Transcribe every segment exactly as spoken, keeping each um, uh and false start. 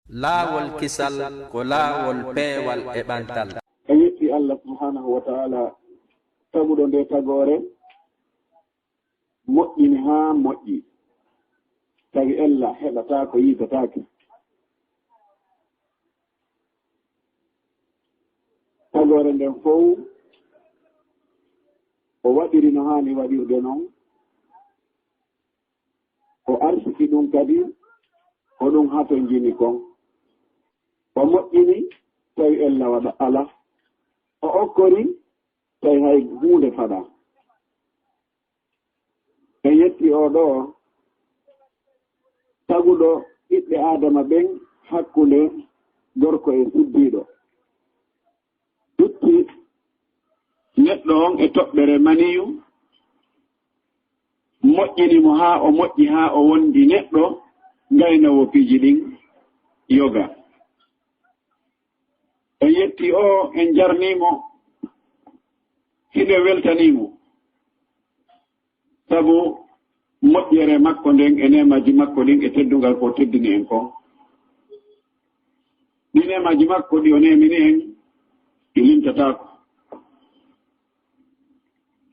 Laawol kisal ko laawol peewal e ɓantal. En yetti Allah subhanahu wa ta'ala taguɗo nde tagoore, moƴƴini haa moƴƴi, tawi ella heɓata ko yiitataake. Tagoore nden fow o waɗiri no haani waɗirde non, o arsiki ɗum kadi ko ɗum hatonjini kon. O moƴƴini tawi ella waɗa ala, o okkori tawi hay huunde faɗa. En yetti oo ɗoo taguɗo ɓiɓɓe Aadama ɓen hakkunde gorko e suddiiɗo. Dutti neɗɗo on e toɓɓere maniyu, moƴƴini mo haa o moƴƴi, haa o wondi neɗɗo gaynoowo piiji ɗin yoga. En yetti o, en jarni mo, hiɗen weltanii mo. Sabu moƴƴere makko nden e neemaaji makko ɗin e teddungal ko o teddini en kon. Ɗi neemaaji makko ɗi o neemini en, ɗi limtataako.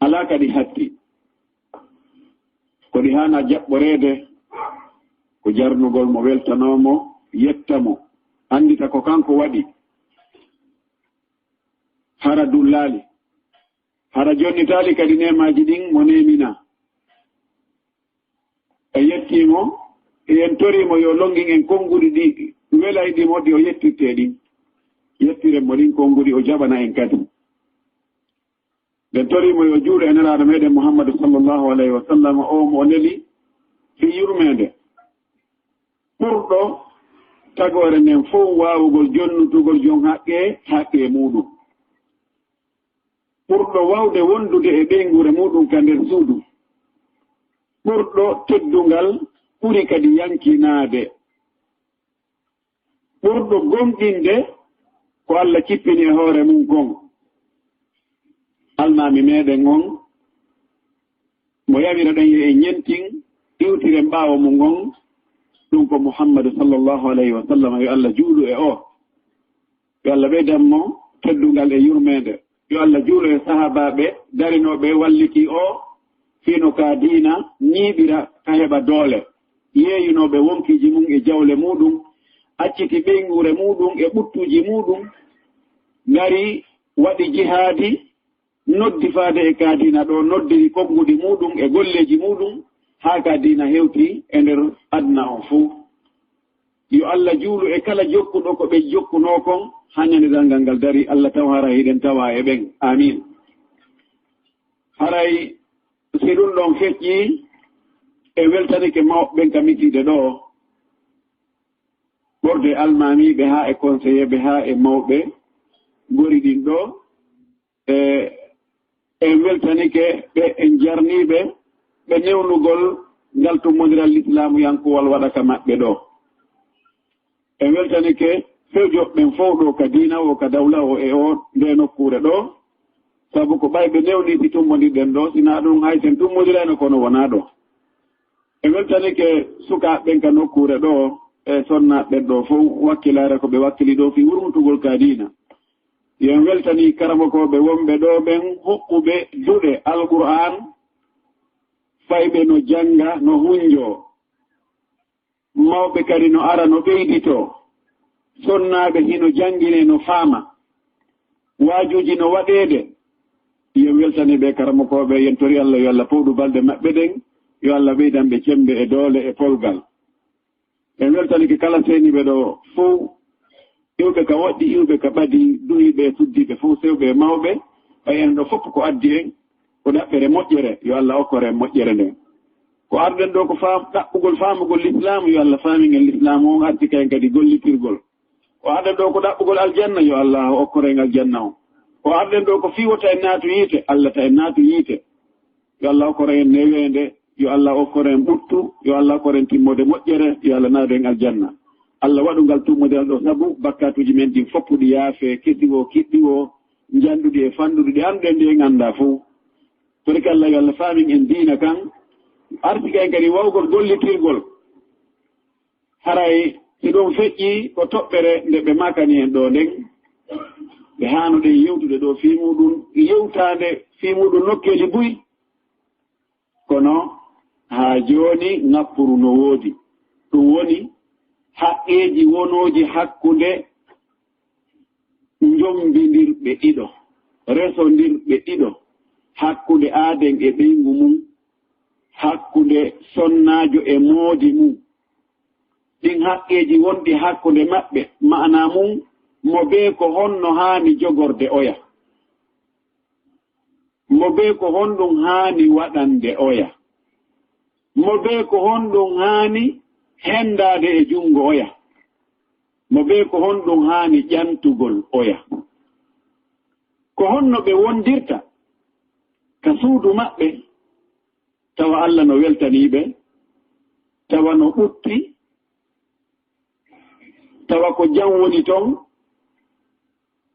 Alaa ka ɗi hatti. Ko ɗi haana jaɓɓoreede, ko jarnugol mo, weltanoo mo, yetta mo, anndita ko kanko waɗi. Hara dullaali. Hara jonnitaali kadi neemaaji ɗin mo neeminaa. En yettii mo, e en torii mo yo lonngin en konnguɗi ɗi welayɗi mo, ɗi o yettirtee ɗin. Yettiren mo ɗin konnguɗi, o jaɓana en kadi. Ɓen torii mo yo juulu e Nelaaɗo meɗen Muhammadu sallallahu alayhi wa sallam, o mo o neli fii yurmeende. Ɓurɗo tagoore nden fow waawugol jonnutugol jon haqqe, haqqe muuɗum. Ɓurɗo waawde wondude e ɓeynguure muuɗum ka nder suudu. Ɓurɗo teddungal, ɓuri kadi yankinaade. Ɓurɗo gomɗinde ko Alla cippini e hoore mum kon. Almaami meɗen on, mo yawiraɗen yo en ñentin, iwtiren ɓaawo mum on, ɗum ko Muhammadu sallallahu alayhi wa sallam, yo Alla juulu e o. Yo Alla ɓeydan mo teddungal e yurmeende. Yo Alla juulu e sahaabaaɓe darinooɓe walliti o, fii no ka diina ñiiɓira, ka heɓa doole. Yeeyunooɓe wonkiiji mum e jawle muuɗum, acciti ɓeynguure muuɗum e ɓuttuuji muuɗum, ngari waɗi jihaadi, noddi faade e ka diina ɗo, noddiri konnguɗi muuɗum e golleeji muuɗum, haa ka diina hewti e nder aduna on fuu. Yo Alla juulu e kala jokkuɗo ko ɓe jokkunoo kon, haa ñande darngal ngal dari, Alla taw hara hiɗen tawa e ɓen. Aamiin. Haray si ɗum ɗon feƴƴii, en weltanike mawɓe ɓen ka misiide ɗo, ɓorde almaamiiɓe haa e konseyeeɓe haa e mawɓe gori ɗin ɗo, e en weltanike ɓe, en jarniiɓe ɓe newnugol ngal tummondiral lislaamuyankoowal waɗa ka maɓɓe ɗo. En weltanike fewjoɓe ɓen fow ɗo ka diina o, ka dawla o e o nde nokkuure ɗo, sabu ko ɓay ɓe newni si tummondirɗen ɗo, si naa ɗum hay sen tummondirayno kono wonaa ɗo. En weltanike sukaaɓe ɓen ka nokkuure ɗo e sonnaaɓe ɓen ɗo fow, wakkilaare ko ɓe wakkili ɗo fii wurmutugol ka diina. Yo en weltani karamokooɓe wonɓe ɗo ɓen, huɓɓuɓe duɗe Alqur'aan, fayɓe no jannga, no hunjoo. Mawɓe kadi no ara, no ɓeyditoo. Sonnaaɓe hino janngine, no faama. Waajuuji no waɗeede. Yo en weltani ɓe karamokooɓe, yo en tori Alla, yo Alla fowdu balɗe maɓɓe ɗen, yo Alla ɓeydan ɓe cemmbe e doole e polgal. En weltanike kala seeniiɓe ɗo fow, iwɓe ka woɗɗi, iwɓe ka ɓadi, duhiiɓe e suddiiɓe fow, sewɓe e mawɓe, ɓay en ɗo fof ko addi en, ko ɗaɓɓere moƴƴere, yo Alla okkor en moƴƴere nden. Ko arden ɗo ko faam-, ɗaɓɓugol faamugol lislaamu, yo Alla faamin en lislaamu on, arti ka en kadi gollitirgol. Ko arden ɗo ko ɗaɓɓugol aljanna, yo Alla okkor en aljanna on. Ko arden ɗo ko fii wota en naatu yiite, Alla ta en naatu yiite. Yo Alla okkor en neweende, yo Alla okkor en ɓuttu, yo Alla okkor en timmoode moƴƴere, yo Alla naadu en aljanna. Alla waɗu ngal tummondiral ɗo sabu bakkaatuuji men ɗin fof ɗi yaafee, kesi woo, kiɗɗi woo, njanɗuɗi e fanɗuɗi, ɗi annduɗen ɗi en anndaa fof. Torike Alla, yo Alla faamin en diina kan, arsika en kadi wawgol gollitirgol. Haray Iɗum feƴƴi ko toɓɓere nde ɓe makani en ɗoo nden, ɓe haano ɗen yewtude ɗoo fii muuɗum, yewtaande fii muuɗum nokkeeli buy. Kono haa jooni ŋappuru no woodi. Ɗum woni haqqeeji wonooji hakkunde njombindirɓe ɗiɗo, resondirɓe ɗiɗo, hakkunde aaden e ɓeyngu mum, hakkunde sonnaajo e moodi mum. Ɗin haqqeeji wonɗi hakkunde maɓɓe, maanaa mum, mo bee ko honno haani jogorde oya? Mo bee ko honɗum haani waɗande oya? Mo bee ko honɗum haani henndaade e junngo oya? Mo bee ko honɗum haani ƴantugol oya? Ko honno ɓe wondirta ka suudu maɓɓe, tawa Alla no weltanii ɓe, tawa no ɓutti, tawa ko jam woni ton,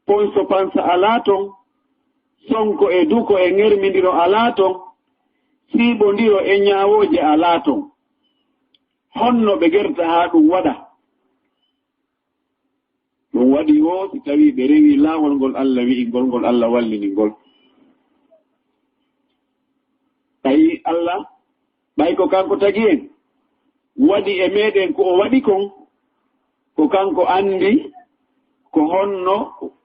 ponso pansa alaa ton, sonko e duko e ŋermindiro alaa ton, siiɓondiro e ñaawooje alaa ton. Honno ɓe gerta haa ɗum waɗa? Ɗum waɗi woo, si tawii ɓe rewii laawol ngol Alla wi'i ngol, ngol Alla wallini ngol. Tawi Alla, ɓay ko kanko tagi en, waɗi e meeɗen ko o waɗi kon, ko kanko anndi ko honno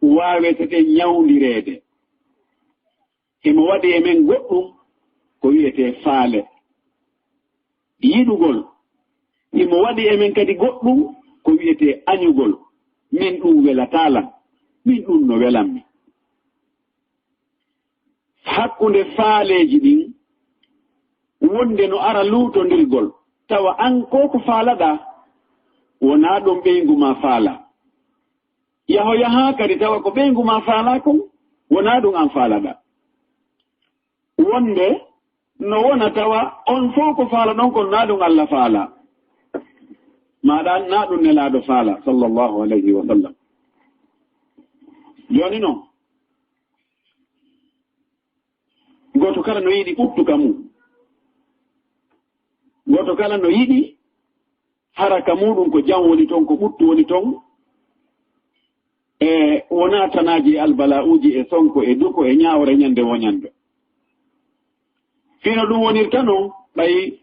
waaweteten ñawndireede. Himo waɗi e men goɗɗum ko wi'etee faale. Yiɗugol. Himo waɗi e men kadi goɗɗum ko wi'etee añugol. Min ɗum welataa lan. Min ɗum no welammi. Hakkunde faaleeji ɗin, wonde no ara luutondirgol, tawa an ko ko faalaɗaa, wonaa ɗum ɓeyngu maa faalaa. Yaho yahaa kadi tawa ko ɓeyngu maa faalaa kon, wonaa ɗum an faalaɗaa. Wonde no wona tawa on fow ko faalaɗon kon, naa ɗum Alla faalaa. Maaɗa naa ɗum Nelaaɗo faalaa, sallallahu alayhi wa sallam. Jooni non, gooto kala no yiɗi ɓuttu ka mum. Gooto kala no yiɗi hara ka muuɗum ko jam woni ton, ko ɓuttu woni ton. E wonaa tanaaji e albala'uuji e sonko e duko e ñaawre ñande wo ñande. Fii no ɗum wonirta non, ɓay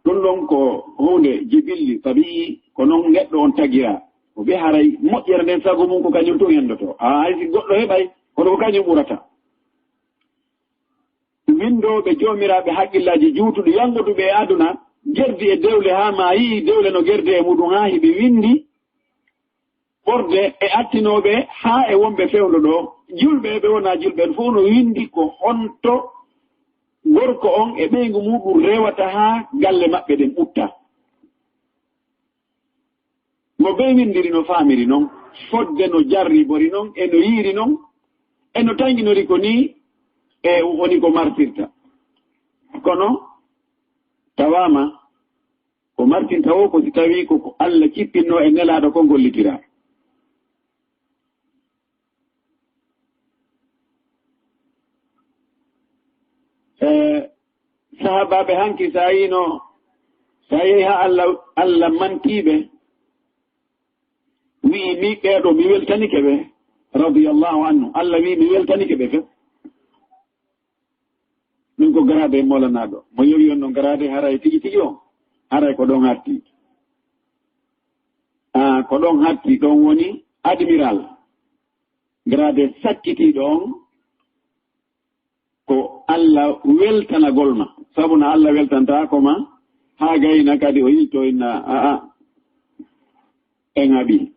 ɗum ɗon ko huunde jibilli, tabi'i, ko non neɗɗo on tagiraa. O ɓe haray moƴƴere nden sago mum ko kañum tun hendoto. A hay si goɗɗo heɓay, kono ko kañum ɓurata. Winndooɓe joomiraaɓe haqqillaaji juutuɗi, yangoduɓe e aduna, gerdi e dewle, haa ma yi'i dewle no gerdi e muɗum, haa hiɓe winndi ɓorde e attinooɓe haa e wonɓe fewndo ɗoo, julɓe e ɓe wonaa julɓe, en fof no winndi ko honto gorko on e ɓeyngu muɗum rewata haa galle maɓɓe ɗen ɓutta. Mo bee winndiri no faamiri non, fodde no jarribori non, e no yiiri non, e no tanginori ko nii, e woni ko martirta. Kono tawaama ko martinta o ko si tawii ko ko Alla cippinnoo e Nelaaɗo ko gollitiraa. E sahaabaaɓe hanki, so a yiino, so a yehi haa Alla, Alla mantiiɓe, wi'i, "Mi ɓeeɗo, mi weltanike ɓe." Radiyallahu anhu. Alla wi'i, "Mi weltanike ɓe fof." Ɗum ko garaade e Moolanaaɗo. Mo yowi on ɗon garaade, haray tigi tigi on, haray ko ɗon hatti. Ah, ko ɗon hatti, ɗon woni admiral. Garaade sakkitiiɗo on, ko Alla weltanagol ma. Sabu no Alla weltantaako ma, haa gayna kadi o yilto inna, a, a, en haɓi.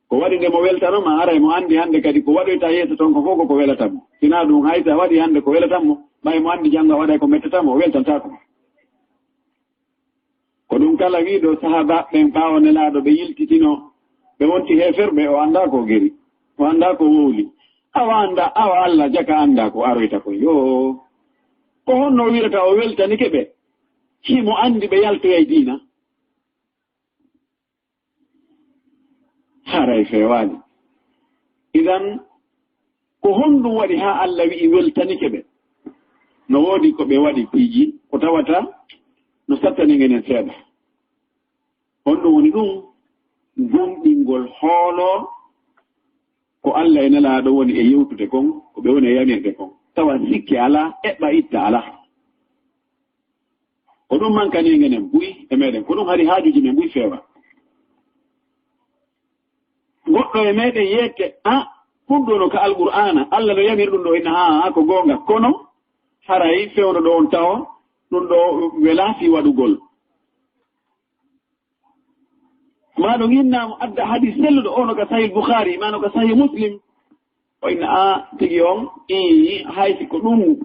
Ko waɗi nde mo weltano ma, haray mo anndi hannde kadi ko waɗoyta yeeso ton ko fof ko ko welata mo. Sinaa ɗum, hay so a waɗi hannde ko welata mo, ɓay mo anndi janngo a waɗay ko mettata mo, o weltantaako ma. Ko ɗum kala wi'i ɗo sahaabaaɓe ɓen ɓaawo Nelaaɗo ɓe yiltitino, ɓe wonti heeferɓe, o anndaa ko geri, o anndaa ko wowli. Awa annda, awa Alla jaka anndaa ko aroyta ko. Yoo, ko honno o wi'rata o weltanike ɓe? Himo anndi ɓe yaltoyay diina. Haray feewaali. Idan, ko honɗum waɗi haa Alla wi'i weltanike ɓe? No woodi ko ɓe waɗi piiji, ko tawata no sattani ngenen seeɗa. Honɗum woni ɗum? gomɗingol hooloo ko Alla e Nelaaɗo woni e yewtude kon, ko ɓe woni e yamirde kon. Tawa sikke alaa, eɓɓa itta alaa. Ko ɗum mankani en enen buy e meɗen, ko ɗum hari haajuuji men buy feewa. Goɗɗo e meɗen yeette, a, ɗum ɗo no ka Alqur'aana, Alla no yamir ɗum ɗo, inna, a, a, ko goonga. Kono haray fewndo ɗo on tawo, ɗum ɗo welaa fii waɗugol. Maa ɗum inna mo adda hadis selluɗo, o no ka Sahih Bukhari, maa no ka Sahih Muslim. O inna, a, tigi on, ii, hay si ko ɗum.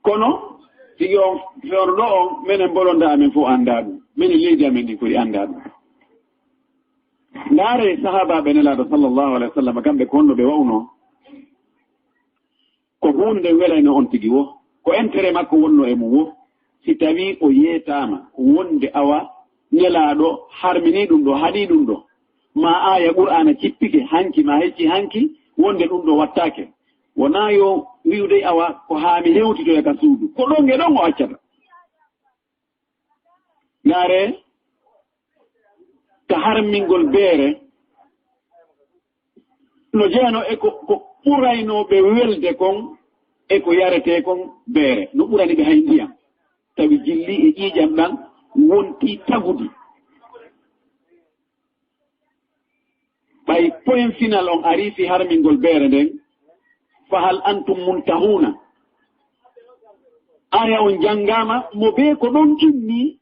Kono, tigi on, fewndo ɗo on, menen bolonda amen fof anndaa ɗum. Menen leydi amen ndi kori anndaa ɗum. Ndaare sahaabaaɓe Nelaaɗo sallallahu alaihi wasallam, kamɓe ko honno ɓe wa'unoo? Ko huunde nde welayno on tigi wo, ko intérêt makko wonno e mum wo. Si tawii o yeetaama wonde awa Nelaaɗo harminii ɗum ɗo, haɗii ɗum ɗo, maa aaya Qur'aana cippike hanki, maa hecci hanki, wonde ɗum ɗo wattaake, wonaa yo wi'u dey awa ko haa mi hewtitoya ka suudu. Ko ɗon e ɗon o accata. Ndaare, ka harmingol beere, no jeyanoo e ko, ko ɓuraynoo ɓe welde kon e ko yaretee kon beere. No ɓurani ɓe hay ndiyam. Tawi jilli e ƴiiƴam ɗan wontii tagudi. Ɓay point final on arii fii harmingol beere nden, fa hal antum muntahuna? Aaya on janngaama, mo bee ko ɗon inni,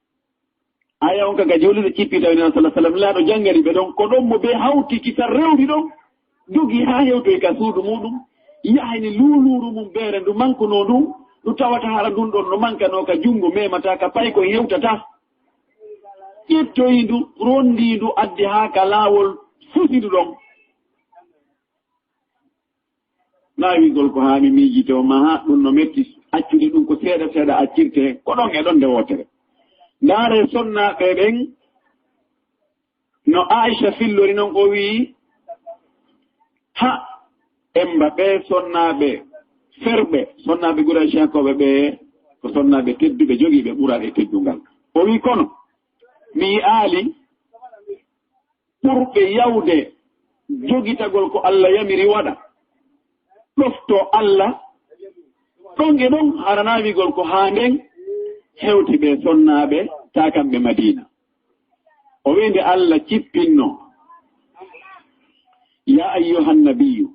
aaya on ka ga jooliiɗo cippi tawi Nelaaɗo sallallahu alaihi wasallam laaɗo janngani ɓe ɗon, ko ɗon mo bee hawti kisan rewri ɗon, dogi haa hewtoy ka suudu muuɗum, yahani luuluuru mum beere ndu mankunoo ndun, ndu tawata hara ndun ɗon no mankanoo ka junngo, memataa ka paykoy hewtataa. Ƴettoyi ndu, ronndii ndu, addi haa ka laawol fusi ndu ɗon. Naa wi'ugol ko haa mi miijitoo, maa haa ɗum no metti, accude ɗum ko seeɗa seeɗa accirte, ko ɗon e ɗon nde wootere. Ndaaree sonnaaɓe ɓen, no Aisha fillori non, o wi'i, ha, emba ɓee sonnaaɓe ferɓe, sonnaaɓe Quraysh yankooɓe ɓe, ko sonnaaɓe tedduɓe, jogiiɓe ɓural e teddungal. O wi'i, kono mi yi'aali ɓurɓe yawde jogitagol ko Alla yamiri waɗa, ɗoftoo Alla, ɗon e ɗon haranaa wi'ugol ko haa nden hewti ɓe sonnaaɓe, taa kamɓe Madiina. O wi'i nde Alla cippinno, يا أيها النبي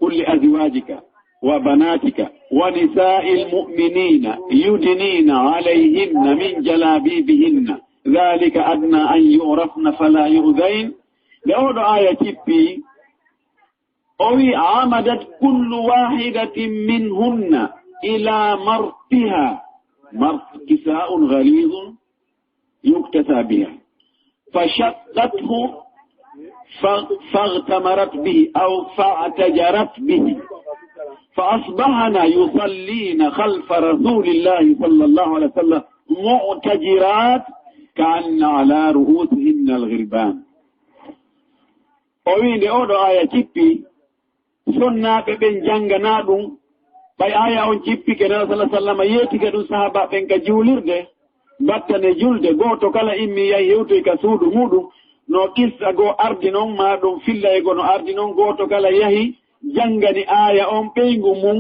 قل لأزواجك وبناتك ونساء المؤمنين يدنين عليهن من جلابيبهن ذلك أدنى أن يعرفن فلا يؤذين. Nde oo ɗoo aaya cippi, o wi'i, عمدت كل واحدة منهن إلى مرطها، مرط كساء غليظ يكتسى بها، فشقته ف-، فاغتمرت به أو فاعتجرت به، فأصبحن يصلين خلف رسول الله صلى الله عليه وسلم معتجرات كأن على رؤوسهن الغربان. O wi'i nde oo ɗoo aaya cippi, sonnaaɓe ɓen jannganaa ɗum, ɓay aaya on cippike, Nelaaɗo sallallahu alaihi wasallam yeetike ɗum sahaabaaɓe ɓen ka juulirde, battane julde, gooto kala immii yahi hewtoyi ka suudu muuɗum, no qissa goo ardi non, maa ɗum fillay goo no ardi non, gooto kala yahi janngani aaya on ɓeyngu mum,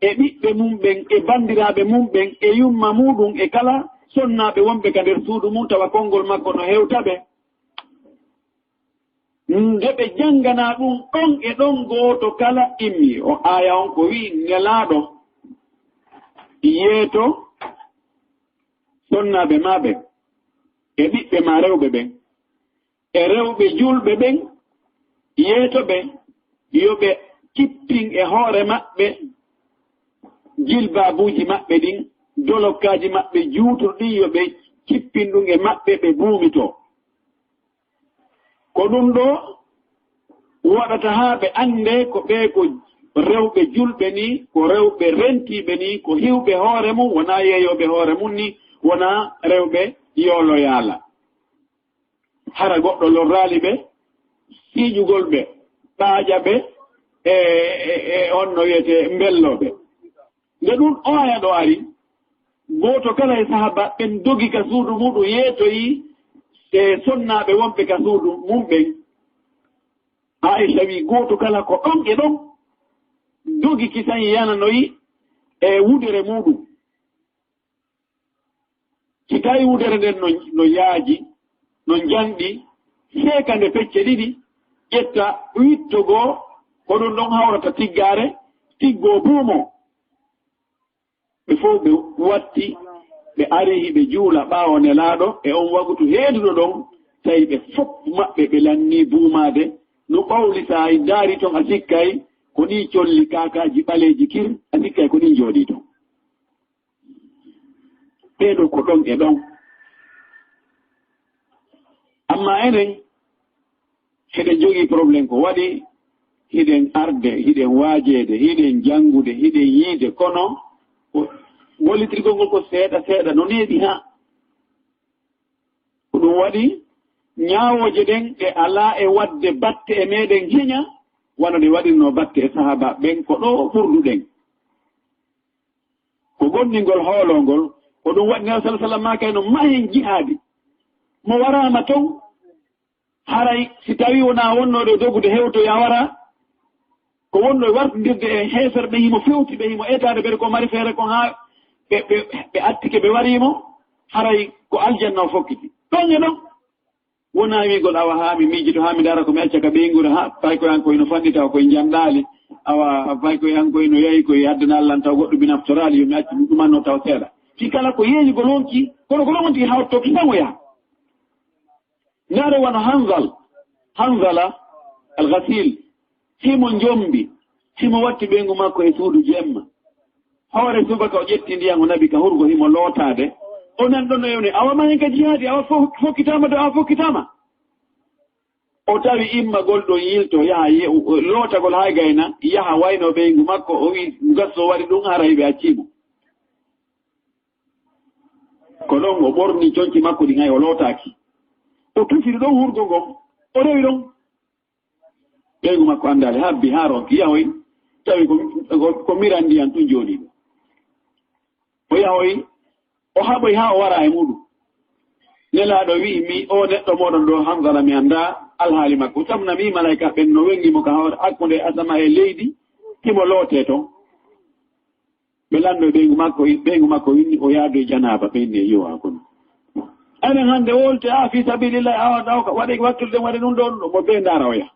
e ɓiɓɓe mum ɓen, e banndiraaɓe mum ɓen, e yumma muuɗum, e kala sonnaaɓe wonɓe ka nder suudu mum, tawa konngol makko no hewta ɓe. Nde ɓe jannganaa ɗum ɗon e ɗon, gooto kala immi. O aaya on ko wi'i Nelaaɗo yeeto sonnaaɓe maa ɓen, e ɓiɓɓe maa rewɓe ɓen, e rewɓe juulɓe ɓen, yeeto ɓe, yo ɓe cippin e hoore maɓɓe jilbaabuuji maɓɓe ɗin, dolokkaaji maɓɓe juutuɗi ɗin, yo ɓe cippin ɗum e maɓɓe, ɓe buumitoo. Ko ɗum ɗoo waɗata haa ɓe anndee ko ɓee ko rewɓe juulɓe nii, ko rewɓe rentiiɓe nii, ko hiwɓe hoore mum, wonaa yeeyooɓe hoore mum nii, wonaa rewɓe yoolo yaala. Hara goɗɗo lorraali ɓe, siiƴugol ɓe, ɓaaƴa ɓe, e, e, e on no wi'etee mbelloo ɓe. Nde ɗum oo aaya ɗoo ari, gooto kala e sahaaba ɓen dogi ka suudu muuɗum, yeetoyi e sonnaaɓe wonɓe ka suudu mum ɓen, Aysa wi gooto kala ko ɗon e ɗon dogi kisan yananoyi e wudere muuɗum. Si tawi wudere nden no, no yaaji, no njanɗi, seeka nde pecce ɗiɗi, ƴetta witto goo, ko ɗum ɗon hawrata tiggaare, tiggoo buumo. Ɓe fof ɓe watti, ɓe ari hiɓe juula ɓaawo Nelaaɗo e on wagutu heeduɗo ɗon, tawi ɓe fof maɓɓe ɓe lannii buumaade, no ɓawli, so a ndaari ton a sikkay ko nii colli kaakaaji ɓaleeji kir, a sikkay ko nii njooɗii ton. Ɓee ɗoo ko ɗon e ɗon. Amma enen, hiɗen jogii problème ko waɗi, hiɗen arde, hiɗen waajeede, hiɗen janngude, hiɗen yiide, kono ko gollitirgol ngol ko seeɗa seeɗa, no neeɓi haa. Ko ɗum waɗi ñaawooje ɗen ɗe alaa e waɗde batte e meɗen heña, wano ɗe waɗirnoo batte e sahaabaaɓe ɓen ko ɗo ɓurduɗen. Ko gomɗingol hooloo ngol, ko ɗum waɗi Nelaaɗo sallallaahu alayhi wa sallam maaki no mahen jihaadi. Mo waraama ton, haray si tawii wonaa wonnooɗo e dogude hewtoya wara, ko wonɗo e wartindirde e heeferɓe himo fewti ɓe, himo etaade ɓe ko mari feere kon haa ɓe, ɓe, ɓe attike ɓe wariimo, haray ko aljanna o fokkiti. Ɗon e ɗon. Wonaa wi'gol, awa, haa mi miijito, haa mi ndaara ko mi acca ka ɓeynguure, haa fay ko yan ko ino fanɗi taw ko en janɗaali, awa, fay ko yan ko ino yahi ko e addana Allah taw goɗɗo mi naftoraali, yo mi accu ɗum ɗumanno taw seeɗa. Fii kala ko yeeyugol wonki, kono ko ɗon wonti hawto ki samoya. Ndaare wano Hanzal, Hanzala al-Ghasil, himo njombi, himo watti ɓeyngu makko e suudu jemma. Hoore subaka o ƴetti ndiyan o naɓi ka hurgo himo lootaade. O nan ɗon no ewne, awa ma hen ka jihaadi, awa fo-, fokkitaama do, awa fokkitaama. O tawi immagol ɗon yilto, yaha ye-, lootagol haa gayna, yaha wayno ɓeyngu makko, o wi gasso waɗi ɗum, haray ɓe accii mo. Ko ɗon o ɓorni conci makko ɗin, hay o lootaaki. O tufiri ɗon hurgo ngon, o rewi ɗon. Ɓeyngu makko anndaali, habbi haa ronki, yahoy, tawi ko, ko, ko miran ndiyan tun jooɗii ɗo. O yahoy, o haɓoy haa o wara e muuɗum. Nelaaɗo wi'i, mi, o neɗɗo mooɗon ɗo, Hanzala, mi anndaa alhaali makko. Tamna mi malaa'ika ɓen no wenngi mo ka hoore hakkunde asama e leydi, himo lootee ton. Ɓe lanndo e ɓeyngu makko, ɓeyngu makko winni o yaadu e janaaba, ɓe inni e yiwa kono. Enen hannde wolte, a, fi sabilillahi, awa, awa, waɗe wakkilde, waɗe ɗum ɗo, ɗum ɗo, mo bee ndaara oya.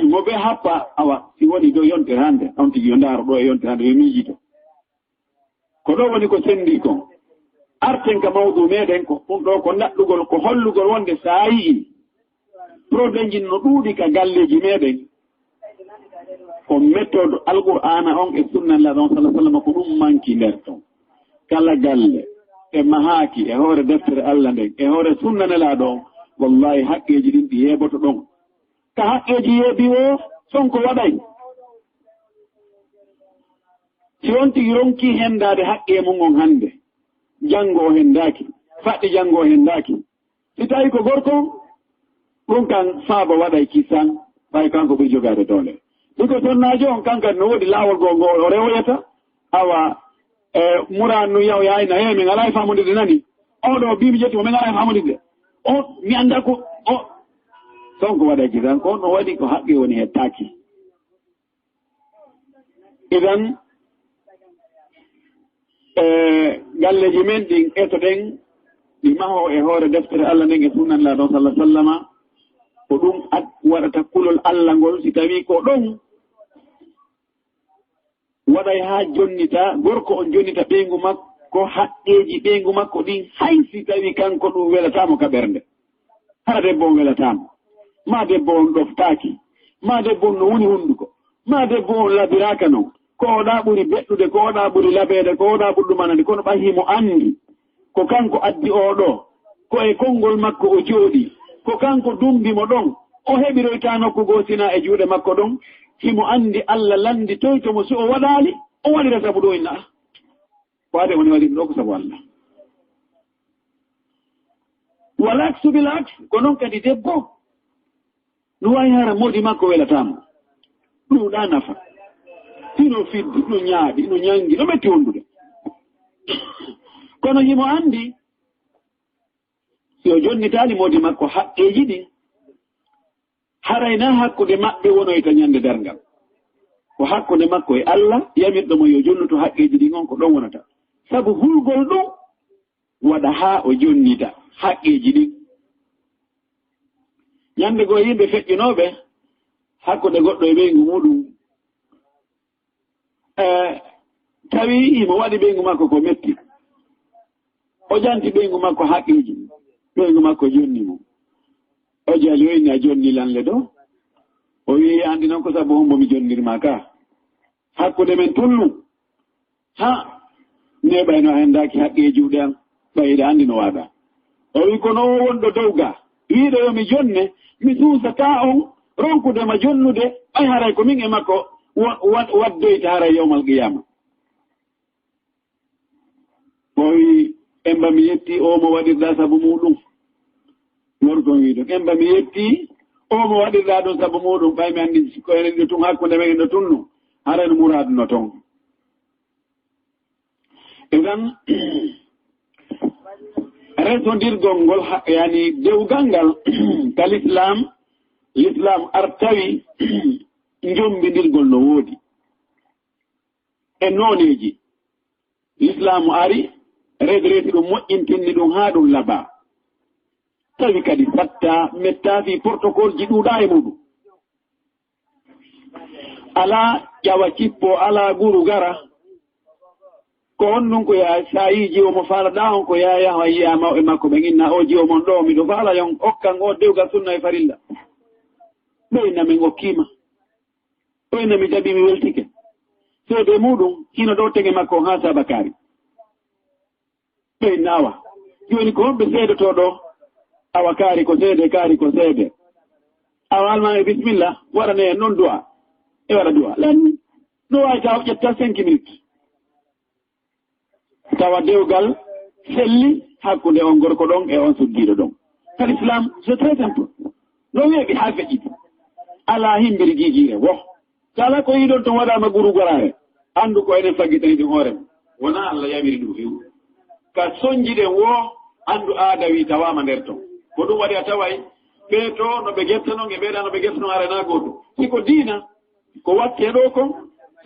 Mo bee happa, awa, si woni ɗo yontere hannde, on tigi yo ndaaro ɗo e yontere hannde, yo miijito. Ko ɗo woni ko senndi kon. Arten ka mawdu meɗen ko, ɗum ɗo ko naɗɗugol, ko hollugol wonde so a yi'i Problème ji no ɗuuɗi ka galleeji meɗen. Ko méthode Alqur'aana on e sunna Nelaaɗo on, sallallahu alaihi wasallam, ko ɗum manki nder ton. Kala galle ɓe mahaaki e hoore deftere Allah nden, e hoore sunna Nelaaɗo on, wallahi haqqeeji ɗin ɗi yeeboto ɗon. Ka haqqeeji yeebi o, Sonko waɗay. Si on tigi ronki hendaade haqqee mun on hannde, janngo o hendaaki, faɗɗi janngo o hendaaki, si tawi ko gorko, ɗum kan faaba waɗay kisan, ɓay kanko ɓuri jogaade doole. Ɗum ko sonnaajo on, kan kadi no woodi laawol goo ngo o rewoyata, awa, e, muraan no yaw yaayna, he, min alaa e faamude nani. O ɗo bi mi ƴetti mo, min alaa e faamude. O, mi anndaa ko, o, Sonko waɗay kisan, ko no waɗi ko haqqi woni hettaaki. Idan, e, galleeji men ɗin etoɗen, ɗi mahoo e hoore deftere Allah nden e sunna Nelaaɗo on, sallallahu alaihi wasallama, ko ɗum ad-, waɗata kulol Allah ngol, si tawi ko ɗon waɗay haa jonnita, gorko on jonnita ɓeyngu makko, haqqeeji ɓeyngu makko ɗin, hay si tawi kanko ɗum welataamo ka ɓernde. Hara debbo on welataama. Maa debbo on ɗoftaaki. Maa debbo on no woni hunnduko. Maa debbo on labiraaka non. Ko oɗa ɓuri beɗɗude, ko oɗa ɓuri labeede, ko oɗa ɓuri ɗumanande. Kono ɓay himo anndi ko kanko addi oɗo. Ko e konngol makko o jooɗi. Ko kanko dumbi mo ɗon. O heɓiroyta nokku goo sina e juuɗe makko ɗon. Himo anndi Allah lannditoyto mo si o waɗaali, o waɗira sabu ɗo inna. Ko ade woni waɗi ɗo ko sabu Allah. Wal aksu bil aks, ko non kadi debbo. No wawi hara moodi makko welataamo. Ɗum ɗa nafa. Hino fiddi, no ñaaɗi, no ñangi, no metti wondude. Kono himo andi, si o jonnitaali moodi makko haqqeeji ɗin, Haray na hakkunde maɓɓe wonoyta ñande darngal. Ko hakkunde makko e Allah, yamirɗo mo yo jonnuto haqqeeji ɗin on, ko ɗon wonata. Sabu hulgol ɗum waɗa haa o jonnita haqqeeji ɗin. Ñande goo yimɓe feƴƴunooɓe hakkunde goɗɗo e ɓeyngu muuɗum, e, tawi himo waɗi ɓeyngu makko ko metti. O janti ɓeyngu makko haqqeeji, ɓeyngu makko jonni mo. O jali, o inni, "A jonni lan le ɗoo?" O wi'i, "Anndi non ko sabu hombo mi jonnir maa ka? Hakkunde men tunnu. Ha, ne ɓay no a henndaaki haqqee juuɗe an, ɓay hiɗa anndi no waaɗaa." O wi'i, "Kono o wonɗo dow ga, wi'uɗo yo mi jonne, mi suusataa on ronkude ma jonnude, ɓay haray ko min e makko wa-, wa-, waddoyta haray yawmal qiyaama." O wi'i, "Emba mi yetti o mo waɗirɗaa sabu muuɗum." Gorko on wi'i ɗum, "Emba mi yetti o mo waɗirɗaa ɗum sabu muuɗum, ɓay mi anndi ko enen ɗo tun hakkunde men en ɗo tunnu, haray no muraadu no ton." Idan, resondirgol ngol ha-, yani dewgal ngal ka Lislaam, Lislaam artawi njombindirgol no woodi e nooneeji. Lislaamu ari, redresi ɗum, moƴƴintinni ɗum haa ɗum labaa. Tawi kadi satta, metta fii protocole ji ɗuuɗaa e muɗum. Alaa ƴawa cippo, alaa guru gara. Ko on ɗum ko yaa, so a yii jiwo mo faalaɗaa on, ko yaa yaha yiyaa mawɓe makko ɓen inna, "O jiwo mon ɗoo, miɗo faala yon okkan o dewgal sunna e farilla." Ɓe inna, "Min okkiima." Ɓe inna, "Mi jaɓi, mi weltike." Seede muɗum, hino ɗoo tege makko haa saaba kaari. Ɓe inna, "Awa, jooni ko honɓe seedotoo ɗoo?" Awa, kaari ko seede, kaari ko seede. Awa, almaami, bismillah, waɗane en non du'a. E waɗa du'a. Lan, no waawi taw ƴetta cinq minutes. Tawa dewgal selli hakkunde on gorko ɗon e on suddiiɗo ɗon. Ka Lislaam, c'est très simple. No weeɓi haa feƴƴiti. Alaa himbiri giigiire, wo. Kala ko yiɗon ton waɗaama guru goraare, anndu ko enen faggitani ɗum hoore mum. Wonaa Allah yamiri ɗum few. Ka sonjiɗen woo, anndu aada wi tawaama nder ton. Ko ɗum waɗi a taway, ɓee to no ɓe getta non, e ɓee ɗa no ɓe getta non, haray naa gooto. Si ko diina, ko wattee ɗoo kon,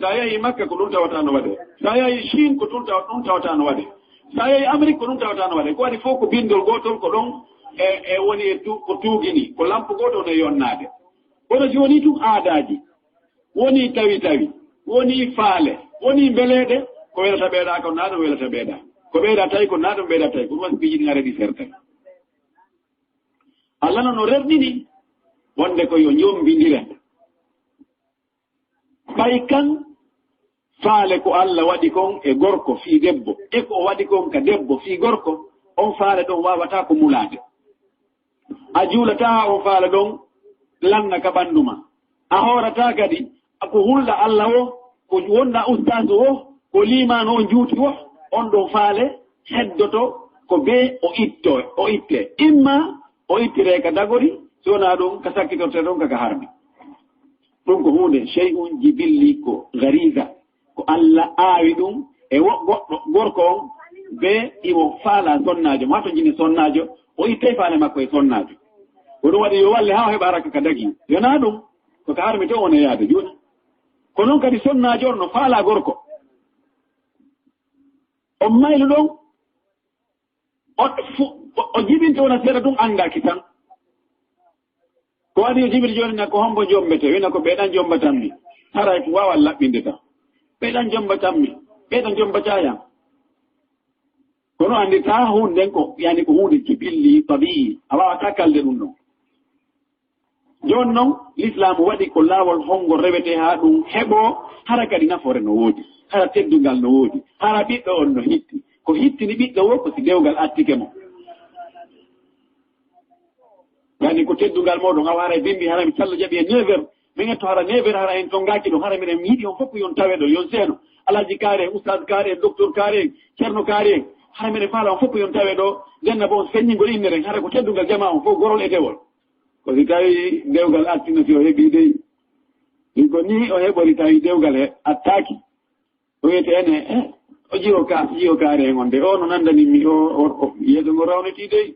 so a yahii Makka, ko ɗum tawata no waɗee. So a yahii Chine, ko ɗum taw-, ɗum tawata no waɗee. So a yahii Amérique, ko ɗum tawata no waɗee. Ko waɗi fof ko binndol gootol, ko ɗon e, e woni e tu-, ko tuugini, ko lampu gooto woni e yonnaade. Kono si wonii tun aadaaji, wonii tawi tawi, wonii faale, wonii mbeleeɗe, ko welata ɓeeɗa kon naa ɗum welata ɓeeɗa. Ko ɓeeɗa tawi kon naa ɗum ɓeeɗa tawi. Ko ɗum waɗi piiji ɗin hare ɗi sertay. Allah noon o rerɗini wonde ko yo njombindire. Ɓay kan faale ko Allah waɗi kon e gorko fii debbo, e ko o waɗi kon ka debbo fii gorko, on faale ɗon waawataa ko mulaade. A juulataa haa on faale ɗon lanna ka ɓanndu ma. A hoorataa kadi ko hulɗa Allah wo, ko wonɗa ustaasu wo, ko liimaanu on juuti wo, on ɗon faale heddoto ko bee o itto, o itte. Imma o ittiree ka dagori, si wonaa ɗum ka sakkitortee ɗon ka ka harmi. Ɗum ko huunde, shay'un jibilli, ko gariza, ko Allah aawi ɗum e wo-, goɗɗo gorko on, be imo faalaa sonnaajo, maa to jini sonnaajo, o ittay faale makko e sonnaajo. Ko ɗum waɗi yo walle haa o heɓa raka ka dagi. Yonaa ɗum, ko ka harmi to on e yaade juuɗe. Ko noon kadi sonnaajo on no faalaa gorko. On maylu ɗon, o fu-, o, o jibinta wona seeɗa ɗum anndaaki tan. Ko waɗi yo Jibril jooni na ko hombo jombete, wina ko ɓeeɗan jombatanmi. Haray ko waawa laɓɓinde tan. Ɓeeɗan jombatanmi, ɓeeɗan jombataa yam. Kono anndirtaa huunde nden ko, yani ko huunde jibilli, tabi'i. A waawataa kalde ɗum ɗon. Jooni non, Lislaamu waɗi ko laawol hongo rewetee haa ɗum heɓoo, hara kadi nafoore no woodi, hara teddungal no woodi, hara ɓiɗɗo on no hitti. Ko hittini ɓiɗɗo wo ko si dewgal attike mo. Yani ko teddungal mooɗon, awa hara e bimbi, hara mi callo jaɓi e neuf heures, min etto hara neuf heures, hara en tongaaki ɗo, hara miɗen yiɗi on fof ko yon tawe ɗo, yon seeno. Alhaji kaari en, ustaad kaari en, docteur kaari en, ceerno kaari en, hara miɗen faala on fof ko yon tawe ɗo, denna bo on feññingol innere, hara ko teddungal jamaa on fof, gorol e dewol. Ko si tawi dewgal attino si o heɓi dey. Ɗum ko ni o heɓori tawi dewgal he attaaki. O wiyete ene, eh, o jiwo ka, jiwo kaare hen on de. O no nandani mi o, o, o, yeeso ngo rawnitii dey.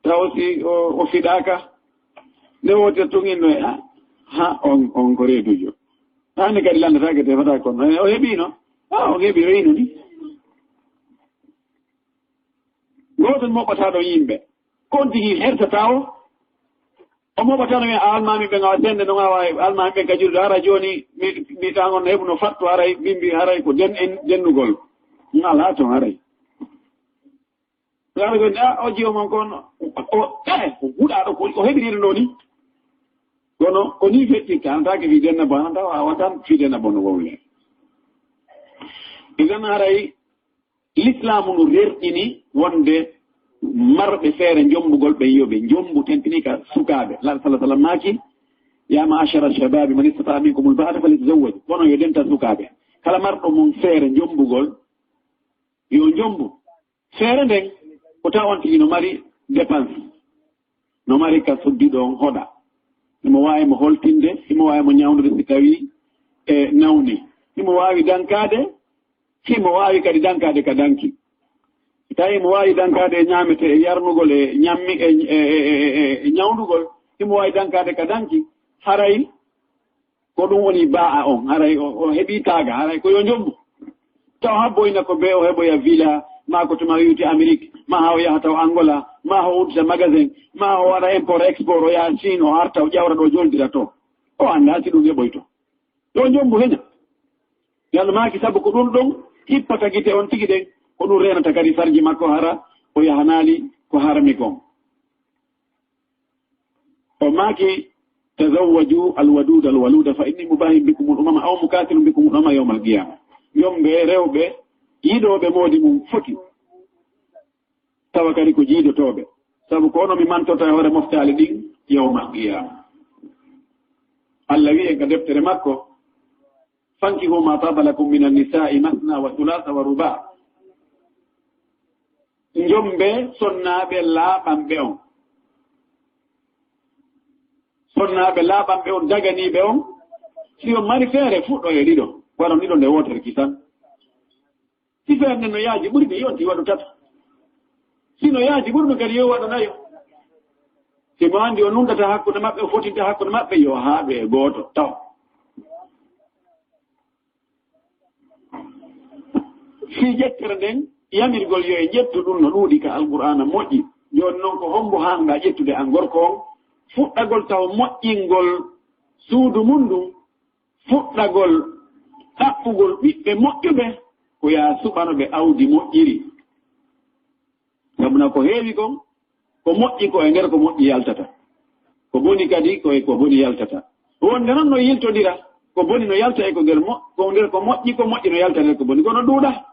Taw si o, o fiɗaaka. Nde wootere tun inno e, "Ah, ha, on, on ko reedujo. Taani kadi landataake tefata kono." Eh, o heɓiino. Ah, o heɓi o ino ni. Gooto moɓɓata ɗon yimɓe. Kon tigi hertata o. O moɓɓata no wiya, "Ah, almaami ɓen awa sende non awa almaami ɓen ka julde. Hara jooni mi, mi tangon no heɓuno fattu haray bimbi haray ko den en dennugol." Ngala ton haray. Laara ɓe, "Ah, o jiwo mon kon, o, eh, o guɗaaɗo ko o heɓiriino ɗoo ni." Kono ko ni fetti, kantaake fii denna bon, hanta a watan fii denna bon no wowle. Idan haray Lislaamu no rerɗini wonde marɓe feere njombugol ɓen yo ɓe njombu, tentini ka sukaaɓe. Laara sala sala maaki, "Ya ma'ashara shababi man istata'a minkumul ba'ata falyatazawwaj." Kono yo denta sukaaɓe. Kala marɗo mon feere njombugol, yo njombu. Feere nden, ko tawa on tigi no mari dépense, no mari ka suddiɗo on hoɗa. Himo waawi mo holtinde, himo waawi mo ñawndude si tawii e nawni. Himo waawi dankaade, himo waawi kadi dankaade ka danki. Si tawii himo waawi dankaade e ñaamete e yarnugol e ñammi e, e, e, e, e ñawndugol, himo waawi dankaade ka danki, haray ko ɗum woni baa on, haray o, o heɓii taaga, haray ko yo njombu. Taw habboyna ko bee o heɓoya villa, maa ko tuma wiwti Amérique, maa haa o yaha taw Angola, maa o uddita magasin, maa o waɗa import export, o yaha Chine, o arta, o ƴawra ɗo, joldira to. O anndaa si ɗum heɓoyto. Ɗo njombu heña. Yalla maaki sabu ko ɗum ɗon hippata gite on tigi ɗen, ko ɗum reenata kadi farji makko hara o yahanaali ko harmi kon. O maaki, "Tazawwaju alwaduda alwaluda fa inni mubahin bikumul umama aw mukathirun bikumul umama yawmal qiyama." Yombe rewɓe yiɗooɓe moodi mum foti, tawa kadi ko jiidotooɓe, sabu ko ono mi mantorta e hoore moftaali ɗin yawmal qiyama. Allah wi'i en ka deftere makko, "Fankihu ma taba lakum minan nisa'i masna wa thulatha wa ruba." Njombe sonnaaɓe laaɓanɓe on. Sonnaaɓe laaɓanɓe on, daganiiɓe on, si on mari feere, fuɗɗo e ɗiɗo, waɗon ɗiɗo nde wootere kisan. Si feere nden no yaaji ɓuri, ɓe yonti waɗu tato. Si no yaaji ɓuri ɗum kadi, yo waɗu nayo. Si mo anndi o nunɗata hakkunde maɓɓe, o fotinta hakkunde maɓɓe, yo haaɗu e gooto taw. Fii ƴettere nden, yamirgol yo en ƴettu ɗum no ɗuuɗi ka Alqur'aana moƴƴi. Jooni non, ko hombo haanɗaa ƴettude an gorko on? Fuɗɗagol taw moƴƴingol suudu mum ndun, fuɗɗagol ɗaɓɓugol ɓiɓɓe moƴƴuɓe, ko yaa suɓano ɓe awdi moƴƴiri. Sabuna ko heewi kon, ko moƴƴi ko e nder ko moƴƴi yaltata. Ko boni kadi ko e ko boni yaltata. Wonde non no yiltodira, ko boni no yalta e ko nder mo-, ko nder ko moƴƴi, ko moƴƴi no yalta nder ko boni. Kono ɗuuɗa.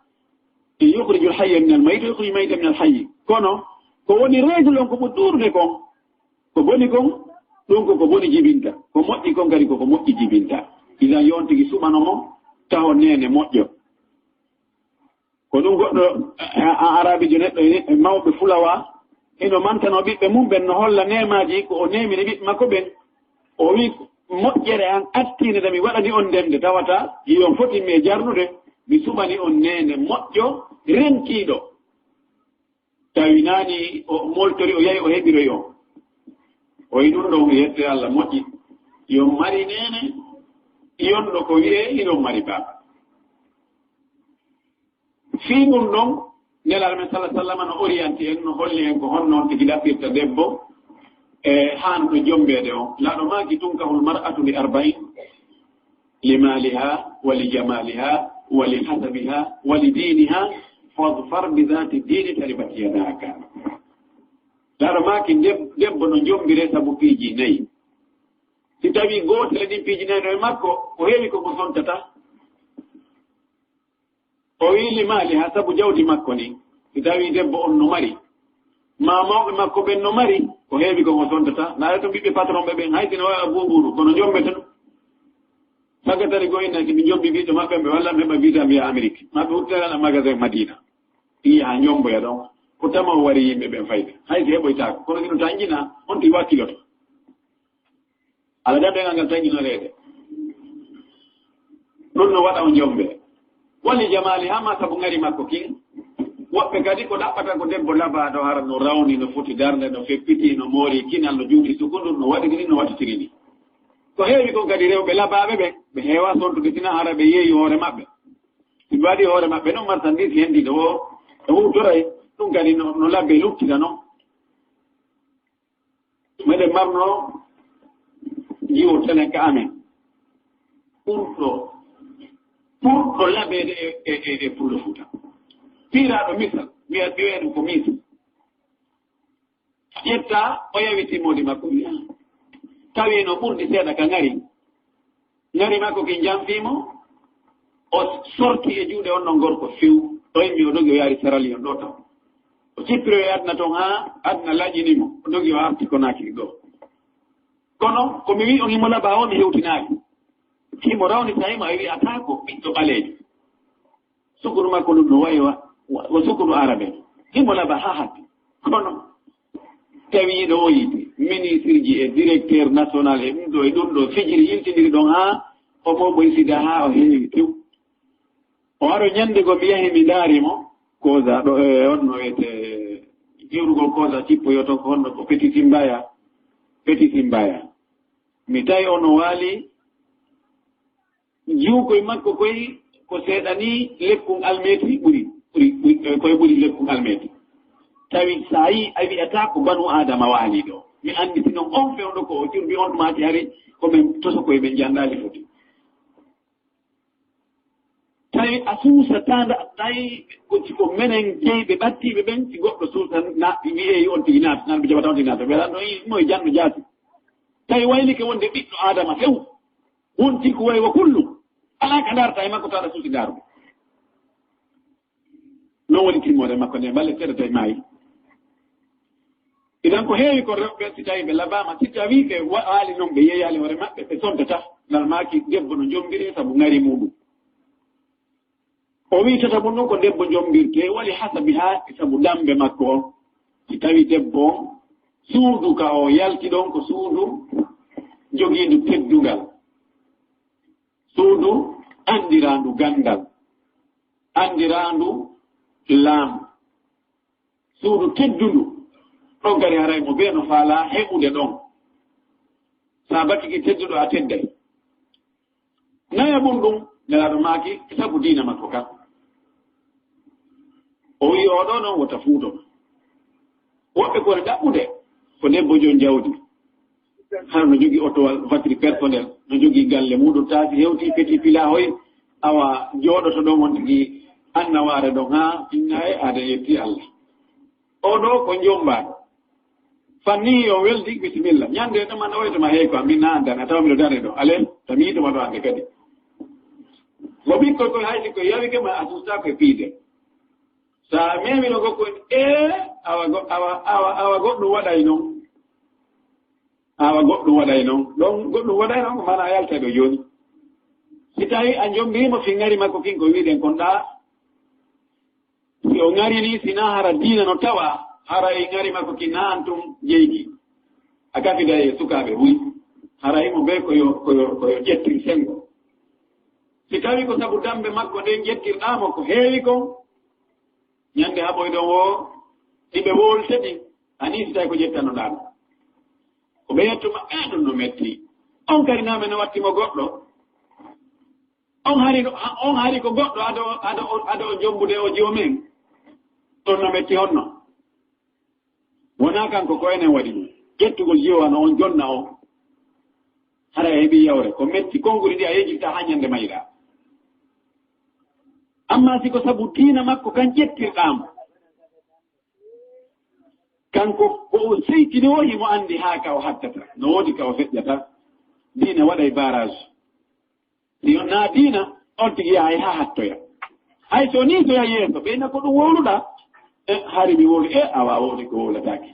E yukhrijul hayya minal mayyit, wa yukhrijul mayyita minal hayy. Kono ko woni règle on ko ɓuri ɗuuɗude kon, ko boni kon, ɗum ko ko boni jibinta. Ko moƴƴi kon kadi ko ko moƴƴi jibinta. Idan yo on tigi suɓano mo, taho neene moƴƴo. Ko ɗum goɗɗo, a, a, Arabijo neɗɗo e mawɓe fulawa, hino mantanoo ɓiɓɓe mum ɓen, no holla neemaaji ko o neemini ɓiɓɓe makko ɓen. O wi'i, "Moƴƴere an attiinde nde mi waɗani on nden, nde tawata hiyon foti mi e jarnude, mi suɓani on neene moƴƴo, rentiiɗo." Tawi naani o moltori, o yahi, o heɓiroy on. O wi'i, "Ɗum ɗon, yette Allah moƴƴi. Hiyon mari neene, hiyon ɗo ko wi'ee hiɗon mari baaba." Fii ɗum ɗon, Nelaaɗo men sallallaahu alayhi wa sallam no orienti en, no holli en ko honno on tigi ɗaɓɓirta debbo e haanɗo jombeede on. Laaɗo maaki, "Tunkahul mar'atu li arba'in, li maaliha, wa li jamaaliha, wa li hasabiha, wa li diiniha, fadfar bi zaati diini taribat yadaaka." Laaɗo maaki, deb-, debbo no jombire sabu piiji nayi. Si tawi gootel e ɗin piiji nayi no e makko, ko heewi ko mo sontata. O wi'i li maaliha, sabu jawdi makko ni. Si tawi debbo on no mari, maa mawɓe makko ɓen no mari, ko heewi ko mo sontata. Ndaare to ɓiɓɓe patron ɓe ɓen, hay si no waɗa buubuuru, kono jombete ɗum. Sagatari go inna, si ɓe jombi ɓiɓɓe maɓɓe, ɓe walla ɓe heɓa visa, mbiya Amérique. Maa ɓe huttira magasin Madina. Iya, jomboya ɗon. Ko tama o wari yimɓe ɓen fayde. Hay si heɓoytaako. Kono si no tanƴina, on ti wakkiloto. Ala daɗɗo e ngal tan ino reede. Ɗum no waɗa on jombe. Wali jamaali haa ma sabu ngari makko kin. Woɓɓe kadi ko ɗaɓɓata ko debbo labaaɗo hara no rawni, no foti darnde, no feppiti, no moori kinal, no juuti sukundun, no waɗiri ni, no waɗitiri ni. Ko heewi kon kadi rewɓe labaaɓe ɓe, ɓe heewa sontude sina hara ɓe yeeyi hoore maɓɓe. Si ɓe waɗi hoore maɓɓe noon marchandise hendiiɗo o, o huutoray ɗum kadi no, no labbe luttira noon. Meɗen marno jiwo telen ka amen. Ɓurɗo, ɓurɗo labeede e, e, e, e Pullo Fuuta. Piiraaɗo misal, wiya, wiya ɗum ko misal. Ƴetta, o yawi timmoodi makko, wiya. Tawi no ɓurdi seeɗa ka ngari. Ngari makko ki jamfii mo, o sorti e juuɗe on non gorko few. O immi, o dogi, o yaari Sierra Leone ɗo taw. O cippiro e aduna ton haa aduna laƴini mo. O dogi, o arti Conakry ɗo. Kono ko mi wi on himo laba o, mi hewtinaali. Himo rawni tawi mo a wi'ataako ɓiɗɗo ɓaleejo. Sukuru makko ɗum no wayi wa, wa, wa sukuru arabe. Himo laba haa hatti. Kono tawi ɗo o yiiti ministre ji e directeur national e ɗum ɗo e ɗum ɗo fijiri yiltindiri ɗon haa homo ɓoy sida haa o heewi tew. O waro ñande go mi yahi mi ndaari mo. Koza ɗo, e, on no wiyete jiwrugol Koza cippoyoto ko honno ko Petit Simbaya. Petit Simbaya. Mi tawi ono waali. Jiwkoy makko koy ko seeɗa ni lekkun almeti ɓuri, ɓuri, ɓuri, eh, koy ɓuri lekkun almeti. Tawi sa yi a wi'ata ko banu Adama waali ɗo. Mi anndi si non on fewndo ko o jurbi on maati hari ko men toso koye men jandaali foti. Tawi a suusata nda, tawi ko, ko menen jeyɓe ɓattiiɓe ɓen, si goɗɗo suusa na, wi'eyi on tigi naata, nan ɓe jaɓata on tigi naata. Ɓe ɗan ɗon yi, moye janno jaati. Tawi waylike wonde ɓiɗɗo Adama few. Wonti ko way wa kullu. Alaa ka ndaarta e makko tawa aɗa suusi ndaarude. Non woni timmoode makko nde, balle seeɗa tawi maayi. Idan ko heewi ko rewɓe si tawi ɓe labaama, si tawi ɓe wa'aali non, ɓe yeeyaali hoore maɓɓe, ɓe sontata. Ngal maaki debbo no jombiri sabu ngari muɗum. O wi tata mun ɗum ko debbo jombirte, wali hasabi haa sabu dambe makko on. Si tawi debbo on, suudu ka o yalti ɗon ko suudu jogiindu teddungal. Suudu anndirandu ganndal, anndirandu laamu, suudu teddundu, ɗon kadi haray mo bee no faalaa heɓude ɗon. Sa battike tedduɗo a tedday. Nayaɓun ɗum, Nelaaɗo maaki, sabu diina makko kan. O wi'i, "Oo ɗoo noon wota fuuto ma." Woɓɓe ko e ɗaɓɓude, ko debbo joom jawdi. Hara no jogii otowal, voiture personnel, no jogii galle muuɗum, taasi hewti, peti pila hoy, awa jooɗoto ɗon on tigi annawaare ɗon haa inna e aada yetti Allah. Oo ɗoo ko njombaaɗo. Fanni o weldi, bisimilla. Ñande ɗum ana wayi to ma heewi ko, min na anndana, tawa miɗo dare ɗo. Ale, to mi yiɗuma ɗo hannde kadi. Mo ɓikkoy koy hay si ko yawike ma a susta koye piide. Sa memi no gokko en, ee, awa go-, awa, awa, awa goɗɗum waɗay noon. Awa goɗɗum waɗay noon. Ɗon goɗɗum waɗay noon, ko mana a yaltay ɗo jooni. Si tawi a jombiima fi ngari makko kin ko wiɗen kon ɗa, si o ŋarini, si na hara diina no tawa, hara e ŋari makko ki na antum jeydi. A kafida e sukaaɓe buy. Hara imo be ko yo, ko yo, ko yo ƴettir senngo. Si tawi ko sabu dambe makko ɗen ƴettirɗaa mo ko heewi kon, ñande haɓoyɗon o, si ɓe wowltete, a ni si tawi ko ƴettanoɗaa ɗum. Ko ɓe yettuma, "Eh, ɗum no metti. On kadi na men no watti mo goɗɗo." On hari, on hari ko goɗɗo ado, ado, ado o jombude o joomen. Ɗon no metti honno? Wonaa kanko ko enen waɗi ɗum. Ƴettugol jiwo no on jonna o. Hara e heɓi yawre. Ko metti konguɗi ɗi a yejjirta haa ñande mayɗa. Amma si ko sabu diina makko kan ƴettirɗaa mo. Kanko ko o seytini o himo anndi haa ka o hattata. No woodi ka o feƴƴata. Diina waɗay barrage. Si on na diina, on tigi yahay haa hattoya. Hay so nii so yahi yeeso, ɓeyna ko ɗum wowluɗaa. E, hari mi wowli, e, awa a wowli ko wowlataake.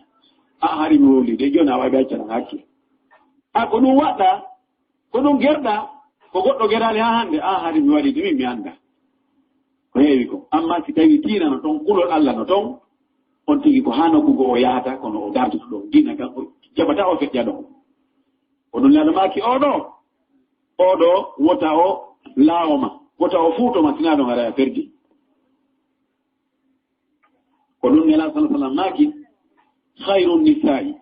A, hari mi wowli de, jooni a wawi ɓe accana hakke. A, ko ɗum waɗɗaa, ko ɗum gerɗaa, ko goɗɗo geraali haa hannde, a, hari mi waɗi de, min mi annda. Ko heewi ko. Amma si tawi diina no toon, kulol Allah no toon, on tigi ko haa nokku goo o yahata, kono o dartoto ɗoon. Diina kan o jaɓata o feƴƴa ɗoon. Ko ɗum Nelaaɗo maaki, "Oo ɗoo, oo ɗoo, wota o laawo ma, wota o fuuto ma, sinaa ɗum haray a perdi." Ko ɗum Nelaaɗo sallallahu alaihi wasallam maaki, "Khairu nisa'i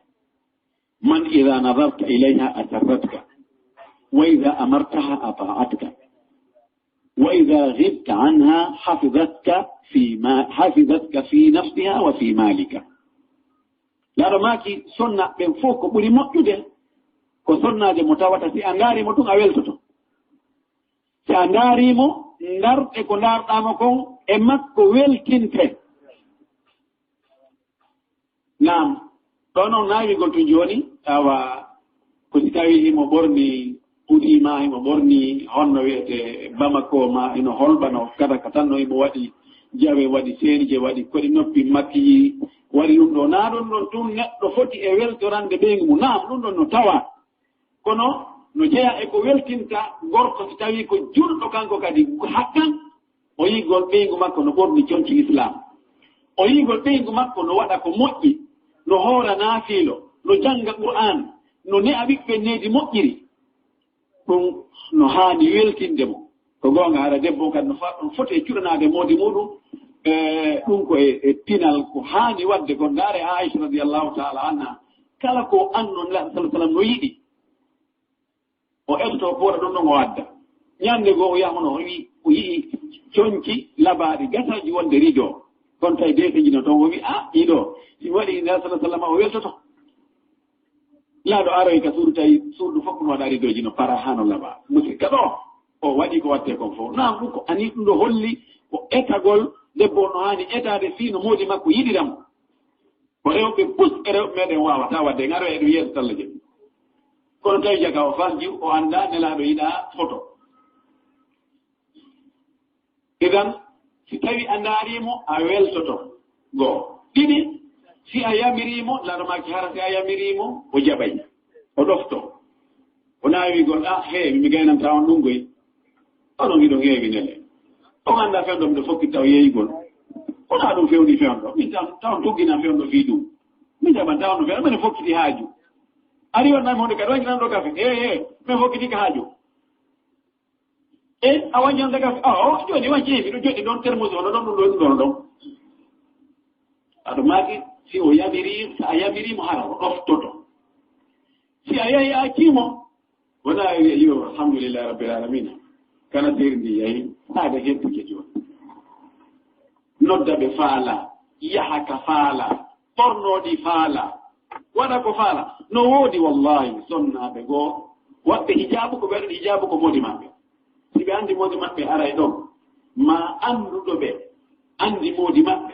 man idha nadarta ilayha asarratka, wa idha amartaha ata'atka, wa idha ghibta anha hafizatka fi ma, hafizatka fi nafsiha wa fi malika." Nelaaɗo maaki, sonnaaɓe ɓen fof ko ɓuri moƴƴude ko sonnaajo mo tawata si a ndaari mo tun a weltoto. Si a ndaari mo, ndaarɗe ko ndaarɗaa mo kon e makko weltinte. Naam, ɗo noon naawigol tun jooni, awa ko si tawi himo ɓorni hoodii ma, himo ɓorni honno wi'etee Bamako ma, hino holɓa no kadi ka tan no himo waɗi jawe, waɗi seenije, waɗi koɗi noppi, makkiyi, waɗi ɗum ɗo. Naa ɗum ɗon tun neɗɗo foti e weltorande ɓeyngu mum. Naam, ɗum ɗon no tawaa. Kono no jeyaa e ko weltinta gorko si tawii ko julɗo kanko kadi haqqan, o yi'ugol ɓeyngu makko no ɓorni conci Islaam. O yi'ugol ɓeyngu makko no waɗa ko moƴƴi, no hoora naafiilo, no jannga Qur'aan, no ne'a ɓiɓɓe needi moƴƴiri. Ɗum no haani weltinde mo. Ko goonga, hara debbo on kadi no fa-, no foti e cuɗanaade moodi muuɗum. E ɗum ko e, e pinal ko haani waɗde kon. Ndaare Aisha radiyallahu ta'ala anha, kala ko anno Nelaaɗo sallallahu alaihi wasallam no yiɗi, o etoto o ɓooɗa ɗum ɗon o adda. Ñande goo o yaha hono o wi-, o yi'i conci labaaɗi gasaaji wonde rido. Kono tawi deeseji no toon, o wi, "Ah, ɗii ɗoo, si mi waɗi Nelaaɗo sallallahu alaihi wasallam o weltoto." Nelaaɗo aroyi ka suudu, tawi suudu fof no waɗa ridooji, no para haa no laaɓa. Musidɗo ɗo, o waɗi ko waɗtee kon fof. Naam, ɗum ko ani, ɗum ɗo holli ko etagol debbo no haani etaade fii no moodi makko yiɗira mo. Ko rewɓe pus e rewɓe meɗen waawataa waɗde, en aroya e ɗum yeeso Alla jaɓi. Kono tawi jaka o falji, o anndaa Nelaaɗo yiɗaa foto. Idan, si tawi a ndaari mo, a weltoto. Goo. Ɗiɗi, si a yamirii mo, Nelaaɗo maaki hara si a yamirii mo, o jaɓay. O ɗofto. O naawi gol, "Ah, he, mi gaynanta on ɗum goy. Onon hiɗon heewi nele. On anndaa fewndo miɗo fokkitta o yeeyugol. Wonaa ɗum fewndi fewndo. Min tan, taw on tuggina fewndo fii ɗum. Min jaɓan taw on no fewndo, mene fokkiti haaju. Ari on nami honde kadi, wañinan ɗo kafe. He, he, min fokkiti ka haaju." E a wañi on daga, o jooni wañi, miɗo joɗi ɗon termus, hono ɗon, ɗum ɗon, ɗum ɗon, ɗon. Aɗo maaki, si o yamiri, si a yamiri mo hara, o ɗoftoto. Si a yahi a accii mo, wona a wiya, "Yo, alhamdulillahi rabbil alamina." Kana seeri ndi yahi, saade hentike jooni. Nodda ɓe faala, yaha ka faala, ɓornooɗi faala, waɗa ko faala. No woodi wallahi sonnaaɓe goo, waɗɓe hijaabu ko ɓe waɗi hijaabu ko moodi maɓɓe. Si ɓe anndi moodi maɓɓe aray ɗon, ma annduɗo ɓe anndi moodi maɓɓe,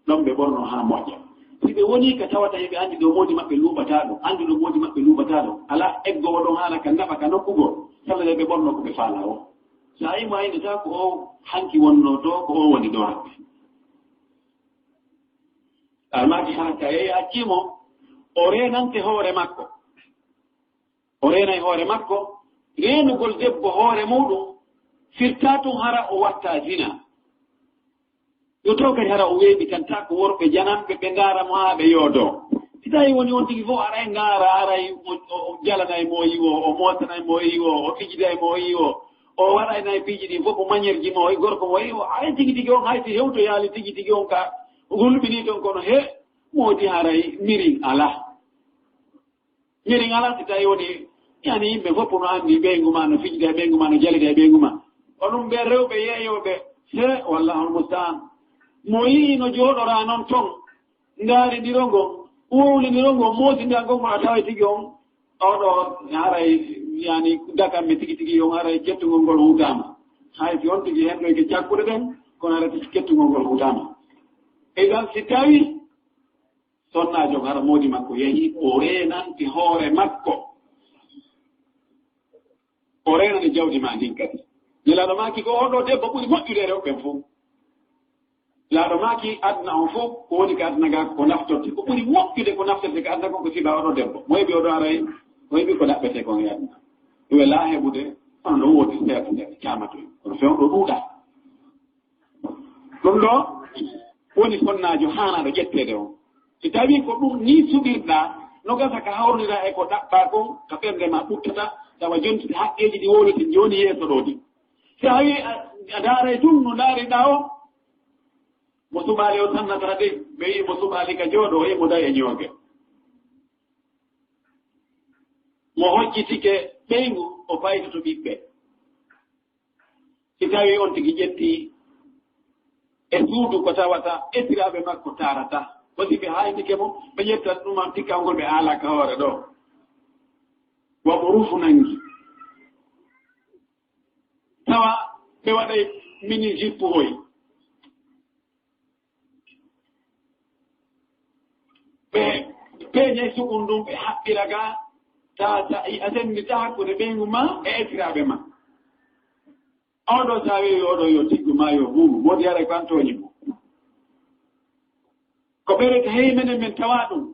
ɗon ɓe ɓorno haa moƴƴa. Si ɓe wonii ka tawata hiɓe anndi ɗo moodi maɓɓe luuɓataa ɗo, anndi ɗo moodi maɓɓe luuɓataa ɗo, alaa eggoowo ɗon haala ka nafa ka nokku goo, salla ɓe ɓorno ko ɓe faalaa o. Sa yii mo a inndataa ko o hanki wonnoo ɗo, ko o woni ɗo hannde. Almaami hara ka yeeyi accii mo, o reenante hoore makko. O reenay hoore makko, reenugol debbo hoore muuɗum, firtaa tun hara o watta zina. Yo taw kadi hara o weeɓitantaa ko worɓe jananɓe ɓe ndaara mo haa ɓe yoodoo. Si tawi woni on tigi fof aray ndaara, aray o, o, o jalanay mo o yiwo, o moosanay mo o yiwo, o fijiday mo o yiwo, o waɗaynay piiji ɗin fof ko manière ji mo, o gorko mo o yiwo, aray tigi tigi on hay si hewtoyaali tigi tigi on ka hulɓinii ton kono he moodi haray mirin alaa. Mirin alaa si tawi woni, yani yimɓe fof no anndi ɓeyngu ma no fijida e ɓeyngu ma no jalida e ɓeyngu ma. Onon ɓe rewɓe yeeyooɓe, he, wallahul musta'an. Mo yii no jooɗoraa non ton, ndaarindiro ngo, wowlindiro ngo, moosindira ngol ngol a taway tigi on, oɗo haray, yani, dakammi tigi tigi on haray kettungol ngol huutaama. Hay si on tigi hendoyke cakkuɗe ɗen, kono haray tigi kettungol ngol huutaama. E ɗan si tawi, sonnaajo hara moodi makko yahi, o reenante hoore makko. O reenane jawdi ma ndin kadi. Nelaaɗo maaki ko oɗo debbo ɓuri moƴƴude e rewɓe ɓen fof. Laaɗo maaki aduna on fof, ko woni ka aduna ga ko naftorte. Ko ɓuri moƴƴude ko naftorte ka aduna kon ko siba oɗo debbo. Mo heɓi oɗo aray, mo heɓi ko ɗaɓɓete kon e aduna. Ɗum e laa heɓude, kono no woodi seeɗa nde caamatoy. Kono fewndo ɗuuɗa. Ɗum ɗo woni sonnaajo haanaaɗo ƴetteede on. Si tawii ko ɗum nii suɓirɗaa, no gasa ka hawrira e ko ɗaɓɓaa kon, ka ɓernde ma ɓurtata, tawa jonti haqqeeji ɗi wowlete jooni yeeso ɗoo ɗi. Si a wii a, a ndaaray tun no ndaariɗaa o, Mo suɓaali o sannata de, ɓe wi'i mo suɓaali ka jooɗo, o yi'i mo da'i e ñooge. Mo hojjitike ɓeyngu, o faytoto ɓiɓɓe. Si tawii on tigi ƴetti e suudu ko tawata esiraaɓe makko taarata, o si ɓe haaynike mo, ɓe ƴettat ɗum an tikkangol ɓe aala ka hoore ɗo. Wa mo rufu nangi. Tawa ɓe waɗay mini jippu hoy. Ɓe peeñay sukun ɗum, ɓe haɓɓira ga, ta, ta, a sendita hakkunde ɓeyngu ma e esiraaɓe ma. Oɗo sa wewi oɗo yo tiggu ma yo buubu, modi ara ko an tooñi mo. Ko ɓerete hey menen men tawa ɗum.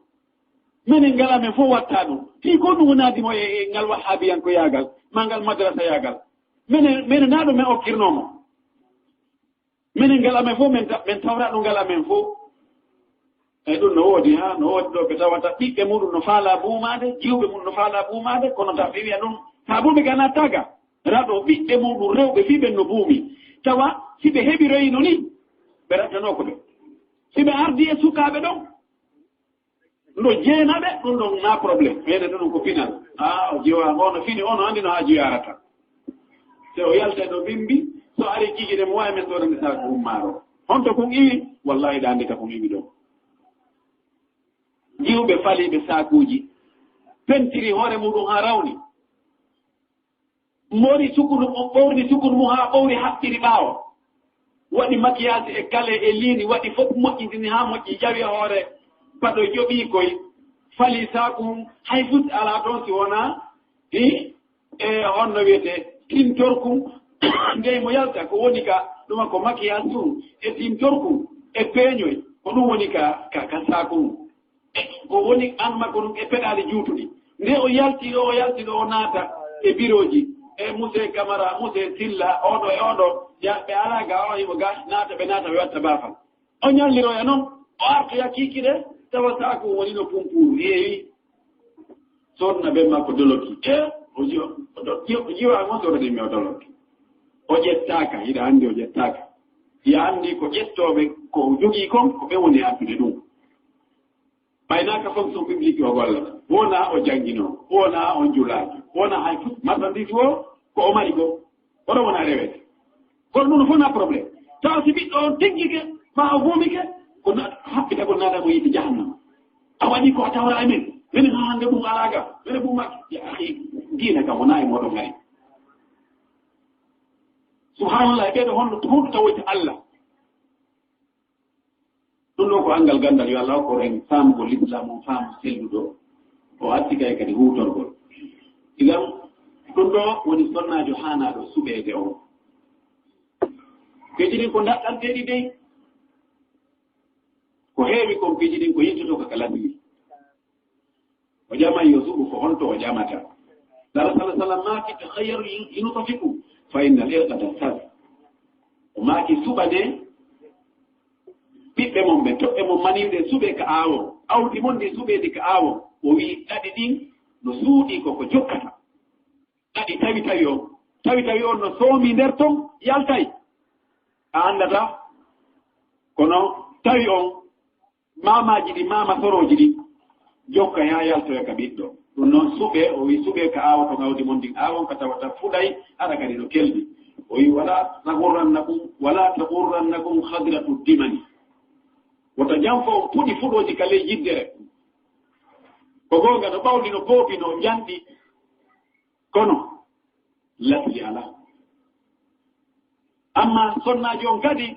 Menen ngal amen fof watta ɗum. Fii ko ɗum wonadi mo e, e ngal wahabiyanko yaagal, ma ngal madrasa yaagal. Menen, menen na ɗum men okkirno mo. Minen ngal amen fof, min ta-, min tawra ɗum ngal amen fof. Eyi, ɗum no woodi, haa no woodi ɗo ɓe tawata ɓiɓɓe muɗum no faalaa buumaade, jiwɓe mum no faalaa buumaade, kono ta ɓe wiya ɗum, taa buumi ga naattaaka. Raɗo ɓiɓɓe muɗum rewɓe fii ɓen no buumi. Tawa si ɓe heɓiroyino ni, ɓe rattanoo ko ɓe. Si ɓe ardi e sukaaɓe ɗon, no jeena ɓe, ɗum ɗon na problème. Ɓeyde ɗum ko pinal. Ah, o jiwa, o no fini, o no anndi no haa jiwarata. Se o yalta ɗo bimbi, so ari jigide mo wawi men ɗoɗande saaku ummaaro. Honto kun iwi? Wallahi ɗa anndi ka kun iwi ɗo. Jiwɓe faliɓe saakuji. Pentiri hoore muɗum haa rawni. Mori sukuru mum, ɓorni sukuru mum haa ɓowri, haɓɓiri ɓaawo. Waɗi makiyaasi e kale e liini, waɗi fof moƴƴintini haa moƴƴi, ƴawi e hoore paɗo, ƴoɓi koy, fali saaku mum, hay fus alaa toon si wonaa, hi, e honno wiyetee, tintorku, ndey mo yalta, ko woni ka, ɗuma ko makiyaasi ɗum, e tintorku, e peeñoy, ko ɗum woni ka, ka, ka saaku mum. Ko woni an makko ɗum e peɗaali juutuɗi. Nde o yalti ɗo, o yalti ɗo, o naata e birooji, e Muse Kamara, Muse Silla, oɗo e oɗo, ya, ɓe alaa ga, o himo ga, naata, ɓe naata, ɓe watta baafal. O ñalliroya noon, o artoya kiikiɗe, tawa saaku woni no pumpuuru, yeewi. Soodna ben makko doloki. E, o jiwa, o do-, jiwa, o jiwa mo soodani mi o doloki. O ƴettaaka, hiɗa anndi o ƴettaaka. Ya anndi ko ƴettooɓe, ko o jogii kon, ko ɓe woni addude ɗum. Ɓaynaaka fonction publique o gollata, wona o jannginoo, wona o njulaajo, wona hay fof. Marchandise o, ko o mari ko, oɗo wona rewede. Kono ɗum fof na problème. Tawa si ɓiɗɗo on teggike, ma o buumike, ko na-, haɓɓitagol naata mo yiite jahannama. A waɗi ko a tawra e men, menen haa hannde ɗum alaa ga, menen buumaki. Ya akhi, diina kam wona e moɗon hari. Subhanallah, ɓeɗo honno, honno tawoyta Allah. Ɗum ɗo ko anngal ganndal, yo Allah hokku en faamugol Lislaam on, faamu selluɗo, o arti kay kadi huutorgol. Idan, ɗum ɗo woni sonnaajo haanaaɗo suɓeede on. Piiji ɗin ko ndaɗɗanteeɗi dey. Ko heewi kon piiji ɗin ko yiltoto ka ka lasli. O ƴamay yo suɓu ko honto o ƴamata. Sala, sala, sala maaki, "Takhayyaru in, in tafiqu, fa inna al-irqa tasfar." O maaki, "Suɓane ɓiɓɓe mon ɓe, toɓɓe mon maniiɗe, suɓe ka aawon. Awdi mon ndi suɓe ndi ka aawon." O wi'i, "Ɗaɗi ɗin no suuɗi ko ko jokkata." Ɗaɗi tawi tawi on. Tawi tawi on no soomi nder ton, yaltay. A anndataa. Kono tawi on maamaaji ɗi, maama sorooji ɗi, jokka haa yaltoya ka ɓiɗɗo. Ɗum noon suɓe, o wi suɓe ka aawo to ngawdi mon ndin aawon ka tawata fuɗay, hara kadi no keldi. O wi, "Wala tagurrannakum, wala tagurrannakum khadratu dimani." Wota janfo on puɗi fuɗooji ka ley yiddere. Ko goonga no ɓawli, no boobi, no njanɗi. Kono lasli alaa. Amma sonnaajo on kadi,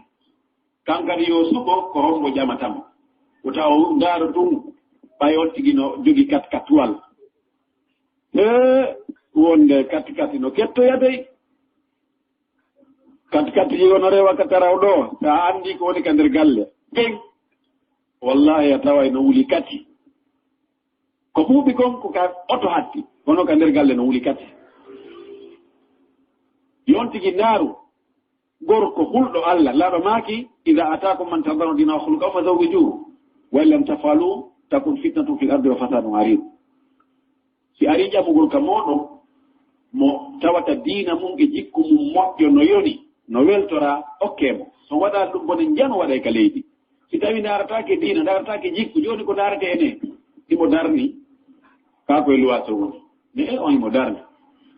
kan kadi yo suɓo ko hombo ƴamata mo. Ko taw ndaaro tun, ɓay on tigi no jogi kat-katuwal. He, wonde kat-kati no kettoya dey. Kat-kati yo no rewa ka taraw ɗo, sa andi ko woni ka nder galle. Peng. Wallahi a taway no wuli kati. Ko ɓuuɓi kon ko ka oto hatti, kono ka nder galle no wuli kati. Yon tigi ndaaru, gorko hulɗo Allah, Laaɗo maaki, "Iza ataakum man tardawna dinahu wa khuluqahu fazawwijuhu, wa in lam taf'alu takun fitnatun fil ardi wa fasadun arid." Si ari ƴamugol ka mooɗon, mo tawata diina mum e jikku mum moƴƴo no yoni, no weltora, okkee mo. So waɗaali ɗum bone, njano waɗay ka leydi. Si tawi ndaarataake diina, ndaarataake jikku, jooni ko ndaarata ene, himo darni, kaa koye luwaaso woni. Mais e on himo darni.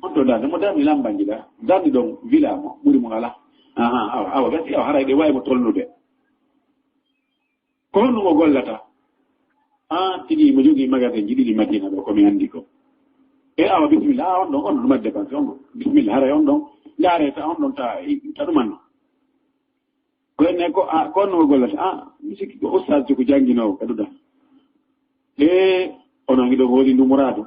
On to darni, mo darni lambanji ɗa. Darni ɗon, vila mo, ɓuri mo alaa. Aha, awa, awa, gasi, awa, haray ɗe waawi mo tolnude. Ko honno o gollata? Ah, tigi mo jogii magasin ji ɗiɗi Madina ɗo, ko mi anndi ko. E awa, bisimilla, ah, on ɗon, on ɗon, ɗum adde banque, on ɗon. Bisimilla, haray on ɗon. Ndaare ta, on ɗon, ta, ta ɗum anno. Ko enne ko, ah, ko honno o gollata? Ah, mi sikki ko ustaz ko jannginoowo ka duɗal. E, onon hiɗon hooli ndu muraadu.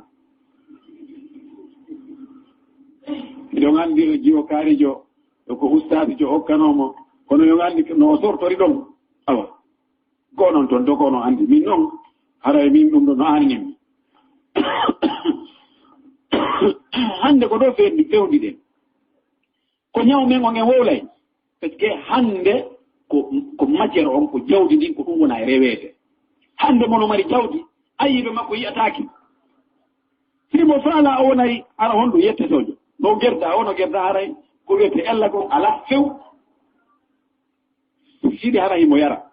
Hiɗon anndi o jiwo kaarijo, ko ustaz jo okkanoo mo. Kono yo anndi no o sortori ɗon. Awa. Ko onon ton, to ko onon anndi. Min non, haray min ɗum ɗo no aaninimmi. Hannde ko ɗo fewndi, fewndi ɗen. Ko ñaw men on en wowlay. Parce que hannde ko, ko matière on, ko jawdi ndin, ko ɗum wona e reweede. Hannde mono mari jawdi, ayiɓe makko yi'ataake. Si mo faala o wonay, ara honɗum yettetoojo. No gerda, o no gerda haray, ko wiyete ella kon alaa few. Siɗi hara himo yara.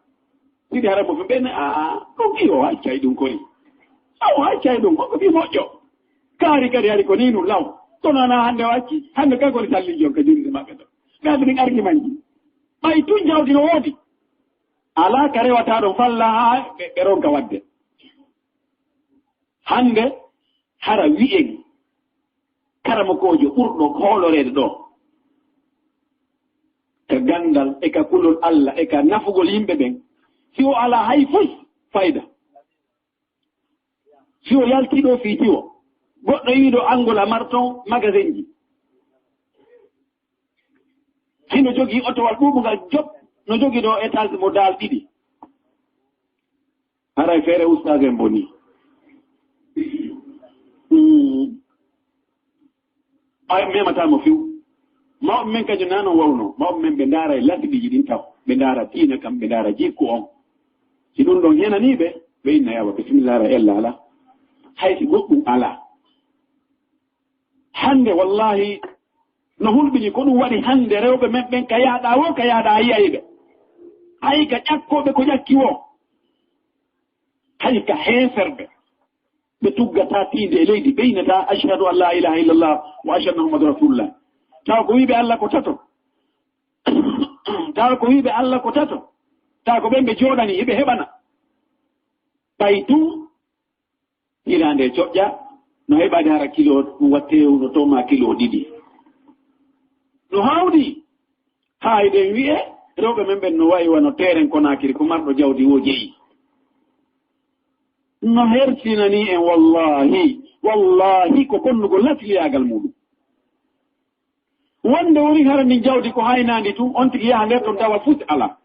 Siɗi hara mo fe ɓen, a, ɗum iyo accay ɗum koni. Aw accay ɗum, ko ko ɓi moƴƴo. Kaari kadi hari ko ni ɗum law. Kono ana hannde o acci, hannde kan koni salli jon ka juulde maɓɓe ɗo. Ɓe addi ɗin arki manji. Ɓay tun jawdi no woodi. Alaa ka rewata ɗon falla haa ɓe, ɓe ronka wadde. Hannde hara wi'en karamokoojo ɓurɗo hooloreede ɗo ka ganndal e ka kulol Alla e ka nafugol yimɓe ɓen, si o alaa hay fus fayda, si o yaltii ɗo fii tiwo, goɗɗo yii ɗo anngol a marton magasinji, hino jogii otowal ɓuuɓungal jop, no jogii ɗo étage mo daal ɗiɗi. Haray feere ustaas en boni. Mm. Ay, memata mo few. Mawɓe men kañum naa non wawno. Mawɓe men ɓe ndaara e lasbiiji ɗin taw. Ɓe ndaara diina kam, ɓe ndaara jikku on. Si ɗum ɗon henanii ɓe, ɓe inna yawa, bisimilla, ara ella ala. Hay si goɗɗum alaa. Hannde, wallahi, no hulɓini, ko ɗum waɗi hannde rewɓe men ɓen ka yaaɗa woo, ka yaaɗa a yi'ay ɓe. Hay ka ƴakkooɓe ko ƴakki woo. Hay ka heeferɓe. Ɓe tuggataa tiinde e leydi, ɓe innata, "Ashhadu an laa ilaaha illallah wa ashhadu anna Muhammadan Rasulullah." Tawa ko wi'ɓe Alla ko tato. Tawa ko wi'ɓe Alla ko tato. Tawa ko ɓen ɓe jooɗani, hiɓe heɓana. Ɓay tun, hiraande coƴƴa, no heɓaade hara kilo, ɗum wattee no toma kilo ɗiɗi. No hawdi, haa eɗen wi'e, rewɓe men ɓen no wayi wano Teeren Konaakiri, ko marɗo jawdi woo jeyi. No hersinanii en, wallahi, wallahi ko bonnugol latliyaagal muuɗum. Wonde woni hara ndin jawdi ko haynaandi tun, on tigi yaha nder ton tawa fus alaa.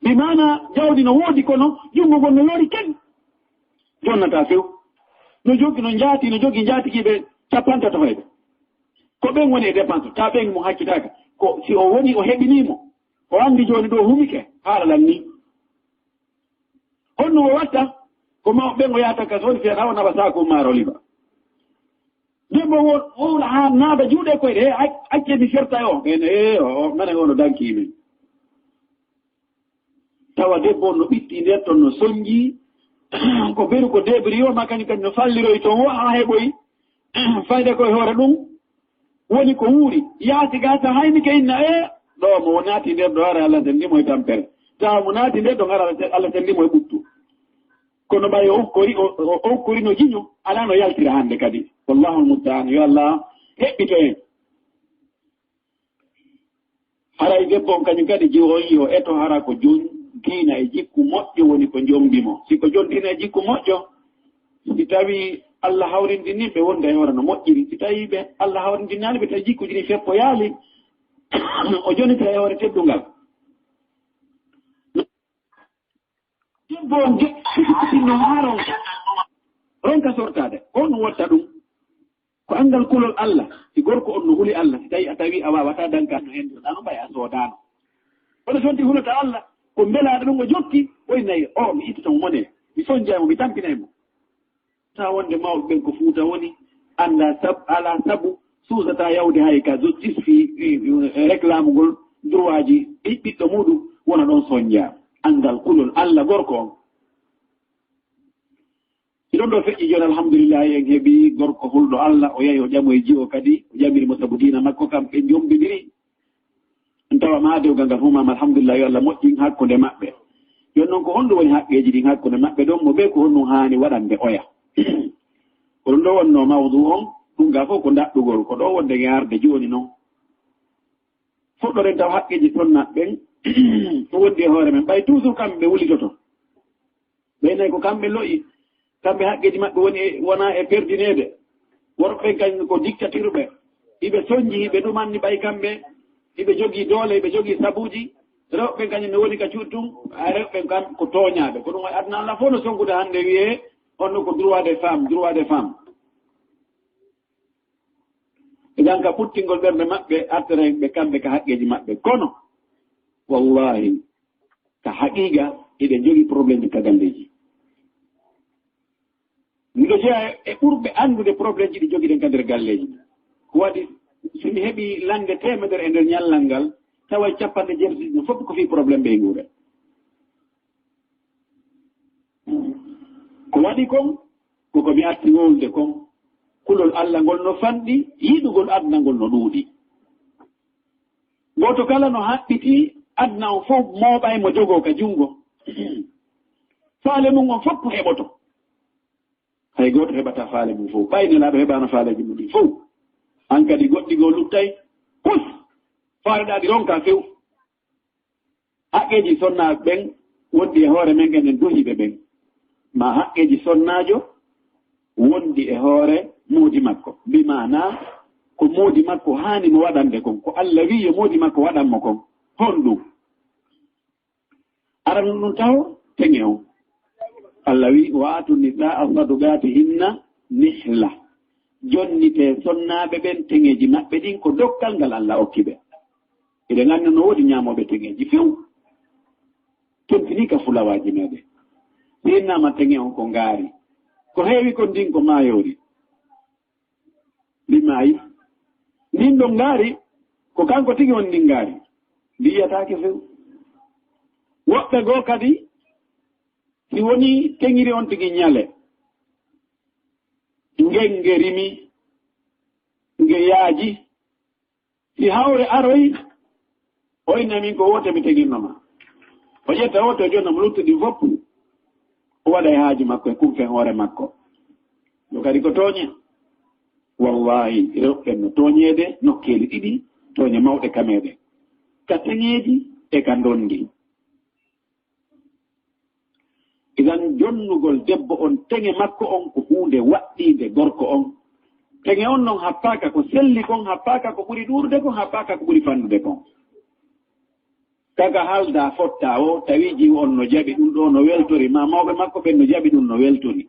Bi maana jawdi no woodi kono junngo ngon no yoori ken. Jonnataa few. No jogi, no njaati, no jogi njaatigiiɓe capantato hoyɓe. Ko ɓen woni e dépense, taa ɓen mo hakkitaaka. Ko si o woni o heɓinii mo, o anndi jooni ɗo humike, haala lan nii. Honno o watta? Ko mawɓe ɓen o yahata ka soodi seeɗa, o naɓa saako maaro liba. Debbo wo, wowla haa naada juuɗe koyɗe, he, ac-, acce mi ferta e o. Ɓen, ee, o, o, mene o no danki min. Tawa debbo on no ɓitti nder ton no sonji, ko beru ko débri o, ma kañum kadi no falliroy ton o, haa heɓoy fayda koye hoore ɗum. Woni ko wuuri, yaasi gasa hayni ke inna, e, ɗo mo naati nder ɗo, ara Allah senndi mo e tampere. Tawa mo naati nder ɗon, ara Allah senndi mo e ɓuttu. Kono ɓay o ukkori, o, o, o ukkori no jiño, alaa no yaltira hannde kadi. Wallahul musta'an, yo Allah heɓɓito en. Haray debbo on kañum kadi jiwo on yo eto hara ko jon diina e jikku moƴƴo woni ko jombi mo. Si ko jon diina e jikku moƴƴo, si tawi Allah hawrindini ɓe wonda e hoore no moƴƴiri. Si tawi ɓe Allah hawrindinaali ɓe tawi jikkuji ɗi feppo yaali, o jonita e hoore teddungal. Debbo on je-, no haa ronka. Ronka sortaade. Ko on watta ɗum. Ko anngal kulol Allah. Si gorko on no huli Allah, si tawi a tawi a waawataa danka no hendirɗaa no ɓay a soodaano. Kono so wonti hulata Allah, ko mbelaaɗo ɗum o jokki, o innayi, o, mi ittata mo mone, mi sonjay mo, mi tampinay mo. Taa wonde mawɓe ɓen ko Fuuta woni, annda sab-, alaa sabu suusataa yawde hay ka justice fii, fii, fii réclame ngol droit ji ɓi-, ɓiɗɗo muuɗum wona ɗon sonjaa. anngal kulol Alla gorko on. Si ɗon ɗo feƴƴi jooni, alhamdulillahi, en heɓi gorko hulɗo Alla, o yahi o ƴamoyi jiwo kadi, o ƴamiri mo sabu diina makko kam, ɓe njombidiri. En tawa ma dewgal ngal humama, alhamdulillahi, yo Alla moƴƴin hakkunde maɓɓe. Jooni non ko honɗum woni haqqeeji ɗin hakkunde maɓɓe ɗon, mo ɓe ko honɗum haani waɗande oya? Ko ɗum ɗo wonno mawdu on, ɗum ga fof ko ndaɗɗugol, ko ɗo wonde nge arde jooni non. Fuɗɗoren taw haqqeeji sonnaaɓe ɓen, ko wondi e hoore men, ɓay toujours kamɓe ɓe wulitoto. Ɓay nay ko kamɓe lo'i, kamɓe haqqeeji maɓɓe woni e, wona e perdineede. Worɓe ɓen kañum ko dictature ɓe, hiɓe sonji, hiɓe ɗumanni ɓay kamɓe, hiɓe jogii doole, hiɓe jogii sabuuji. Rewɓe ɓen kañum ne woni ka cuuɗi tun, a rewɓe ɓen kam ko tooñaaɓe. Ko ɗum waɗi aduna Allah fof no sonkude hannde wiyee, on ɗo ko droit des femmes, droit des femmes. Idan ka ɓuttingol ɓernde maɓɓe, artere ɓe kamɓe ka haqqeeji maɓɓe. Kono, wallahi, ka haqiiqa, eɗen jogii problème ka galleeji. Miɗo jeyaa e ɓurɓe anndude problème ji ɗi jogiɗen ka nder galleeji. Ko waɗi, si mi heɓii lannde teemedere e nder ñallal ngal, tawa capanɗe jeetati ɗum fof ko fii problème ɓe e nguure. Ko waɗi kon, ko ko mi arti wowlude kon, kulol Alla ngol no fanɗi, yiɗugol aduna ngol no ɗuuɗi. Gooto kala no haɓɓiti aduna on fof mooɓay mo jogoo ka junngo. Faale mum on fof ko heɓoto. Hay gooto heɓataa faale mum fof. Ɓay Nelaaɗo heɓaano faaleeji mum ɗin fof. An kadi goɗɗi goo luttay, pus, faaleɗaa ɗi ronkaa few. Haqqeeji sonnaaɓe ɓen wondi e hoore men, enen duhiiɓe ɓen. Maa haqqeeji sonnaajo wondi e hoore moodi makko. Bi maanaa ko moodi makko haani mo waɗande kon. Ko Alla wi'i yo moodi makko waɗan mo kon. Honɗum? Aran ɗum taho, teŋe on. Alla wi'i, "Wa aatu nisaa saduqaatihinna nihla." Jonnitee sonnaaɓe ɓen teŋeeji maɓɓe ɗin ko dokkal ngal Alla okki ɓe. Eɗen anndi no woodi ñaamooɓe teŋeeji few. Tontini ka fulawaaji meɗen. Si innama teŋe on ko ngaari. Ko heewi kon ndin ko maayoori. Ndi maayi. Ndin ɗon ngaari, ko kanko tigi woni ndin ngaari. Ndi yiyataake few. Woɓɓe goo kadi, si woni teŋiri on tigi ñale, nge, nge rimi, nge yaaji, si hawre aroyi, o inna min ko woote mi teŋirno ma. O ƴetta woote, o jonna mo luttuɗi fof. O waɗa e haaju makko, e kumfen hoore makko. Ɗo kadi ko tooñe. Wallahi, rewɓe no tooñeede nokkeeli ɗiɗi, tooñe mawɗe kameeɗe. Ka teŋeeji e ka ndondi. Idan jonnugol debbo on teŋe makko on ko huunde waɗɗiinde gorko on. Teŋe on non happaaka ko selli kon, happaaka ko ɓuri ɗuuɗude kon, happaaka ko ɓuri fanɗude kon. Kaga haalda fotta o, tawi jiwo on no jaɓi ɗum ɗo no weltori, ma mawɓe makko ɓen no jaɓi ɗum no weltori.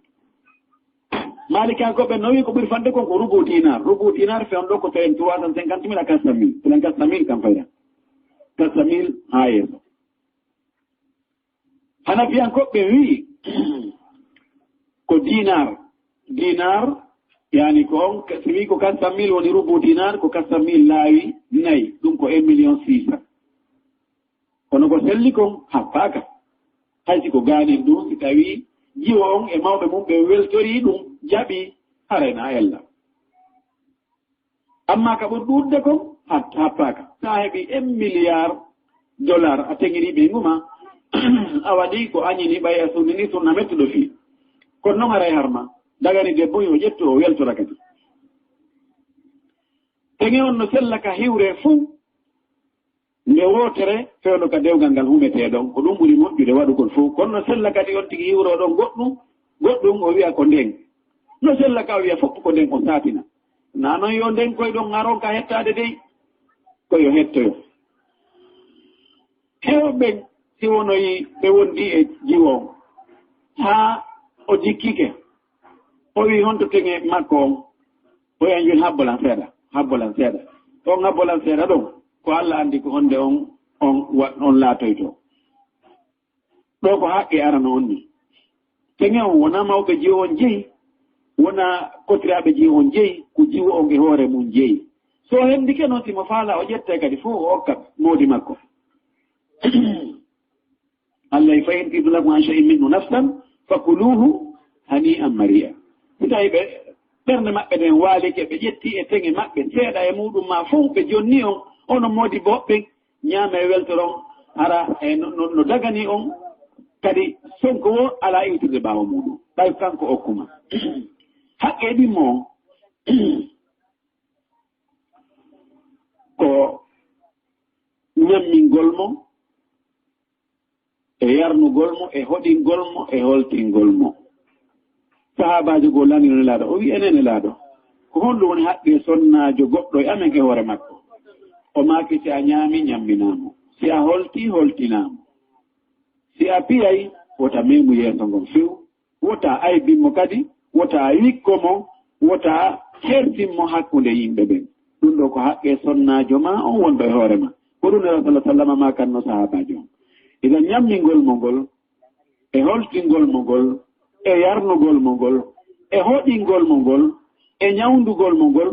Maalikankoɓe no wi ko ɓuri fanɗude kon ko rubu dinar. Rubu dinar fe on ɗo ko tawen trois cent cinquante mille à quatre cent mille. Pour quatre cent mille kam fayda. Quatre cent mille haa yeeso. Hanafiyankoɓe ɓe wi'i ko dinar, dinar, yani ko on, si wi'i ko quatre cent mille woni rubu dinar, ko quatre cent mille laawi nayi, ɗum ko un million six cent. Kono ko selli kon happaaka. Hay si ko gaanin ɗum, si tawi jiwo on e mawɓe mum ɓe weltori ɗum, jaɓi, haray na ella. Amma ka ɓuri ɗuuɗude kon, hat-, happaaka. Sa heɓi un milliard dollar, a teŋiri ɓe nguma, a waɗi ko añini ɓay a sunnini sunna mettuɗo fii. Kono non haray harma, dagani debbo yo ƴettu o weltora kadi. Teŋe on no sella ka hiwre fuu, nde wootere fewndo ka dewgal ngal humetee ɗon, ko ɗum ɓuri moƴƴude waɗugol fof. Kono no sella kadi on tigi hiwro ɗon goɗɗum, goɗɗum o wi'a ko nden. No sella ka o wi'a fof ko nden o saatina. Na non yo nden koy ɗon ŋaron ka hettaade dey, ko yo hettoyo. Heewɓe si wonoyi ɓe wondi e jiwo on, haa o jikkike, o wi honto teŋe makko on, o wi'a joni habbolan seeɗa, habbolan seeɗa. On habbolan seeɗa ɗon, ko Alla anndi ko honde on, on wa-, on laatoyto. Ɗo ko haqqe arano on ni. Teŋe on wona mawɓe jeyi on jeyi, wona kotiraaɓe jeyi on jeyi, ko jiwo on e hoore mum jeyi. So o hendike noon, si mo faala o ƴetta kadi fof o okka moodi makko. Allah e fayintirdu lakum an shay'in minhu nafsan, fakuluhu hani'an mari'a. Si tawi ɓe, ɓernde maɓɓe nden waalike, ɓe ƴetti e teŋe maɓɓe, seeɗa e muɗum ma fow, ɓe jonni on, onon moodi boɓɓe, ñaama e weltoron, hara e no, no, no dagani on, kadi sonko wo alaa iwtirde ɓaawo muɗum. Ɓay kanko okkuma. Haqqe ɗimmo on, ko ñammingol mo, e yarnugol mo, e hoɗingol mo, e holtingol mo. Sahaabaajo goo lanndino Nelaaɗo, o wi'i, "Enen Nelaaɗo, ko honɗum woni haqqe sonnaajo goɗɗo e amen e hoore makko?" O maaki, "Si a ñaami, ñamminaa mo. Si a holti, holtinaa mo. Si a piyay, wota meemu yeeso ngon few. Wota aybin mo kadi, wota wikko mo, wota hertin mo hakkunde yimɓe ɓen. Ɗum ɗoo ko haqqe sonnaajo ma on wonɗo e hoore ma." Ko ɗum Nelaaɗo sallallaahu alayhi wa sallam maakanno sahaabaajo on. Idan ñammingol mo ngol, e holtingol mo ngol, e yarnugol mo ngol, e hoɗingol mo ngol, e ñawndugol mo ngol,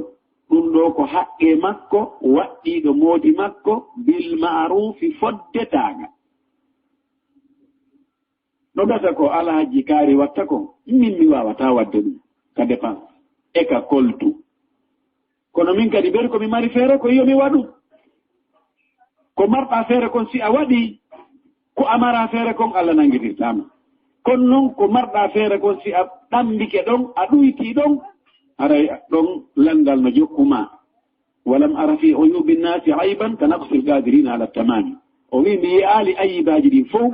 ɗum ɗoo ko haqqe makko waɗɗiiɗo moodi makko bil ma'ruufi fodde taaga. No gasa ko Alhaji Kaari watta kon, min mi waawataa waɗde ɗum ka dépense e ka koltu. Kono min kadi, ɓeydu ko mi mari feere, ko yo mi waɗu. Ko marɗaa feere kon, si a waɗii, ko a maraa feere kon, Allah nanngitirtaa ma. Kono non, ko marɗaa feere kon, si a ɗammbike ɗon, a ɗuytii ɗon, haray ɗon lanndal no jokku ma. "Walam ara fi uyubi nnasi ayban ka naqsil qadirina ala tamami." O wi'i, "Mi yi'aali ayyibaaji ɗin fow,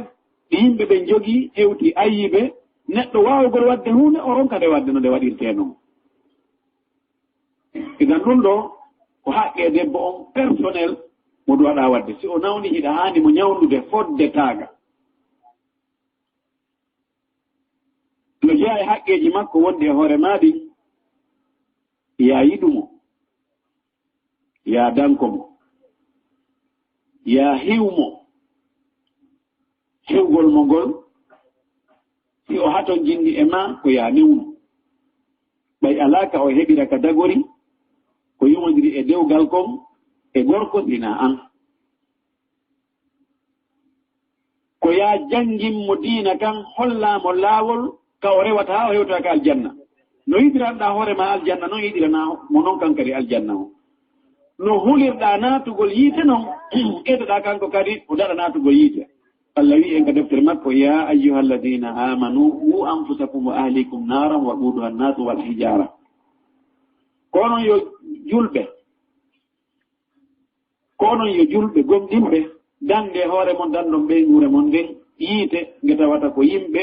ɗi yimɓe ɓen jogii, hewti ayyibe, neɗɗo waawugol waɗde huunde, o ronka nde waɗde no nde waɗirtee non." Idan ɗum ɗoo, ko haqqe debbo on personnel mo ɗum waɗa waɗde. Si o nawni, hiɗa haani mo ñawndude fodde taaga. No jeyaa e haqqeeji makko wonɗi e hoore maa ɗin, yaa yiɗu mo, yaa danko mo, yaa hiw mo. Hewgol mo ngol, si o haton jinni e maa, ko yaa newnu. Ɓay alaa ka o heɓira ka dagori, ko yumondiri e dewgal kon e gorko, sinaa an. Ko yaa janngin mo diina kan, hollaa mo laawol ka o rewata haa o hewta ka aljanna. No yiɗiranɗaa hoore maa aljanna, non yiɗiranaa mo non kan kadi aljanna o. No hulirɗaa naatugol yiite non, etoɗaa kanko kadi o daɗa naatugol yiite. Allah wi'i en ka deftere makko, "Ya ayyuhalladhina amanu, qu anfusakum wa ahlikum naran waquduha nnasu wal hijara." Ko onon yo julɓe, ko onon yo julɓe gomɗinɓe, dande hoore mon, dandon ɓeynguure mon nden yiite, nge tawata ko yimɓe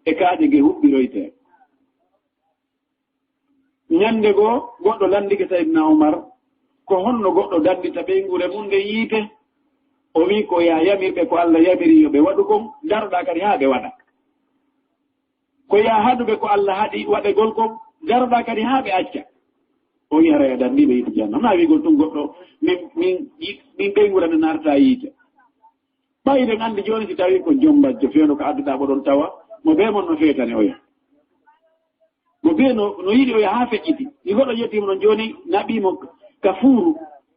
e kaaƴe nge huɓɓiroytee. Ñande goo, goɗɗo landike Sayyidina Umar, ko honno goɗɗo dandita ɓeynguure mum nden yiite? O wi'i, ko yaa yamirɓe ko Allah yamiri yo ɓe waɗu kon, daroɗaa kadi haa ɓe waɗa. Ko yaa haɗuɓe ko Allah haɗi waɗegol kon, daroɗaa kadi haa ɓe acca. O wi'i, haray a dandiiɓe yiite jahannama. Naa wi'ugol tun goɗɗo, min, min, min ɓeynguure nden naatataa yiite. Ɓay eɗen anndi jooni, si tawii ko jombajjo feewndo ka adduɗaa, oɗon tawa mo bee mon no feetani oya. Mo bee no, no yiɗi oya haa feƴƴiti. Si goɗɗo ƴettii mo ɗon jooni, naɓii mo ka fuuru,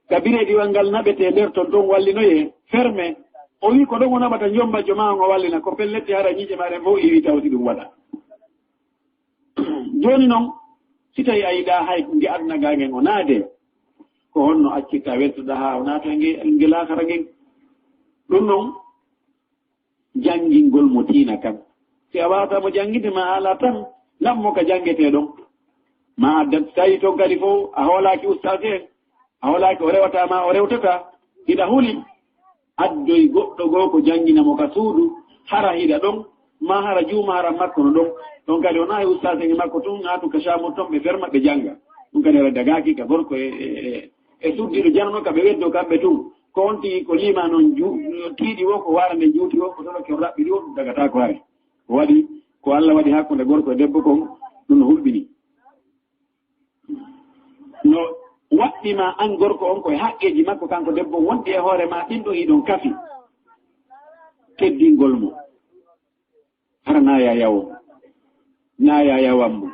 ka bireediwal ngal naɓetee nder ton, ton wallinoyee, fermé. O wi'i ko ɗon o naɓata jombajjo maa on o wallina, ko pelletti hara ñiiƴe maa ɗen fow iwii taw si ɗum waɗa. Jooni non, si tawii a yiɗaa hay nge aduna gaa ngen o naade, ko honno accirtaa weltoɗaa haa o naata nge, nge laakara ngen? Ɗum non, janngingol mo diina kan. Si a waawataa mo jannginde, ma a alaa tan, naɓ mo ka janngetee ɗon. Ma a addat, tawi ton kadi fow, a hoolaaki ustaas en, a hoolaaki o rewataa ma o rewtataa, hiɗa huli, addoy goɗɗo goo ko janngina mo ka suudu, hara hiɗa ɗon, ma hara juuma hara makko no ɗon. Ɗon kadi wonaa e ustaas en e makko tun, haa tun ka caamur ton ɓe ferma ɓe jannga. Ɗum kadi hara dagaaki ka gorko e, e, e, e suddiiɗo janano ka ɓe weddoo kamɓe tun. Ko on tigi ko liima non ju-, tiiɗi wo, ko waara nden juuti wo, ko toloke on raɓɓiɗi wo, ɗum dagataa ko hare. Ko waɗi, ko Allah waɗi hakkunde gorko e debbo kon, ɗum no hulɓini. No waɗɗi ma an gorko on ko e haqqeeji makko kanko debbo on wonɗi e hoore ma, ɗin ɗon hiɗon kafi teddingol mo. Hara naa yaa yawo mo, naa yaa yawan mo,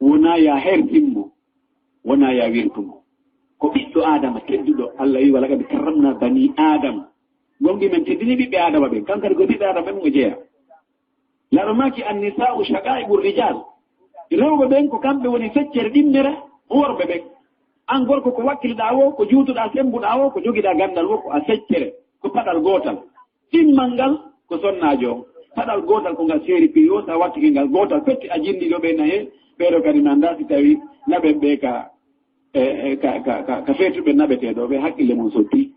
wonaa yaa hertin mo, wonaa yaa wirtu mo. Ko ɓiɗɗo Aadama tedduɗo, Allah wi'i, "Walaqad karramna bani Aadama." Gomɗii men teddini ɓiɓɓe Aadama ɓen, kan kadi ko ɓiɓɓe Aadama ɓen o jeyaa. Laaɗo maaki, "Annisaa'u shaqaa'iqu rijal." Rewɓe ɓen ko kamɓe woni feccere ɗimmere worɓe ɓen. An gorko ko wakkiliɗaa woo, ko juutuɗaa, semmbuɗaa woo, ko jogiɗaa ganndal woo, ko a feccere, ko paɗal gootal. Ɗimmal ngal ko sonnaajo on. Paɗal gootal ko ngal seeri piyo, so a wattike ngal gootal petti a jinndi ɗo ɓe naye, ɓee ɗo kadi mi anndaa si tawi naɓen ɓe ka, e, e, ka, ka, ka, ka feetuɓe naɓetee ɗo, ɓe hakkille mum sotti.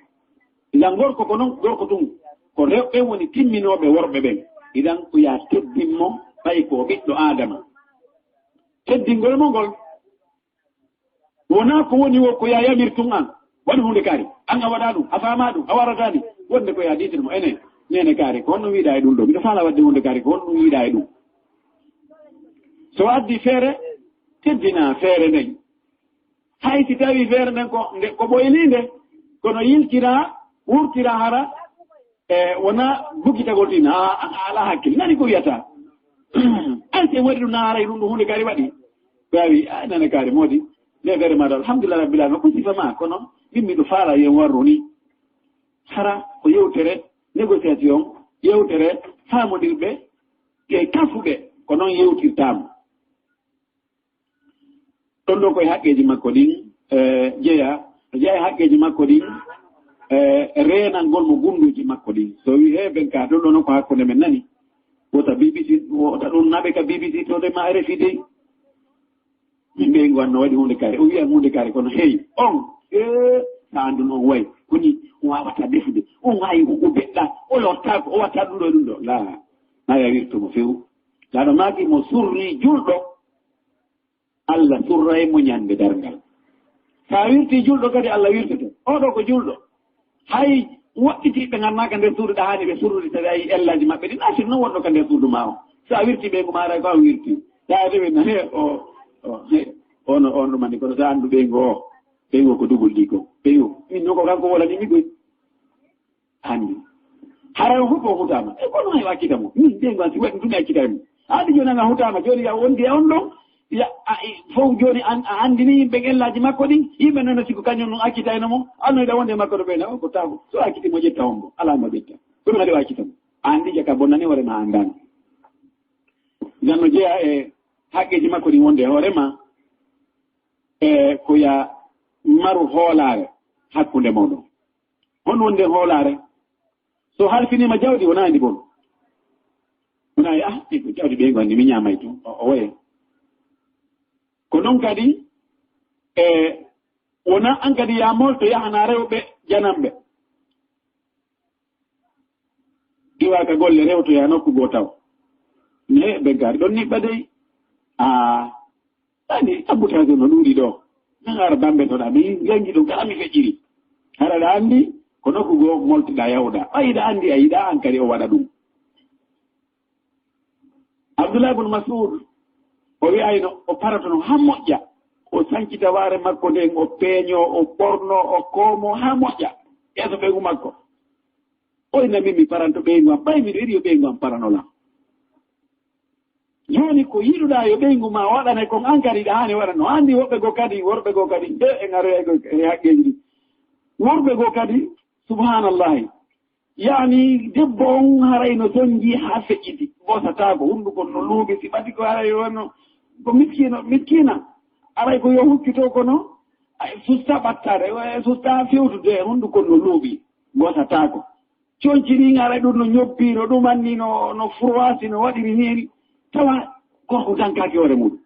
Ngam gorko ko non, gorko tun ko rewɓe woni timminooɓe worɓe ɓen. Idan ko yaa teddin mo, ɓay ko o ɓiɗɗo Aadama. Teddingol mo ngol wonaa ko woni wo ko yaa yamir tun an. Waɗu huunde kaari. An a waɗaa ɗum, a faamaa ɗum, a warataa ni. Wonde ko yaa diitel mo enen. Neene kaari, ko honno wiiɗaa e ɗum ɗo? Miɗo faalaa waɗde huunde kaari, ko honno wiiɗaa e ɗum? So addi feere, teddinaa feere nden. Hay si tawii feere nden ko nde, ko ɓoyliinde, kono yiltiraa, wurtiraa hara, e wonaa bugitagol tin, a, a, a alaa hakkil. Nani ko wiyata? Ay, si en waɗi ɗum, na haray ɗum ɗo huunde kaari waɗi. Ɓe a wi, "Ay, nane kaari, moodi, nde feere maa ɗo, alhamdulillah rabbil alamin, ko sifa maa, kono min miɗo faalaa yo en warru ni." Hara ko yewtere négociation, yewtere faamondirɓe e kafuɓe, ko non yewtirtaama. Ɗon ɗo koye haqqeeji makko ɗin, e, jeyaa, jeyaa e haqqeeji makko ɗin, e, reenangol mo gunnduuji makko ɗin. So wii, "He, ben ka, ɗon ɗo non ko hakkunde men nani." Wota B B C, wota ɗum naɓe ka B B C to de ma R F I dey. Min ɓe ngo anno waɗi huunde kare. O wiya huunde kare kono hey, on, e, sa anndun on way. Koni, o waawata defude. On waawi o, o beɗɗa, o lottaako, o watta ɗum ɗo e ɗum ɗo. Laa, na yawirto mo few. Laaɗo maaki mo surri julɗo. Allah surray mo ñande darngal. Sa wirti julɗo kadi Allah wirtete. Oɗo ko julɗo. Hay woɗɗitiiɓe ngarnaaka nder suudu ɗa hani ɓe surrude tawi ayi ellaji maɓɓe ɗi. Nasir non wonɗo ka nder suudu ma o. Sa wirti ɓe ko maara ko a wirti. Sa dewe na he o, o, he, ono, on ɗum anndi kono sa anndu ɓe ngo o. Ɓe ngo ko dugol ɗi ko. Ɓe ngo. Min non ko kanko wolani mi koy. Anndi. Haray on fof ko hutaama. E kono hay o accita mo. Min ɓe ngo anndi waɗi ɗum accita mo. Anndi jooni an a hutaama. Jooni ya wondi e on ɗon. Ya, a, i, fof jooni an, a anndini yimɓe ellaaji makko ɗin. Yimɓe noon si ko kañum ɗum accitayno mo. Annoyɗa wonde e makko ɗo ɓeyna. O ko taako. So acciti mo ƴetta on mo. Alaa mo ƴetta. Ko ɗum waɗi o accita mo. Anndi jaka bonnani hoore ma anndaani. Ngan no jeyaa e haqqeeji makko ɗin wonde e hoore ma. E ko ya maru hoolaare hakkunde mooɗon. Honno wonde hoolaare? So halfiniima jawdi, wonaa ndi bon. Wonaa, ah, e ko jawdi ɓe ngon ni mi ñaamay tun. O, o waye. Ko non kadi, e, wonaa an kadi yaa molto yahanaa rewɓe jananɓe. Iwa ka golle rewtoyaa nokku goo taw. Ne, ɓe gari ɗon niɓɓa dey. Aa, ani, abbutaajo no ɗuuɗi ɗo. Nan ara bambe to ɗa, mi yangi ɗum, kala mi feƴƴiri. Hara ɗa anndi, ko nokku goo moltuɗa yahuɗa. Ɓay ɗa anndi, a yiɗa an kadi o waɗa ɗum. Abdullah ibn Mas'ud, o wi'ayno, o paratono haa moƴƴa. O sancita waare makko nden, o peeño, o ɓorno, o koomo haa moƴƴa. Yeeso ɓeyngu makko. O inna min mi paranto ɓeyngu am, ɓay miɗo yiɗi yo ɓeyngu am parano lan. Jooni ko yiɗuɗaa yo ɓeyngu ma waɗane kon, an kadi ɗa haani waɗa. No anndi woɓɓe goo kadi, worɓe goo kadi, nde en aroyay ko e haqqeeji ɗi. Worɓe goo kadi, subhanallahi. Yaani, debbo on haray no sonji haa feƴƴiti. Bosataako, hunduko no luuɓi, si ɓati ko haray wonno ko miskino, miskina. Aray ko yo huccito kono, ay, susta ɓattaade, e susta fewtude, hunduko no luuɓi. Bosataako. Conci ɗin ara ɗum no ñoppi, no ɗumanni, no, no froisi, no waɗiri niiri. Tawa gorko dankaaki hoore muɗum.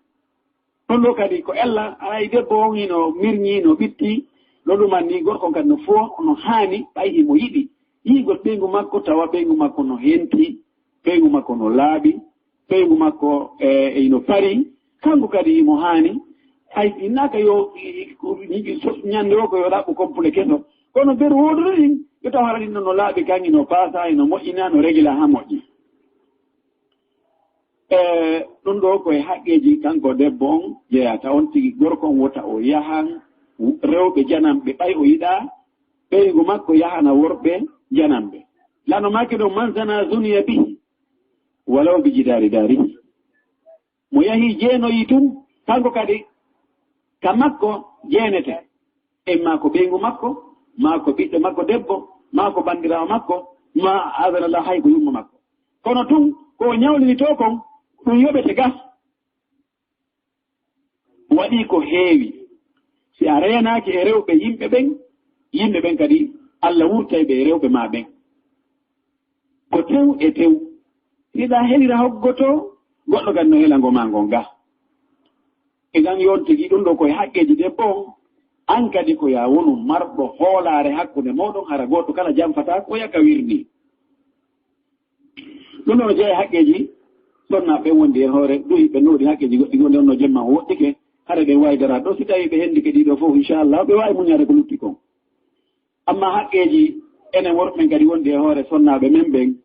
Ɗon ɗo kadi ko ella, aray debbo on hino mirñi, no ɓitti, no ɗumanni, gorko on kadi no fo, no haani, ɓay himo yiɗi. Yi'igol ɓeyngu makko, tawa ɓeyngu makko no henti, ɓeyngu makko no laaɓi, ɓeyngu makko, e, e ino fari, kanko kadi imo haani. Hay si innaka yo, i, i, ko, i, so, ñande o ko yo ɗaɓɓu complet keso. Kono beru wooduɗo ɗin, yo taw hara ɗin ɗon no laaɓi kan, ino paasa, ino moƴƴina, no regila haa moƴƴi. E, ɗum ɗo ko e haqqeeji kanko debbo on jeyata on tigi, gorko on wota o yahan rewɓe jananɓe ɓay o yiɗaa, ɓeyngu makko yahana worɓe jananɓe. Lano maaki ɗo, "Man zana zuniya bihi, walaw bi jidaari daari." Mo yahi jeenoyi tun, kanko kadi ka makko jeenete. Imma ko ɓeyngu makko, maa ko ɓiɗɗo makko debbo, maa ko banndiraawo makko, maa, azanallah, hay ko yumma makko. Kono tun, ko o ñawlini to kon, ɗum yoɓete ga. Waɗi ko heewi. Si a reenaaki e rewɓe yimɓe ɓen, yimɓe ɓen kadi, Alla wurtay ɓe e rewɓe maa ɓen. Ko tew e tew. Hiɗa helira hoggoto, goɗɗo kadi no hela ngo maa ngon ga. Idan yon tigi ɗum ɗo koye haqqeeji debbo on, an kadi ko yaa wonu marɗo hoolaare hakkunde mooɗon, hara gooto kala janfataa ko yaka wirni. Ɗum ɗo no jeyaa e haqqeeji sonnaaɓe ɓen wondi e hoore, duhi ɓe no woodi haqqeeji goɗɗi, wonde on no jemma o woɗɗike, hara ɓen waawi daraade ɗo, si tawii ɓe hendike ɗii ɗo fof, inchallah, ɓe waawi muñaade ko lutti kon. Amma haqqeeji enen worɓe ɓen kadi wondi e hoore sonnaaɓe men ɓen,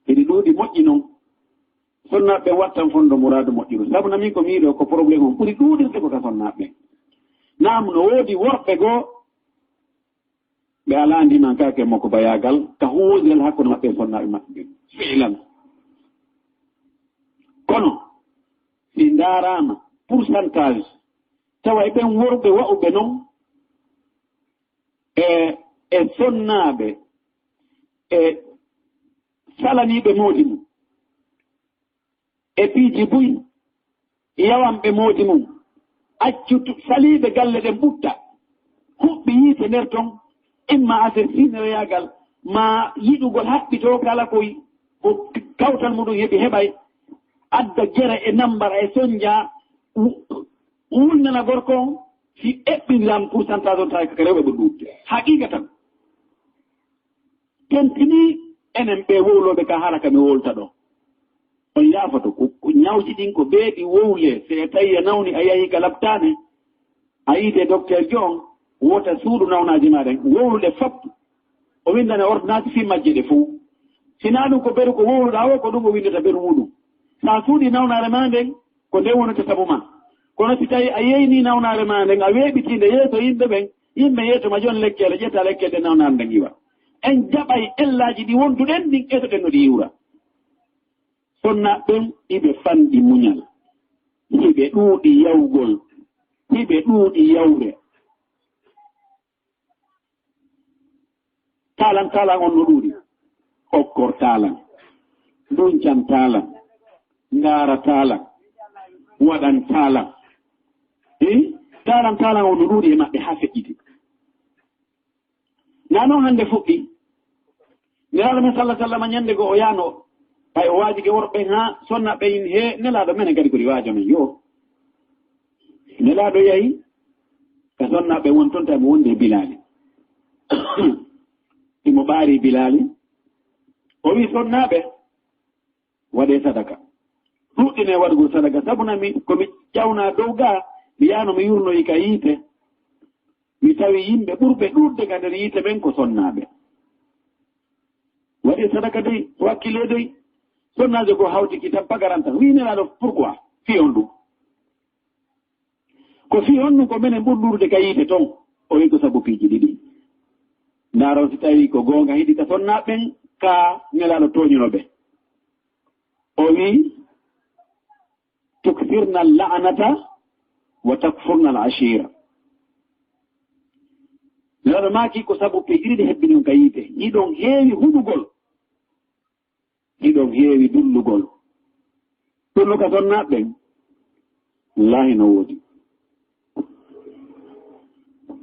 eɗi ɗuuɗi moƴƴi non. Sonnaaɓe ɓen wattan fondo muraadu moƴƴuru. Sabu na min ko miiɗo ko problème on ɓuri ɗuuɗirde ko ka sonnaaɓe ɓen. Naam, no woodi worɓe goo ɓe alaa ndimankaake mo ko bayaagal ka huwondiral hakkunde maɓɓe e sonnaaɓe maɓɓe ɓen. Fiilan. Kono, si ndaaraama pourcentage, tawa e ɓen worɓe wa'uɓe non, e, e sonnaaɓe, e salaniiɓe moodi mum, e piiji buy, yawanɓe moodi mum, accu tu-, saliiɓe galle ɗen ɓutta, huɓɓi yiite nder ton, imma affaire siinoyaagal, ma yiɗugol haɓɓitoo kala ko y-, ko kawtal muɗum heɓi heɓay, adda gere e nammbara e sonnja, wu-, wulnana gorko on, si eɓɓindiram pourcentage on tawi ko rewɓe ɓuri ɗuuɗde. Haqiiqa tan. Tentinii enen ɓee wowlooɓe ka haala ka mi wowlta ɗoo. On yaafoto, ko, ko ñawji ɗin ko beeɗi wowlee, si a tawi a nawni a yahi ka laptaane, a yiide docteur jo on, wota suuɗu nawnaaji maa ɗen, wowluɗe fop. O winndane ordonnance fii majje ɗe fow. Si naa ɗum ko beru ko wowluɗaa o, ko ɗum o winndata beru muɗum. Sa suuɗii nawnaare maa nden, ko nden wonata sabu maa. Kono si tawi a yeynii nawnaare maa nden, a weeɓitii nde yeeso yimɓe ɓen, yimɓe yeeto ma jon lekkele, ƴetta lekkele ɗe nawnaare nden iwa. En jaɓay ellaaji ɗi wonduɗen ɗin, etoɗen no ɗi iwra. Sonnaaɓe ɓen, iɓe fanɗi muñal, iɓe ɗuuɗi yawgol, iɓe ɗuuɗi yawre. Taalan, taalan on no ɗuuɗi. Okkor taalan, duncan taalan, ngaara taalan, waɗan taalan. Eh? Taalan, taalan on no ɗuuɗi e maɓɓe haa feƴƴiti. Naa non hannde fuɗɗi. Nelaaɗo men salla sallama ñannde goo o yaano, ɓay o waajike worɓe ɓen haa sonnaaɓe ɓen, hee, Nelaaɗo, menen kadi ko ɗi waajo men, yo. Nelaaɗo yahi ka sonnaaɓe ɓen won ton, tawi mo wondi e Bilaali. Himo ɓaari Bilaali. O wi'i, "Sonnaaɓe, waɗee sadaka. Ɗuɗɗinee waɗugol sadaka. Sabu na mi, ko mi ƴawnaa dow gaa, mi yaano mi yurnoyi ka yiite. Mi tawi yimɓe ɓurɓe ɗuuɗde ka nder yiite ɓen ko sonnaaɓe. Waɗee sadaka dey, wakkilee dey." Sonnaajo goo hawti ki tan pagaran tan. Wi'i Nelaaɗo, "Pourquoi? Fii honɗum?" Ko fii honɗum ko menen ɓuri ɗuuɗude ka yiite ton? O wi'i ko sabu piiji ɗiɗi. Ndaaron si tawii ko goonga hiɗi ka sonnaaɓe ɓen, ka Nelaaɗo tooñuno ɓe. O wi'i, "Tukfirna la'anata wa takfurna al-ashira." Nelaaɗo maaki ko sabu piiji ɗiɗi hebbini on ka yiite. Hiɗon heewi huɗugol. Hiɗon heewi dullugol. Ɗum no ka sonnaaɓe ɓen? Wallaahi no woodi.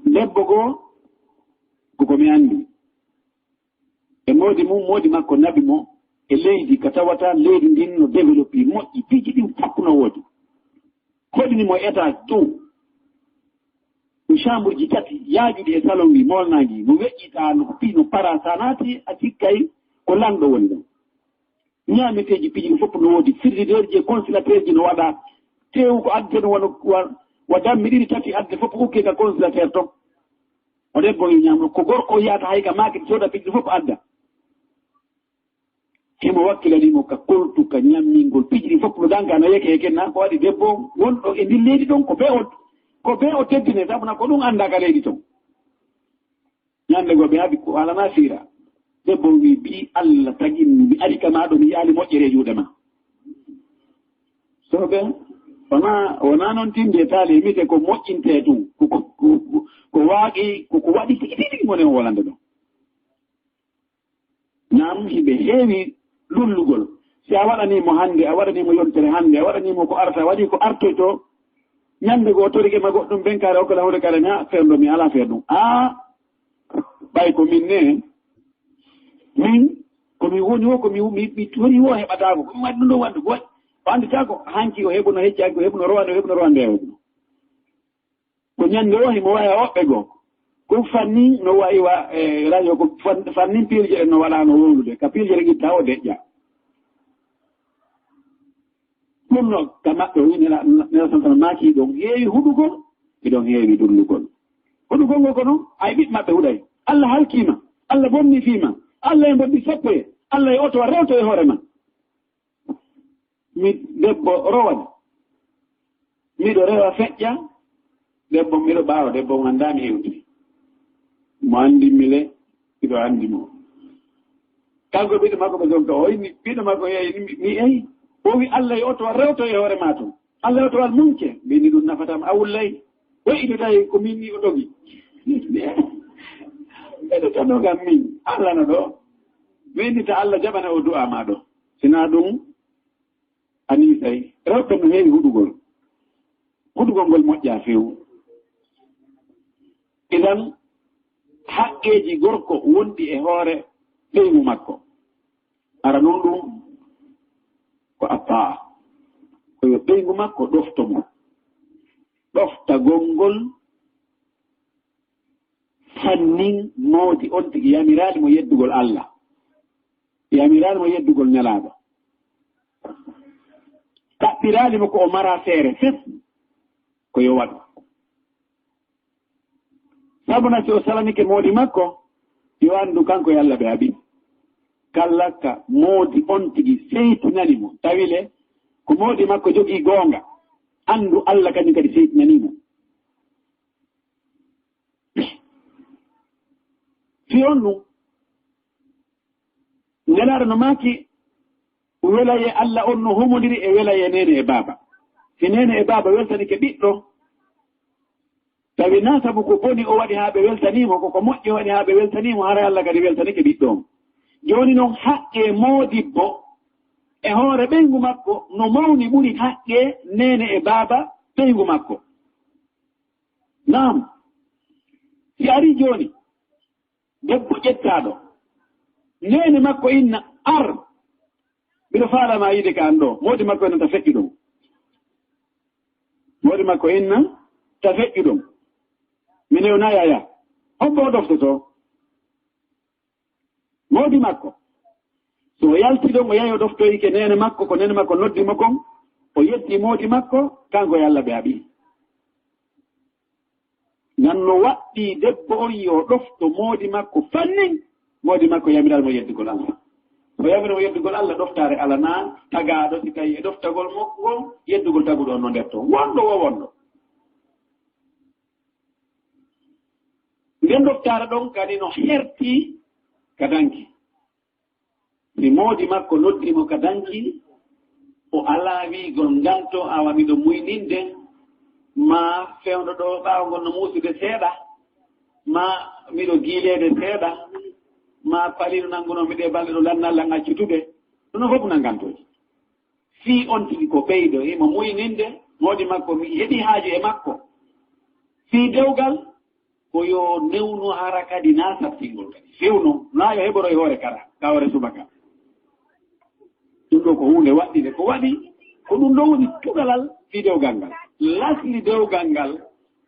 Debbo goo, ko ko mi anndi. E moodi mum, moodi makko naɓi mo e leydi ka tawata leydi ndin no développé, moƴƴi, piiji ɗin fof no woodi. Hoɗini mo étage dow. Ɗum chambre ji tati yaajuɗi e salon wi moolnaangi, no weƴƴitaa, no pi-, no para, sa naati a sikkay ko lanɗo woni ɗon. Ñaameteeji piiji ɗin fof no woodi, frigidaire ji e congélateur ji no waɗaa, teewu ko adde ɗum wano wa, wa dammi ɗiɗi tati adde fof ukke ka congélateur ton. O debbo yo ñaamno, ko gorko o yiyata hay ka maaki sooda piiji ɗin fof adda. Himo wakkilani mo ka koltu, ka ñammingol, piiji ɗin fof no danga, no yeke yeke na, ko waɗi debbo wonɗo e ndin leydi ɗon, ko bee o, ko bee o teddine, sabu na ko ɗum annda ka leydi ton. Ñande goo ɓe haɓi ko alana fiira. Debbo wi, "Bi Allah tagin mi, mi ari ka ma ɗo, mi yaali moƴƴere e juuɗe ma." Sooɓe, wona, wona noon tinde taali e mite ko moƴƴinte ɗum, ko, ko, ko, ko, ko waaɗi, ko, ko waɗi tigi tigi woni on wolande ɗon. Naam, hiɓe heewi lullugol. Si a waɗanii mo hannde, a waɗanii mo yontere hannde, a waɗanii mo ko arta, a waɗii ko artoytoo, ñannde goo torike ma goɗɗum, benkaare okkala huunde kare, na fewndo mi alaa fewndo. Aa, ɓay ko min ne, min, ko mi woni wo, ko mi, mi, mi tori wo heɓataako, ko mi waɗi ɗum ɗo waɗde, ko waɗi. O annditaako, hanki o heɓuno, hecci hanki o heɓuno, rowande o heɓuno, rowande o heɓuno. Ko ñannde o himo waya woɓɓe goo. Ko fannin no wayi wa, e, radio ko fan-, fannin piilje ɗen no waɗaano wowlude. Ka piilje ɗen itta o deƴƴa. Ɗum no ka maɓɓe o wi'i nela, nela santan maaki ɗon heewi huɗugol, e ɗon heewi dullugol. Huɗugol ngol ko non, ay ɓiɓɓe maɓɓe huɗay. Allah halkii ma, Allah bonni fii ma, Allah e mboddi sappo e, Allah e oto a rewto e hoore ma. Mi debbo rowan, miɗo rewa feƴƴa, debbo miɗo ɓaawa, debbo mo anndaa mi hewti. Mo anndi mi le, miɗo anndi mo. Kanko ɓiɗɗo makko ɓe jonka, o inni, ɓiɗɗo makko yeeyi, mi, mi eyi. O wi, Allah e oto rewto e hoore ma tun. Allah e oto wal munke, mbini ɗum nafatam awullay. O ido tawi ko min ni o dogi. Ɓeɗo tano ngam min, Allah no ɗo. Windita Allah jaɓana o du'a ma ɗo. Sina ɗum, Anisay, rewɓe no heewi huɗugol. Huɗugol ngol moƴƴa few. Idan, haqqeeji gorko wonɗi e hoore ɓeyngu makko. Ara non ɗum ko attaa. Ko yo ɓeyngu makko ɗofto mo. Ɗoftagol ngol fannin moodi on tigi yamiraali mo yeddugol Allah. Yamiraali mo yeddugol Nelaaɗo. Kaɓɓiraali mo ko o mara feere fes ko yo waɗu. Sabuna si o salanike moodi makko, yo anndu kanko e Allah ɓe haɓi. Kala ka moodi on tigi seytinani mo, tawi le ko moodi makko jogii goonga, anndu Allah kañum kadi seytinanii mo. Fii on ɗum, Nelaaɗo no maaki, welayee Allah on no humondiri e welayee neene e baaba. Si neene e baaba weltanike ɓiɗɗo, tawi naa sabu ko boni o waɗi haa ɓe weltanii mo, ko ko moƴƴi o waɗi haa ɓe weltanii mo, haray Allah kadi weltanike ɓiɗɗo on. Jooni non, haqqee moodibbo e hoore ɓeyngu makko no mawni ɓuri haqqee neene e baaba ɓeyngu makko. Naam, si arii jooni, debbo ƴettaaɗo, neene makko inna, ar, mbiɗo faalaa ma yiide ka an ɗoo, moodi makko inna ta feƴƴu ɗum. Moodi makko inna ta feƴƴu ɗum. Mi newna yaya, hombo o ɗoftotoo? Moodi makko. So o yalti ɗon, o yahi o ɗoftoyike neene makko, ko neene makko noddi mo kon, o yeddi moodi makko, kanko e Allah ɓe haɓi. Ngan no waɗɗii debbo on yo ɗofto moodi makko fannin, moodi makko yamiral mo yeddugol Allah. So yamira mo yeddugol Allah, ɗoftaare alanaa tagaaɗo, si tawi e ɗoftagol mo ngol, yeddugol taguɗo on no nder ton. Wonɗo wo wonɗo. Nden ɗoftaare ɗon kadi no hertii ka danki. Si moodi makko noddi mo ka danki, o alaa wi'gol nganto, awa miɗo muyninde, maa fewndo ɗo ɓaawo ngol no muusude seeɗa, maa miɗo giileede seeɗa, maa paliino nanngunoo mi ɗee balɗe ɗo lannal lan accutude. Ɗum ɗon fof ko ngantooji. Fii on tigi ko ɓeydo, himo muyninde, moodi makko mi heɓi haaju e makko. Fii dewgal, ko yo newnu hara kadi naa saɗtingol kadi. Fewno, naa yo heɓoro e hoore kara, ka hoore subaka. Ɗum ɗo ko huunde waɗɗinde. Ko waɗi, ko ɗum ɗo woni tugalal fii dewgal ngal. Lasli dewgal ngal,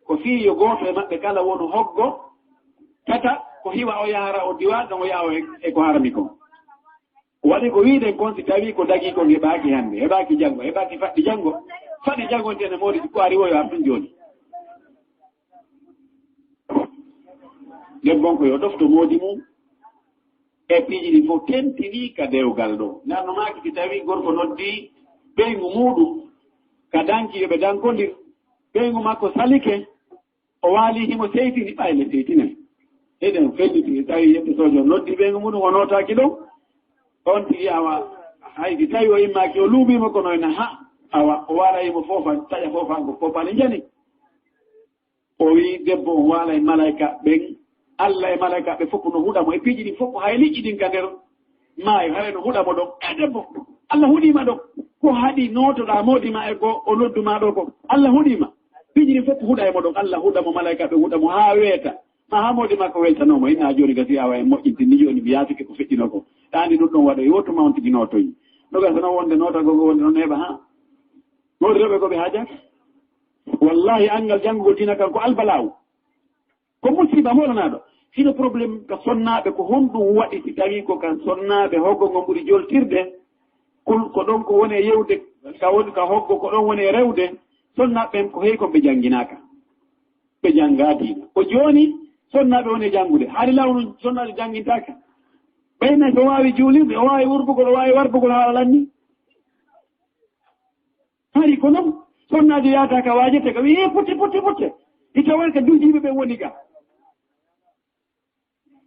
ko fii yo gooto e maɓɓe kala wonu hoggo, tata, ko hiwa o yahara o diwa, ɗon o yaha o e, e ko harmi kon. Waɗi ko wi'den kon, si tawii ko dagii kon heɓaaki hannde, heɓaaki janngo, heɓaaki faɗɗi janngo, faɗɗi janngo ntene moodi ko ari woyo ar ɗum jooni. Debbo on ko yo ɗofto moodi mum e piiji ɗi fof tentinii ka dewgal ɗo. Ngarno maaki si tawii gorko noddii ɓeyngu muuɗum ka danki yo ɓe dankondir, ɓeyngu makko salike, o waali himo seytini, ɓay le seytinay. Eɗen felliti, tawi yetto sojo noddi ɓe, ngo muɗum o nootaaki ɗon. On tigi awa, hay si tawi o immaaki, o luuɓiima kono ena ha, awa, o waala himo foofa, taƴa foofa, ko foofa ne njani. O wi debbo on waala e malaika ɓen, Allah e malaika ɓe fof no huɗa mo e piiji ɗin fof, hay liƴƴi ɗin ka nder Maayo, haray no huɗa mo ɗon. E debbo, Allah huɗii ma ɗon. Ko haɗi nootoɗaa moodi ma e ko o noddu ma ɗo ko? Allah huɗii ma. Piiji ɗin fof ko huɗa e mo ɗon. Allah huɗa mo, malaykaaɓe huɗa mo haa weeta. Ma haa moodi makko weltanoo mo. Inna jooni gasi awa en moƴƴinti ni jooni mi yaafike ko feƴƴinoo ko. Ɗaani ɗum ɗon waɗa yootu ma on tigi nootoyi. No gasa noon wonde nootagol ngo wonde noon heɓa haa. Woodi rewɓe ko ɓe haajaaka. Wallahi anngal janngugol diina kan ko albalaawu. Ko musiba molanaaɗo. Hino problème ka sonnaaɓe, ko honɗum waɗi si tawii ko ka sonnaaɓe hoggo ngo ɓuri joltirde? Kul-, ko ɗon ko woni e yewde, ka woni ka hoggo, ko ɗon woni e rewde. Sonnaaɓe ɓen ko hey kon ɓe jannginaaka. Ɓe janngaa diina. Ko jooni sonnaaɓe woni e janngude. Hari lawnu sonnaajo janngintaake. Ɓeyna so waawi juulirde, o waawi urbugol, o waawi warbugol haala lanni. Hari ko non, sonnaajo yaata ka waajete ka wi'i, "Eh, putte, putte, putte." Ita woni ka duujiiɓe ɓen woni ka.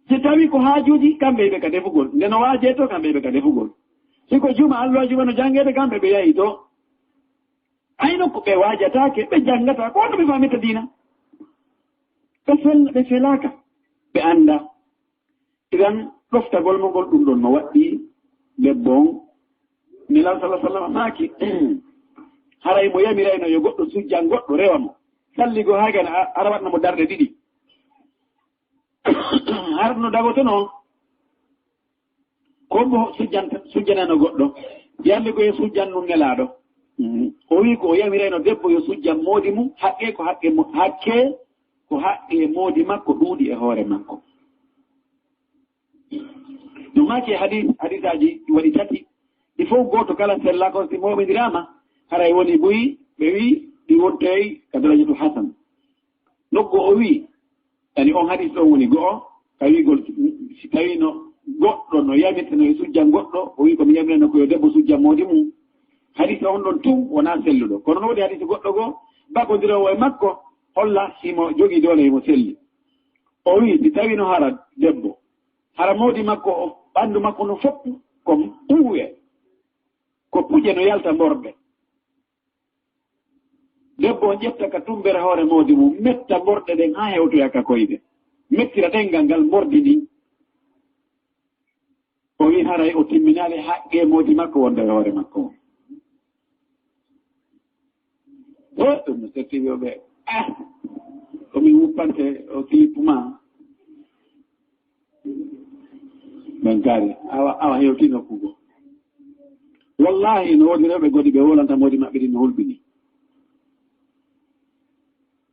Si tawi ko haajuuji, kamɓe ɓe ka defugol. Nde no waajee to, kamɓe ɓe ka defugol. Si ko juma, alluwa juma no janngeede, kamɓe ɓe yahi to. Ay no ko ɓe waajataake, ɓe janngataa, ko honno ɓe faamita diina? Ɓe fel-, ɓe felaaka, ɓe anndaa. Idan, ɗoftagol mo ngol ɗum ɗon no waɗɗii debbo on. Nelaaɗo sallallahu alaihi wasallam maaki, haray mo yamirayno yo goɗɗo sujjan goɗɗo rewa mo. Salli goo haa gana a-, ara waɗna mo darɗe ɗiɗi. Har no dagotono, ko mo sujjanta, sujjanano goɗɗo. Yande ko e sujjan nun Nelaaɗo. Mhm. O wi ko o yamirayno debbo yo sujjan moodi mum, haqqe ko haqqe mo-, hakke ko haqqe moodi makko ɗuuɗi e hoore makko. No maaki e hadis, hadisaaji waɗi tati. Ɗi fof gooto kala sella ko si mooɓindiraama, haray woni buy, ɓe wi ɗi wontoy ka darajatu hasan. Nokku o wi, yani on hadis ɗon woni go'o, ka wi'gol si tawino goɗɗo no yamirta no e sujjan goɗɗo, o wi ko mi yamirano ko yo debbo sujjan moodi mum. Hadis on ɗon tun wonaa selluɗo. Kono no woodi hadis goɗɗo goo, bagondiroowo e makko, holla himo jogii doole himo selli. O wi, si tawino hara debbo, hara moodi makko, o, ɓandu makko no fof ko ɓuuwe, ko puƴe no yalta mborɗe. Debbo on ƴetta ka tumbere hoore moodi mum, metta mborɗe ɗen haa hewtoya ka koyɗe. Mettira ɗengal ngal mbordi ndin. O wi haray o timminaali haqqe moodi makko wonde e hoore makko on. He, ɗum no setti wi'oɓe, ah, ko min wuppante o clip ma. Ɓen kaari, awa, awa hewti nokku goo. Wallahi, no woodi rewɓe godi ɓe wolanta moodi maɓɓe ɗin no hulɓini.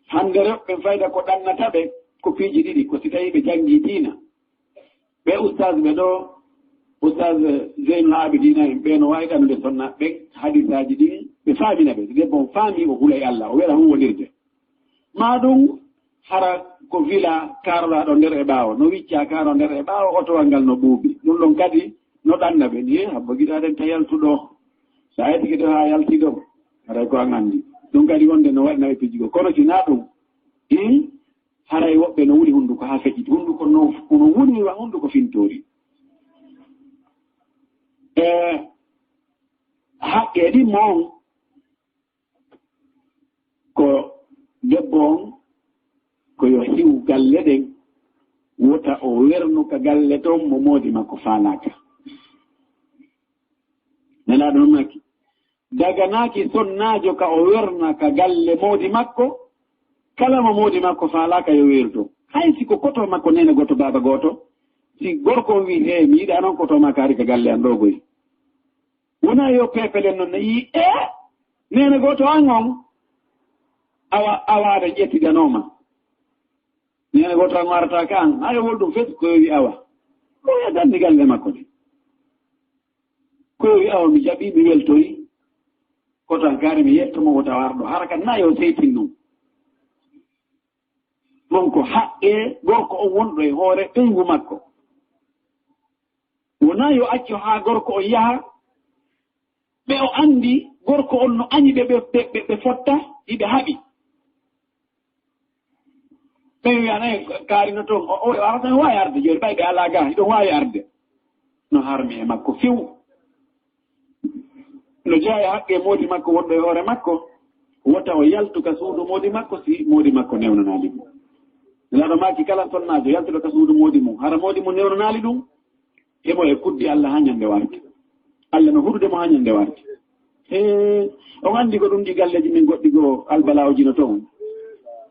Hande rewɓe ɓen fayda ko ɗannata ɓe, ko piiji ɗiɗi, ko si tawii ɓe janngii diina. Ɓe ustaas ɓe ɗoo, ustaas Zeynul Abidina en, ɓe no waawi ɗannude sonna ɓen hadisaaji ɗin, ɓe faamina ɓe. Si debbo on faamii, o hulay Allah, o wela huuwondirde. Maa ɗum hara ko villa kaaroɗaa ɗo nder e ɓaawo, no wiccaa kaaro nder e ɓaawo, otowal ngal no ɓuuɓi. Ɗum ɗon kadi no ɗanna ɓe, ni, "Habbo giɗaaɗen ta yaltu ɗo. So a yetike ɗo haa yalti ɗo, haray ko an anndi." Ɗum kadi wonde no waɗi naɓe piiji goo. Kono si naa ɗum, ii, haray woɓɓe no wuli hunnduko haa feƴƴiti. Hunnduko no, no wuli wa hunnduko fintoori. E haqqe ɗin mo on, ko debbo on, ko yo hiw galle ɗen, wota o wernu ka galle ton mo moodi makko faalaaka. Nelaaɗo on maaki, daganaaki sonnaajo ka o werna ka galle moodi makko, kala mo moodi makko faalaaka yo weeru ton. Hay si ko koto makko neene gooto, baaba gooto, si gorko on wi, "Hee, mi yiɗaa non koto maa kaari ka galle an ɗoo goy." Wonaa yo peepelen non ne yii, "Ee, neene gooto an on, awa, awa aɗa ƴettidanooma." Neene gooto an o arata ka an, haa yo wol ɗum fes ko yo wi awa. Ɗum e danndi galle makko de. Ko yo wi awa mi jaɓi, mi weltori. Ko tan kaari mi yetto mo wota warɗo. Hara kan na yo seytin ɗum. Ɗum ko haqqe gorko on wonɗo e hoore ɓeyngu makko. Wonaa yo accu haa gorko on yaha, ɓe o anndi gorko on no añi ɓe, ɓe, ɓe, ɓe, ɓe fotta, hiɓe haɓi. Ɓe wi'anay kaari no toon, o, o, o arata, no waawi arde jooni, ɓay ɓe alaa gaa, hiɗon waawi arde. No harmi e makko few. No jeyaa e haqqe moodi makko wonɗo e hoore makko, wota o yaltu ka suudu moodi makko si moodi makko newnanaali mo. Nelaaɗo maaki kala sonnaajo yaltuɗo ka suudu moodi mum, hara moodi mum newnanaali ɗum, Emo e kuddi Allah haa nyande warti. Allah no huɗude mo haa nyande warti. He, on anndi ko ɗum ɗi galleeji min goɗɗi goo albalaaji no toon.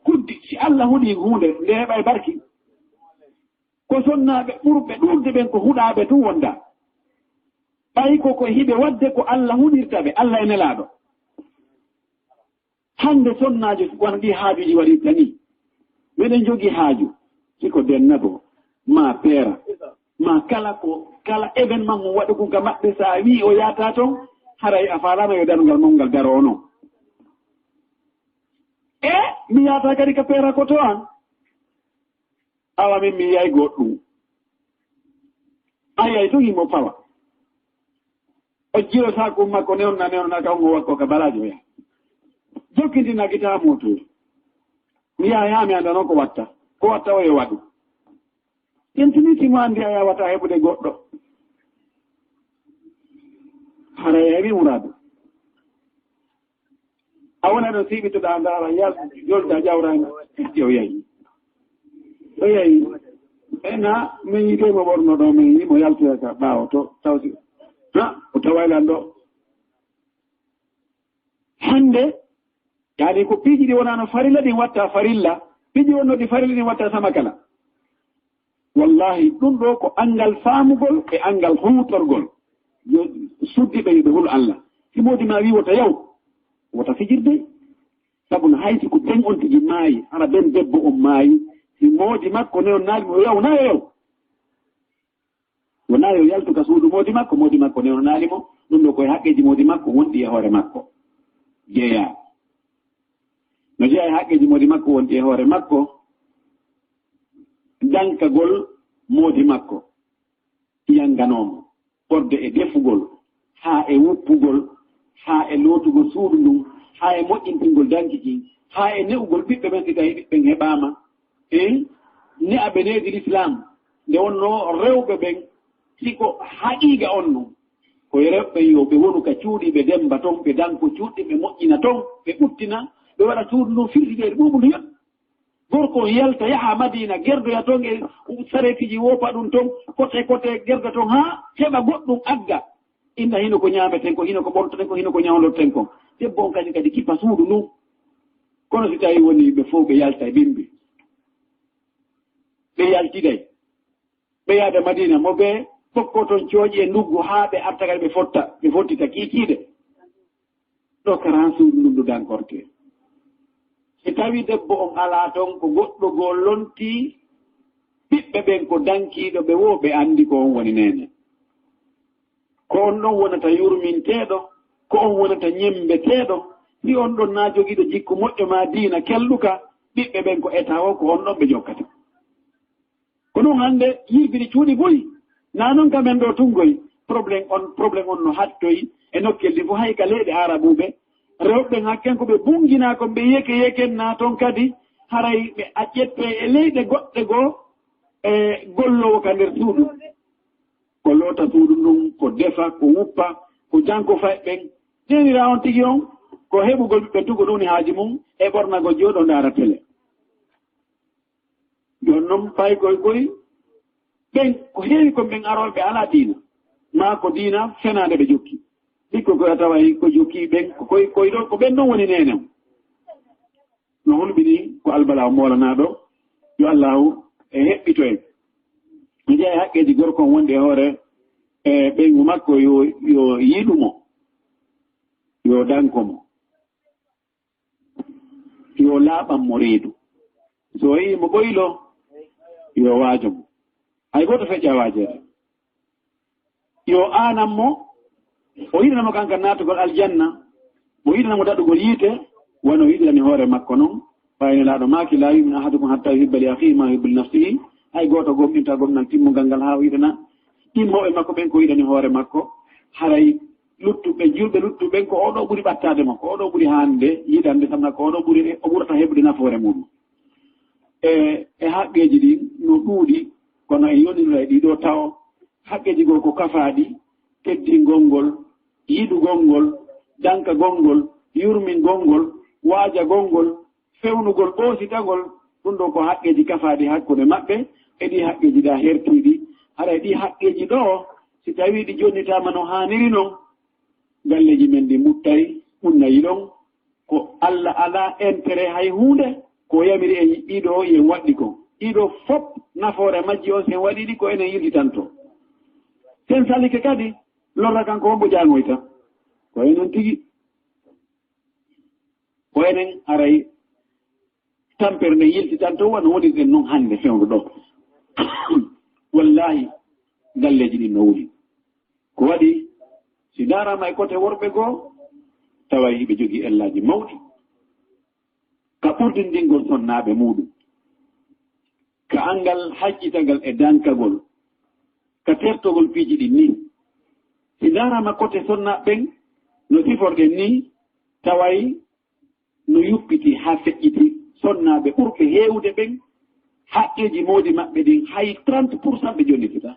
Kuddi, si Allah huɗi huunde, nde heɓa e barki. Ko sonnaaɓe ɓurɓe ɗuuɗde ɓen ko huɗaaɓe tun wonda. Ɓay ko ko hiɓe waɗde ko Allah huɗirta ɓe, Allah e Nelaaɗo. Hannde sonnaajo wano ɗi haajuuji waɗirta ni. Meɗen jogii haaju, si ko dennabo, maa peera, maa kala ko, kala événement mo waɗi kun ka maɓɓe, so a wi'i o yaata ton, haray a faalaama yo darngal mawgal daro o non. E mi yaata kadi ka peera ko to an. Awa min mi yiyay goɗɗum. A yiyay tun himo fawa. O jiyo saaku makko newna, newna ka on o wakko ka baraji o yaha. Jokkindina gita moto. Mi yaha yaa mi annda non ko watta. Ko watta o yo waɗu. Tentiniti mo anndi a yawata heɓude goɗɗo. Hara a heɓi muraadu. A wona ɗon siɓitoɗaa ndaara yal jolta jawraani. Itti o yahi. O yahi. Ena min yide mo ɓorno ɗo min yi mo yaltoya ka ɓaawo to tawsi. Ha o tawaylan ɗo. Hannde, yaani ko piiji ɗi wonaano farilla ɗin watta farilla, piiji wonno ɗi farilla ɗin watta sama kala. Wallahi ɗum ɗo ko anngal faamugol e anngal huutorgol. Yo suddiɓe yo ɓe hul Allah. Si moodi ma wi wota yaw, wota fijirde. Sabu no hayti ko ben on tigi maayi, hara ben debbo on maayi, si moodi makko newnaali mo yaw na yo yaw. Wonaa yo yaltu ka suudu moodi makko, moodi makko newnaali mo. Ɗum ɗo koye haqqeeji moodi makko wonɗi e hoore makko. Jeyaa. No jeyaa e haqqeeji moodi makko wonɗi e hoore makko. Dankagol moodi makko. Yanganoo mo. Ɓorde e defugol, haa e wuppugol, haa e lootugol suudu ndun, haa e moƴƴintingol danki kin, haa e ne'ugol ɓiɓɓe ɓen si tawii ɓiɓɓen heɓaama. Hein? Ne'a ɓe needi Lislaam. Nde wonnoo rewɓe ɓen, si ko haqiiqa on non, ko e rewɓe ɓen yo ɓe wonu ka cuuɗi, ɓe demmba ton, ɓe danko cuuɗi, ɓe moƴƴina ton, ɓe ɓuttina, ɓe waɗa suudu ndun firti ɓe ɓuuɓu ndu yoɓ. Gorko on yalta yaha Madiina, gerdoya ton e sareetiiji, woppa ɗum ton, kote kote, gerda ton haa heɓa goɗɗum agga. Inna hino ko ñaameten kon, hino ko ɓortoten kon, hino ko ñawlorten kon. Debbo on kañum kadi kippa suudu ndun. Kono si tawii wonii ɓe fow ɓe yaltay bimbi, ɓe yaltiday, ɓe yaada Madiina, mo ɓe ɓokkoo ton cooƴi e nduggu haa ɓe arta kadi ɓe fotta, ɓe fottita kiikiiɗe. Ɗo karan suudu ndun ndu dankortee. Si tawii debbo on alaa ton, ko goɗɗo goo lontii ɓiɓɓe ɓen, ko dankiiɗo ɓe woo, ɓe anndi ko on woni neene. Ko on ɗon wonata yurminteeɗo, ko on wonata ñemmbeteeɗo. Si on ɗon naa jogiiɗo jikku moƴƴo maa diina kelɗuka, ɓiɓɓe ɓen ko eta o, ko on ɗon ɓe jokkata. Ko ɗum hannde yirbini cuuɗi buy. Naa noon ka men ɗo tun goy. Problème on, problème on no hattoyi e nokkel ɗi fof, hay ka leyɗe Aarabuuɓe. Rewɓe ɓen hakken ko ɓe bunnginaa kon, ɓe yeke yeken naa toon kadi, haray ɓe a ƴettee e leyɗe goɗɗe goo, e golloowo ka nder suudu. Ko loota suudu ndun, ko defa, ko wuppa, ko janko fay ɓen. Neeniraa on tigi on, ko heɓugol ɓiɓɓe tun ko ɗum woni haaju mum, e ɓornagol jooɗoo ndaara tele. Jooni noon, paykooy koy, ɓen ko heewi kon ɓen arooɓe ɓe alaa diina, maa ko diina fenaande ɓe jokki. Ɓikkoy koy a taway ko jokki ɓen, ko koy, koy ɗo, ko ɓen ɗon woni neene on. No hulɓini ko Albala o moolanaaɗo, yo Allaahu e heɓɓito en. Mi jeyaa e haqqeeji gorko on wonɗi e hoore, e ɓeyngu makko, yo, yo yiɗu mo, yo danko mo. Yo laaɓan mo reedu. So o yi'ii mo ɓoylo, yo waajo mo. Hay gooto feƴƴaa waajeede. Yo aanan mo, o yiɗana mo kanko naatugol aljanna, o yiɗana mo daɗugol yiite, wano o yiɗirani hoore makko non. Ɓay Nelaaɗo maaki, "Laa yu'minu ahadukum hatta yuhibba li akhihi ma yuhibbu li nafsihi." Hay gooto gomɗintaa gomɗinal timmungal ngal haa o yiɗana immooɓe makko ɓen ko yiɗani hoore makko. Haray luttuɓe, julɓe luttuɓe ɓen, ko oo ɗoo ɓuri ɓattaade mo, ko oo ɗoo ɓuri haande yiɗande, sabuna ko oo ɗoo ɓuri, o ɓurata heɓude nafoore muuɗum. E, e haqqeeji ɗin no ɗuuɗi, kono en yonira e ɗii ɗoo tawo. Haqqeeji goo ko kafaaɗi, teddingol ngol, yiɗugol ngol, dankagol ngol, yurmingol ngol, waajagol ngol, fewnugol, ɓoositagol. Ɗum ɗoo ko haqqeeji kafaaɗi hakkunde maɓɓe, e ɗii haqqeeji ɗaa hertiiɗi. Haray ɗi haqqeeji ɗoo, si tawii ɗi jonnitaama no haaniri non, galleeji men ɗi muttay, ɓunnayi ɗon. Ko Alla alaa intérêt hay huunde, ko yamiri en ɗiɗo yen waɗɗi kon. Ɗiɗo fof nafoore majji on, si en waɗii ɗi, ko enen yiltitantoo. Si en salike kadi, lorra kanko hombo jaangoyta? Ko enen tigi. Ko enen aray tampere nden yiltitantoo, wano wonirɗen non hannde fewndo ɗoo. Wallaahi, galleeji ɗin no wuli. Ko waɗi, si ndaaraama e kote worɓe goo, taway hiɓe jogii ellaaji mawɗi ka ɓurdindingol sonnaaɓe muuɗum, ka anngal hajjitagol e dankagol, ka tertogol piiji ɗin nii. Si ndaaraama kote sonnaaɓe ɓen, no siforɗen nii, taway no yuppiti haa feƴƴiti, sonnaaɓe ɓurɓe heewude ɓen, haqqeeji moodi maɓɓe ɗin, hay trente pour cent ɓe jonnititaa.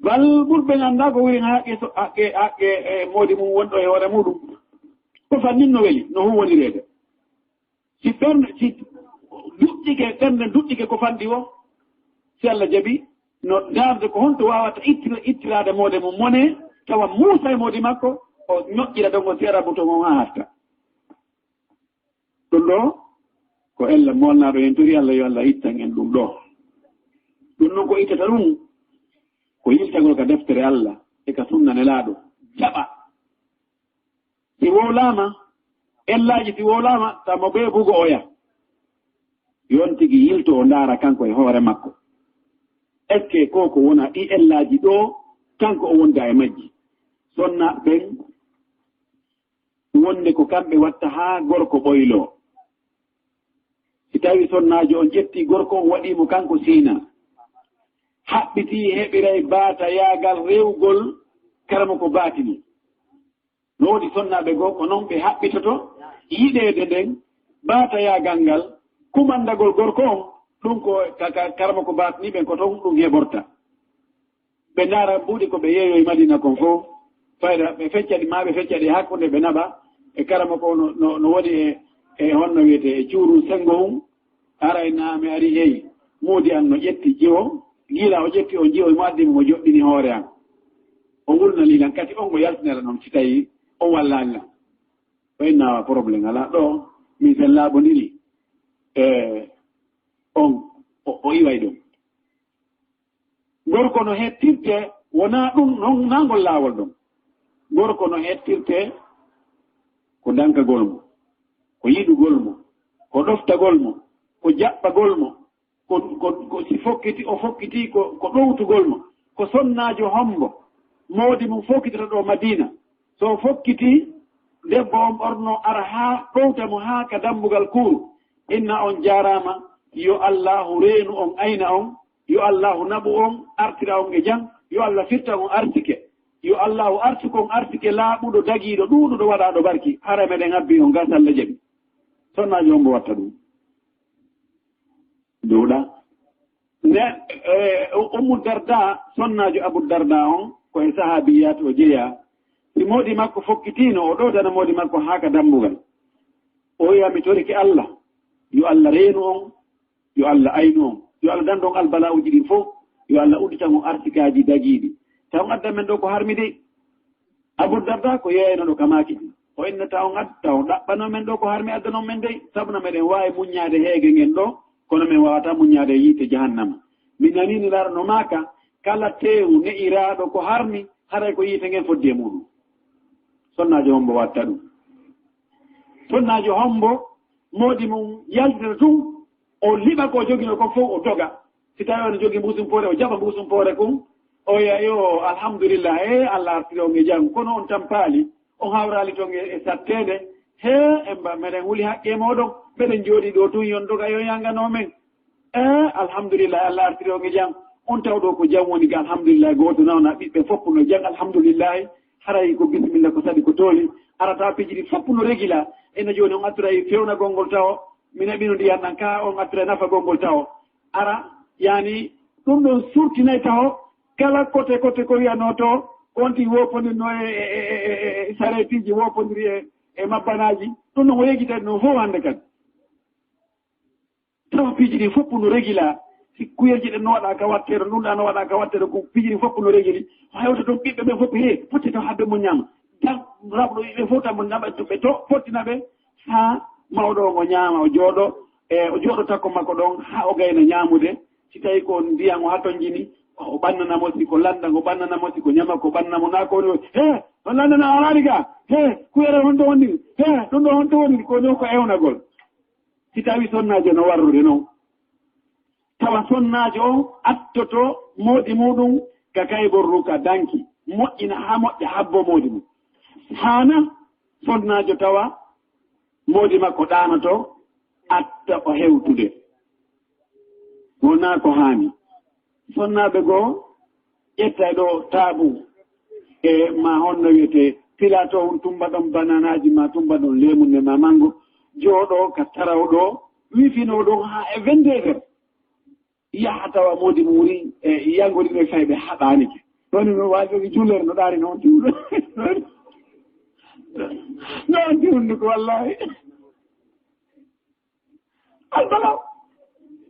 Bal ɓurɓe anndaa ko woni haqqe so-, haqqe, haqqe, e moodi mum wonɗo e hoore muuɗum. Ko fannin no weli, no huwwonireede. Si ɓernde, si duɗɗike, ɓernde duɗɗike ko fanɗi o, si Alla jaɓi, no ndaarde ko honto waawata ittira-, ittiraade moode mum mone, tawa muusa e moodi makko, o ñoƴƴira ɗon, o sera buton on haa hatta. Ɗum ɗoo ko ella molnaaɗo en, tori Alla yo Alla ittan en ɗum ɗoo. Ɗum noon ko ittata ɗum, ko yiltagol ka deftere Alla e ka sunna Nelaaɗo, jaɓa. Si wowlaama, ellaaji si wowlaama, tawa mo bee bugo oya. Yon tigi yilto o ndaara kanko e hoore makko. Est-ce que ko ko wona ɗi ellaaji ɗoo, kanko o wonda e majji? Sonna ɓen wonde ko kamɓe watta haa gorko ɓoyloo. Si tawi sonnaajo on ƴetti gorko on waɗii mo kanko siina, haɓɓitii heɓiray baatayaagal rewgol karamoko baatini. No woodi sonnaaɓe goo ko non ɓe haɓɓitoto yiɗeede nden baatayaagal ngal, kumandagol gorko on, ɗum ko ka, ka karamoko baatini ɓen ko ton ɗum heɓorta. Ɓe ndaara mbuuɗi ko ɓe yeeyoyi Madina kon fof, fayda ɓe fecca ɗi, maa ɓe fecca ɗi hakkunde ɓe naɓa. E karamoko no, no, no woni e, e honno wiyetee, e cuuru senngo hun. Aray naa mi ari, hey, moodi an no ƴetti jiwo, gila o ƴetti on jiwo, mo addi mo, mo joɗɗini hoore an. O wulnani lan, kati on mo yaltinira non si tawi on wallaani lan. O inna wa problème alaa ɗoo, min sen laaɓondiri. E on, o, o iway ɗum. Gorko no hettirte, wonaa ɗum, non, naa ngol laawol ɗon. Gorko no hettirte ko dankagol mo, ko yiɗugol mo, ko ɗoftagol mo, ko jaɓɓagol mo, ko, ko, ko si fokkiti, o fokkiti ko, ko ɗowtugol mo, ko sonnaajo hombo, moodi mum fokkitata ɗo Madina. So o fokkiti, debbo on ɓorno ara haa ɗowta mo haa ka dambugal kuuru. Inna on jaaraama, yo Allaahu reenu on, ayna on, yo Allaahu naɓu on, artira on e jam, yo Allah firtan on arsike. Yo Allaahu arsuku on arsike laaɓuɗo, dagiiɗo, ɗuuɗuɗo, waɗaaɗo barki. Hara meɗen abbi on gaa, so Allah jaɓi. Sonnaajo on mbo watta ɗum. Duuɗa. Ne, eh, Ummu Darda, sonnaajo Abu Darda on, ko e sahaabiyyaat o jeyaa. Si moodi makko fokkitiino, o ɗowtana moodi makko haa ka dambugal. O wi'a, mi torike Allah, yo Allah reenu on, yo Allah aynu on, yo Allah dandu on albala'uuji ɗin fof, yo Allah udditan on arsikaaji dagiiɗi. Taw on addan men ɗo ko harmi dey. Abu Darda ko yeeynoɗo ka maaki ɗin. O inna, taw on ad-, taw on ɗaɓɓano men ɗo ko harmi addanon men dey, sabu no meɗen waawi muññaade heege ngen ɗo, kono men waawataa muññaade yiite jahannama. Mi nanii Nelaaɗo no maaka, kala teewu ne'iraaɗo ko harmi, haray ko yiite ngen foddi e muuɗum. Sonnaajo hombo watta ɗum? Sonnaajo hombo moodi mum yaltita tun, o liɓa ko o jogino kon fof, o doga. Si tawi on jogii mbuusum poore, o jaɓa mbuusum poore kun, o wi'a, yo, alhamdulillah, e Allah artiri on e jam. Kono on tampaali, on hawraali ton e, e satteende. He, en mba-, meɗen huli haqqe mooɗon, meɗen jooɗii ɗo tun, yon doga, yon yangano men. E, alhamdulillah, Allah artiri on e jam. On taw ɗo ko jam woni ga, alhamdulillah, gooto nawna ɓiɓɓe fof no jam, alhamdulillah. Haray ko bisimilla, ko saɗi, ko tooli. Arata piiji ɗi fof no regila. Ena jooni on artiray fewnagol ngol tawo. Mi naɓino ndiyan ɗan ka on artiray nafagol ngol tawo. Ara, yani, ɗum ɗon surtinay tawo. Kala kote, kote ko wiyanoo to, on ti wopondirno e, e, e, e, e, e sareetiiji, wopondiri e, e mabbanaaji. Ɗum ɗon o yejjitay ɗum fof hannde kadi. Tawa piiji ɗi fof no regila. Ti kuyeeji ɗen no waɗa ka watteeɗo, ɗum ɗa no waɗa ka watteeɗo, ko piiji ɗin fof no regili. Hewta toon ɓiɓɓe ɓen fof, he, fotte to haɓɓe mo ñaama. Tan raɓɗo ɓe fof tan mo ñaama, to ɓe to, fottinaɓe, haa mawɗo o mo ñaama, o jooɗo, e o jooɗo takko makko ɗon, haa o gayna ñaamude. Si tawi ko ndiyan o hatonjini, o ɓannana mo, si ko lannda, o ɓannana mo, si ko ñama, ko ɓannana mo, naa ko woni, he, on lanndana a araani ka, he, kuyere honto woni, he, ɗum ɗo honto woni, ko ɗum ko ewnagol. Si tawi sonnaajo no warrude non, tawa sonnaajo on attoto moodi muuɗum ka kayborru ka danki, moƴƴina haa moƴƴa habbo moodi mum. Haana sonnaajo tawa moodi makko ɗaanoto, atta o hewtude. Wonaa ko haani. Sonnaaɓe goo ƴetta e ɗo taabu e ma honno wiyetee pilato on, tumba ɗon bananaaji ma, tumba ɗon leemunne ma mango, jooɗo ka taraw ɗo, wifinoo ɗon haa e vingt-deux heures. Yaha tawa moodi muuri e yangori ɓe fay ɓe haɓaani ke. Ɗoni no waajogi juulere no ɗaari noon tiwɗo. Noon tiwɗo ko wallaahi. Albalaw.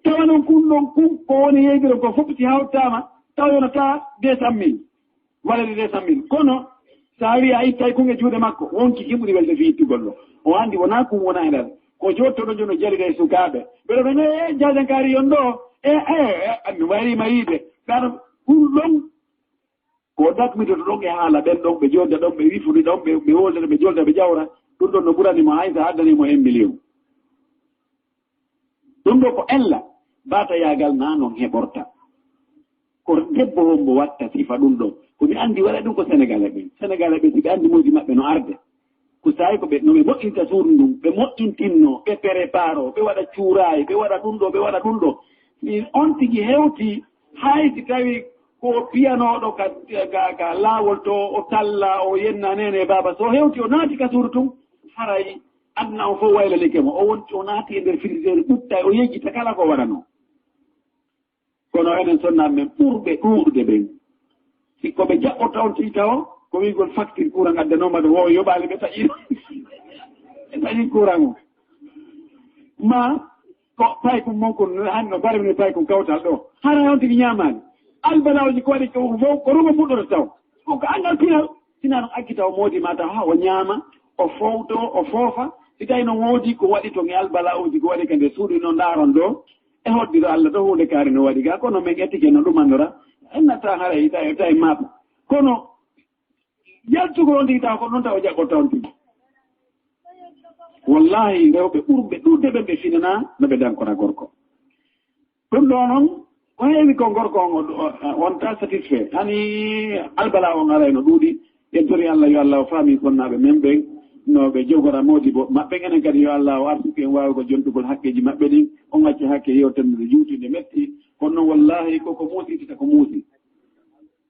Tawa noon kun ɗon kun ko woni yeydiro ko fof si hawtaama tawa yonata deux cent mille. Walla deux cent mille. Kono so a wii a ittay kun e juuɗe makko, wonki kin ɓuri welde fii ittugol ɗo. O anndi wonaa kun wona e nder. Ko jottoɗo jono jalida e sukaaɓe. Ɓeɗo ɓe ne, e, jaajankaari yon ɗo. E, e, e, mi wayri ma yiide. Ɗaɗo kun ɗon ko dakmitoto ɗon e haala ɓen ɗon, ɓe jolda ɗon, ɓe wifude ɗon, ɓe, ɓe wolda, ɓe jolda, ɓe jawra. Ɗum ɗon no ɓurani mo hay so addani mo un million. Ɗum ɗo ko ella, batayaagal na non heɓorta. Ko debbo hombo watta sifa ɗum ɗo. Ko mi anndi waɗa ɗum ko Sénégalais ɓen. Sénégalais ɓen, si ɓe anndi moodi maɓɓe no arde. Ko saa'i ko ɓe, no ɓe moƴƴinta suudu ndun, ɓe moƴƴintinno, ɓe préparo, ɓe waɗa cuuraay, ɓe waɗa ɗum ɗo, ɓe waɗa ɗum ɗo. Si on tigi hewti, hay si tawi ko piyanooɗo ka, ka, ka laawol to, o talla, o yenna nene e baaba, so hewti o naati ka suudu tun, haray aduna on fof waylalike mo. O wonti, o naati e nder frigidaire, ɓuttay, o yejjita kala ko waɗanoo. Kono enen sonnaaɓe men ɓurɓe ɗuuɗude ɓen, si ko ɓe jaɓɓoto on tigi tawo, ko wi'gol facture courant addanooma ɗo, wo yoɓaali ɓe taƴi, ɓe taƴi courant o. Ma ko paykun mon kun, hannde no barmi paykun kawtal ɗo. Hara on tigi ñaamaali. Albalaaji ko waɗi ko fof, ko ɗum o fuɗɗoto taw. Ko, ko anngal pinal. Sinaa ɗum aggi taw moodi ma taw haa o ñaama, o fowto, o foofa. Si tawi no woodi ko waɗi toon e albalaaji ko waɗi ka nder suudu no ndaaron ɗo, e hoddiro Allah to huunde kaari no waɗi ga, kono men ettike no ɗum anndora, en natta haray tawi, tawi maɓɓe. Kono yaltugol on tigi taw ko ɗon taw jaɓɓoto on tigi. Wallahi rewɓe ɓurɓe ɗuuɗde ɓen ɓe finana no ɓe dankora gorko. Ɗum ɗo noon, ko heewi ko gorko on o, o, wonta satisfait. Hani albala on arayno ɗuuɗi. En tori Allah yo Allah o faami sonnaaɓe men ɓen, no ɓe jogora moodi bo maɓɓe. Enen kadi yo Allah o arsuki en waawugol jontugol haqqeeji maɓɓe ɗin. On acca hakke yewtere nde juuti nde metti. Kono noon wallahi koko muusi tita ko muusi.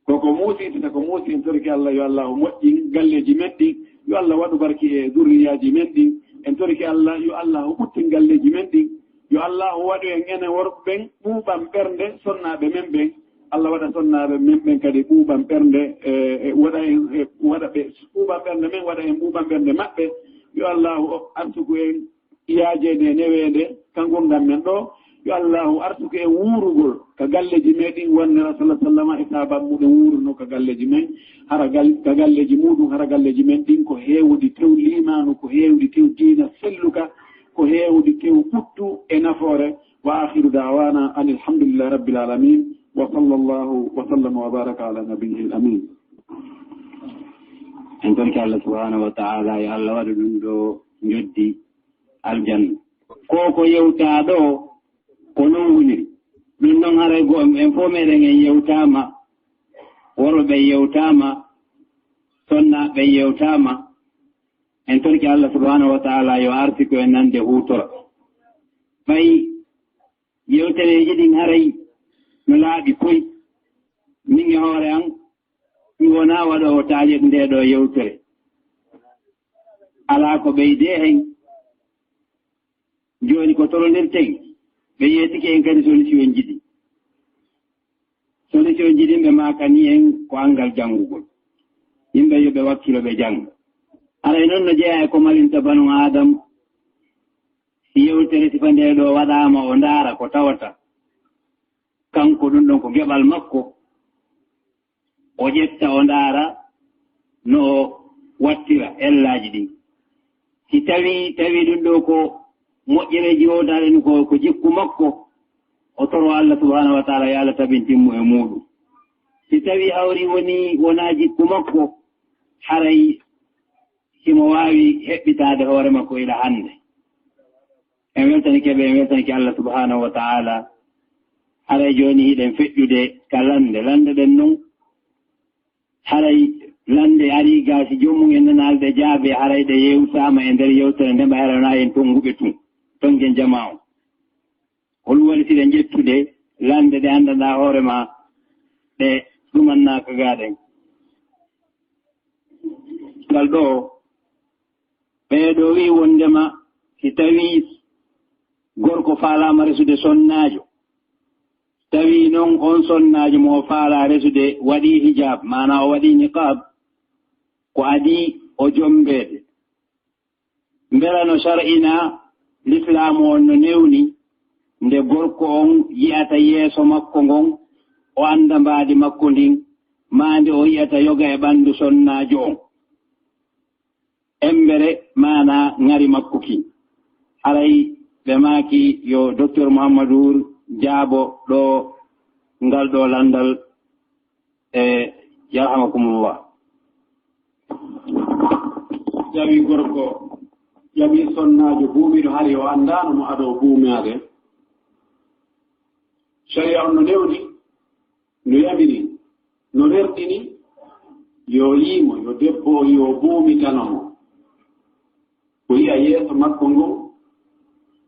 Koko muusi tita ko muusi. En torike Allah yo Allah o moƴƴin galleeji men ɗin. Yo Allah waɗu barki e zurriyaaji men ɗin. En torike Allah yo Allah o ɓuttin galleeji men ɗin. Yo Allaahu waɗu en enen worɓe ɓen ɓuuɓan ɓernde sonnaaɓe men ɓen. Allah waɗa sonnaaɓe men ɓen kadi ɓuuɓan ɓernde, e, e, waɗa en, e, waɗa ɓe ɓuuɓan ɓernde men, waɗa en ɓuuɓan ɓernde maɓɓe. Yo Allaahu arsuku en yaajeende e neweende ka ngurndan men ɗo. Yo Allaahu arsuku en wuurugol ka galleeji men ɗin, wonnira sallallahu alaihi wasallam e sahaaba muɗum wuurunoo ka galleeji men. Hara gal-, ka galleeji muɗum, hara galleeji men ɗin ko heewuɗi tew liimaanu, ko heewuɗi tew diina selluka, ko heewuɗi tew ɓuttu e nafoore. Wa akhiru da'wana anil hamdulillahi rabbil alamin. Wa sallallahu wa sallama wa baraka ala nabiyyil amin. En torki Allah subhanahu wa ta'ala, yo Allah waɗu ɗum ɗo njoddi aljanna. Ko ko yewtaa ɗo, ko non woniri. Ɗum ɗon haray go en fof meɗen en yewtaama, worɓe ɓe yewtaama, sonnaaɓe ɓe yewtaama. En torki Allah subhanahu wa ta'ala yo arsuku en nande huutora. Ɓay yewtereeji ɗin haray no laaɓi koy. Min e hoore an, mi wonaa waɗoowo taaƴe ndee ɗoo yewtere. Alaa ko ɓeydee hen. Jooni ko torondirten, ɓe yeetike en kadi solution ji ɗin. Solution ji ɗin ɓe maakani en ko anngal janngugol. Yimɓe yo ɓe wakkilo ɓe jannga. Haray non no jeyaa e ko malinta banu Aadam. Si yewtere sifa ndee ɗoo waɗaama, o ndaara ko tawata. Kanko ɗum ɗon ko geɓal makko, o ƴetta, o ndaara no o wattira ellaaji ɗin. Si tawii, tawii ɗum ɗoo ko moƴƴereeji wowtaaɗe ɗum ko, ko jikku makko, o toro Allah subhanahu wa taala yo Allah tabintin mo e muuɗum. Si tawii hawri woni wonaa jikku makko, haray himo waawi heɓɓitaade hoore makko ila hannde. En weltanike ɓe, en weltanike Allah subhanahu wa taala. Haray jooni hiɗen feƴƴude ka lannde. Lannde ɗen non, haray lannde arii gaa, si joomum en nanaali ɗe jaabe, haray ɗe yewtaama e nder yewtere nde, ɓay haray wonaa en tonnguɓe tun, tonngen jamaa on. Hol woni si ɗe ƴettude lannde ɗe anndanɗaa hoore maa, ɗe ɗumannaaka gaa ɗen? Ngal ɗoo, ɓee ɗoo wi'i wonndema si tawii gorko faalaama resude sonnaajo, tawii non on sonnaajo mo o faalaa resude waɗii hijaab, maanaa o waɗii niqaab, ko adii o jommbeede. Mbela no shar'ina lislaamu on no newni nde gorko on yi'ata yeeso makko ngon, o annda mbaadi makko ndin, maa nde o yi'ata yoga e ɓanndu sonnaajo on? Embere maanaa ŋari makko kin. Haray ɓe maaki yo Docteur Mouhamadou jaabo ɗoo ngal ɗoo lanndal. E, yarhamakumullah. Tawi gorko ƴami sonnaajo buumiiɗo, hari o anndaano mo ado o buumaade. Sharia on no newni, no yamiri, no rerɗini, yo yiimo, yo debbo o yo buumitano mo. O yi'a yeeso makko ngon,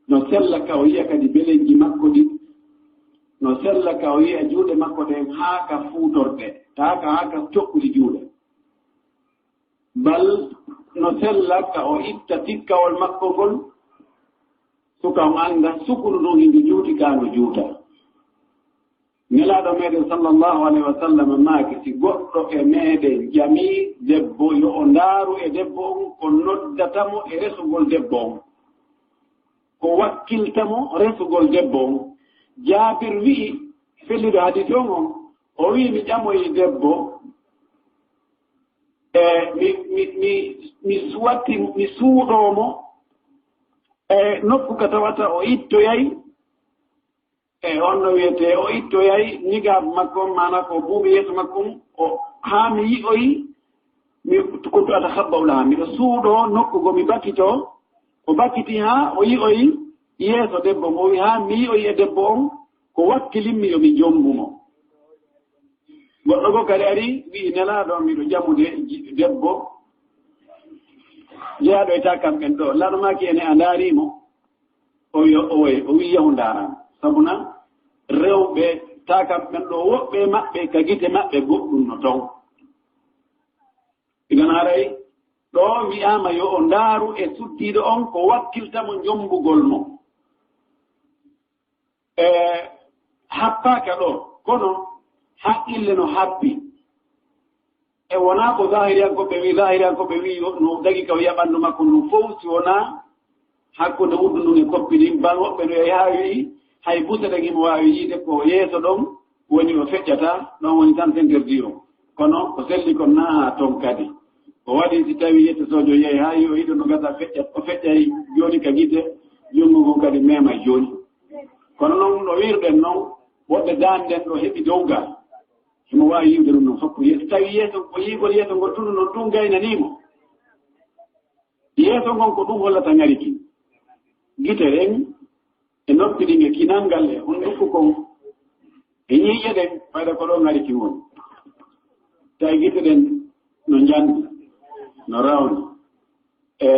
no sella ka o yi'a kadi belenji makko ɗin, no sella ka o yi'a juuɗe makko ɗen haa ka fuutorɗe, taa ka haa ka coɓɓuli juuɗe. Bal no sella ka o itta tikkawol makko ngol, suka on annda sukuru ndun hindu juuti ka no juuta. Nelaaɗo meɗen sallallahu alayhi wa sallam maaki, si goɗɗo e meɗen ƴami debbo yo o ndaaru e debbo on, ko noddata mo e resugol debbo on, ko wakkilta mo resugol debbo on. Jaabir wi'i, felliɗo hadiis on on, o wi'i, mi ƴamoyi debbo, e mi, mi, mi, mi suwati, mi suuɗoo mo, e nokku ka tawata o ittoyay, e on no wiyetee, o ittoyay niqaab makko on, maanaa ko buubi yeeso makko on, o, haa mi yi'oyi, mi kuntu atakhabba'u laha, miɗo suuɗoo nokku go mi bakitoo, o bakiti haa o yi'oyi yeeso debbo on, o wi'i haa mi yi'oyi e debbo on, ko wakkilimmi yo mi jommbu mo. Goɗɗo goo kadi ari, wi'i, Nelaaɗo, miɗo ƴamude ji-, debbo jeyaaɗo e taakam ɓen ɗoo. Nelaaɗo maaki, ene a ndaarii mo? O wi'i, owe, o wi'i, yahu ndaaraa mo. Sabuna rewɓe taakam ɓen ɗoo, woɓɓe maɓɓe ka gite maɓɓe goɗɗum no ton. Idan haray ɗoo wi'aama yo o ndaaru e suddiiɗo on ko wakkilta mo jommbugol mo. E happaaka ɗoo, kono haqqille no happi. E wonaa ko zahiriyankooɓe wi'i, zahiriyankooɓe wi'i yo, no dagi ka wi'a ɓanndu makko ndun fow, si wonaa hakkunde wuddu ndun e koppi ndin, bal woɓɓe no yahi haa wi'i, hay buse ɗen himo waawi yi'ude ko yeeso ɗon woni o feƴƴata, ɗon woni sens interdit on. Kono ko selli kon naa haa ton kadi. Ko waɗi si tawii yettotoojo yehi haa yi'oyi ɗo no gasa feƴƴat, o feƴƴay jooni ka gite, junngo ngon kadi meemay jooni. Kono non no wi'irɗen non, woɓɓe dande ɗen ɗo heɓi dowgal. Himo waawi yi'ude ɗum non foppu. Ye-, si tawii yeeso, o yi'ugol yeeso ngol tun non ɗum gaynanii mo. Yeeso ngon ko ɗum hollata ŋari kin. Gite ɗen, e noppi ɗin, e kinal ngal, e hunnduko kon, e ɲiiƴe ɗen, fayda ko ɗo ŋari kin woni. Tawi gite ɗen no njandi, no rawni. E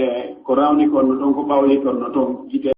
ko rawni kon no ɗon, ko ɓawli kon no ton, gite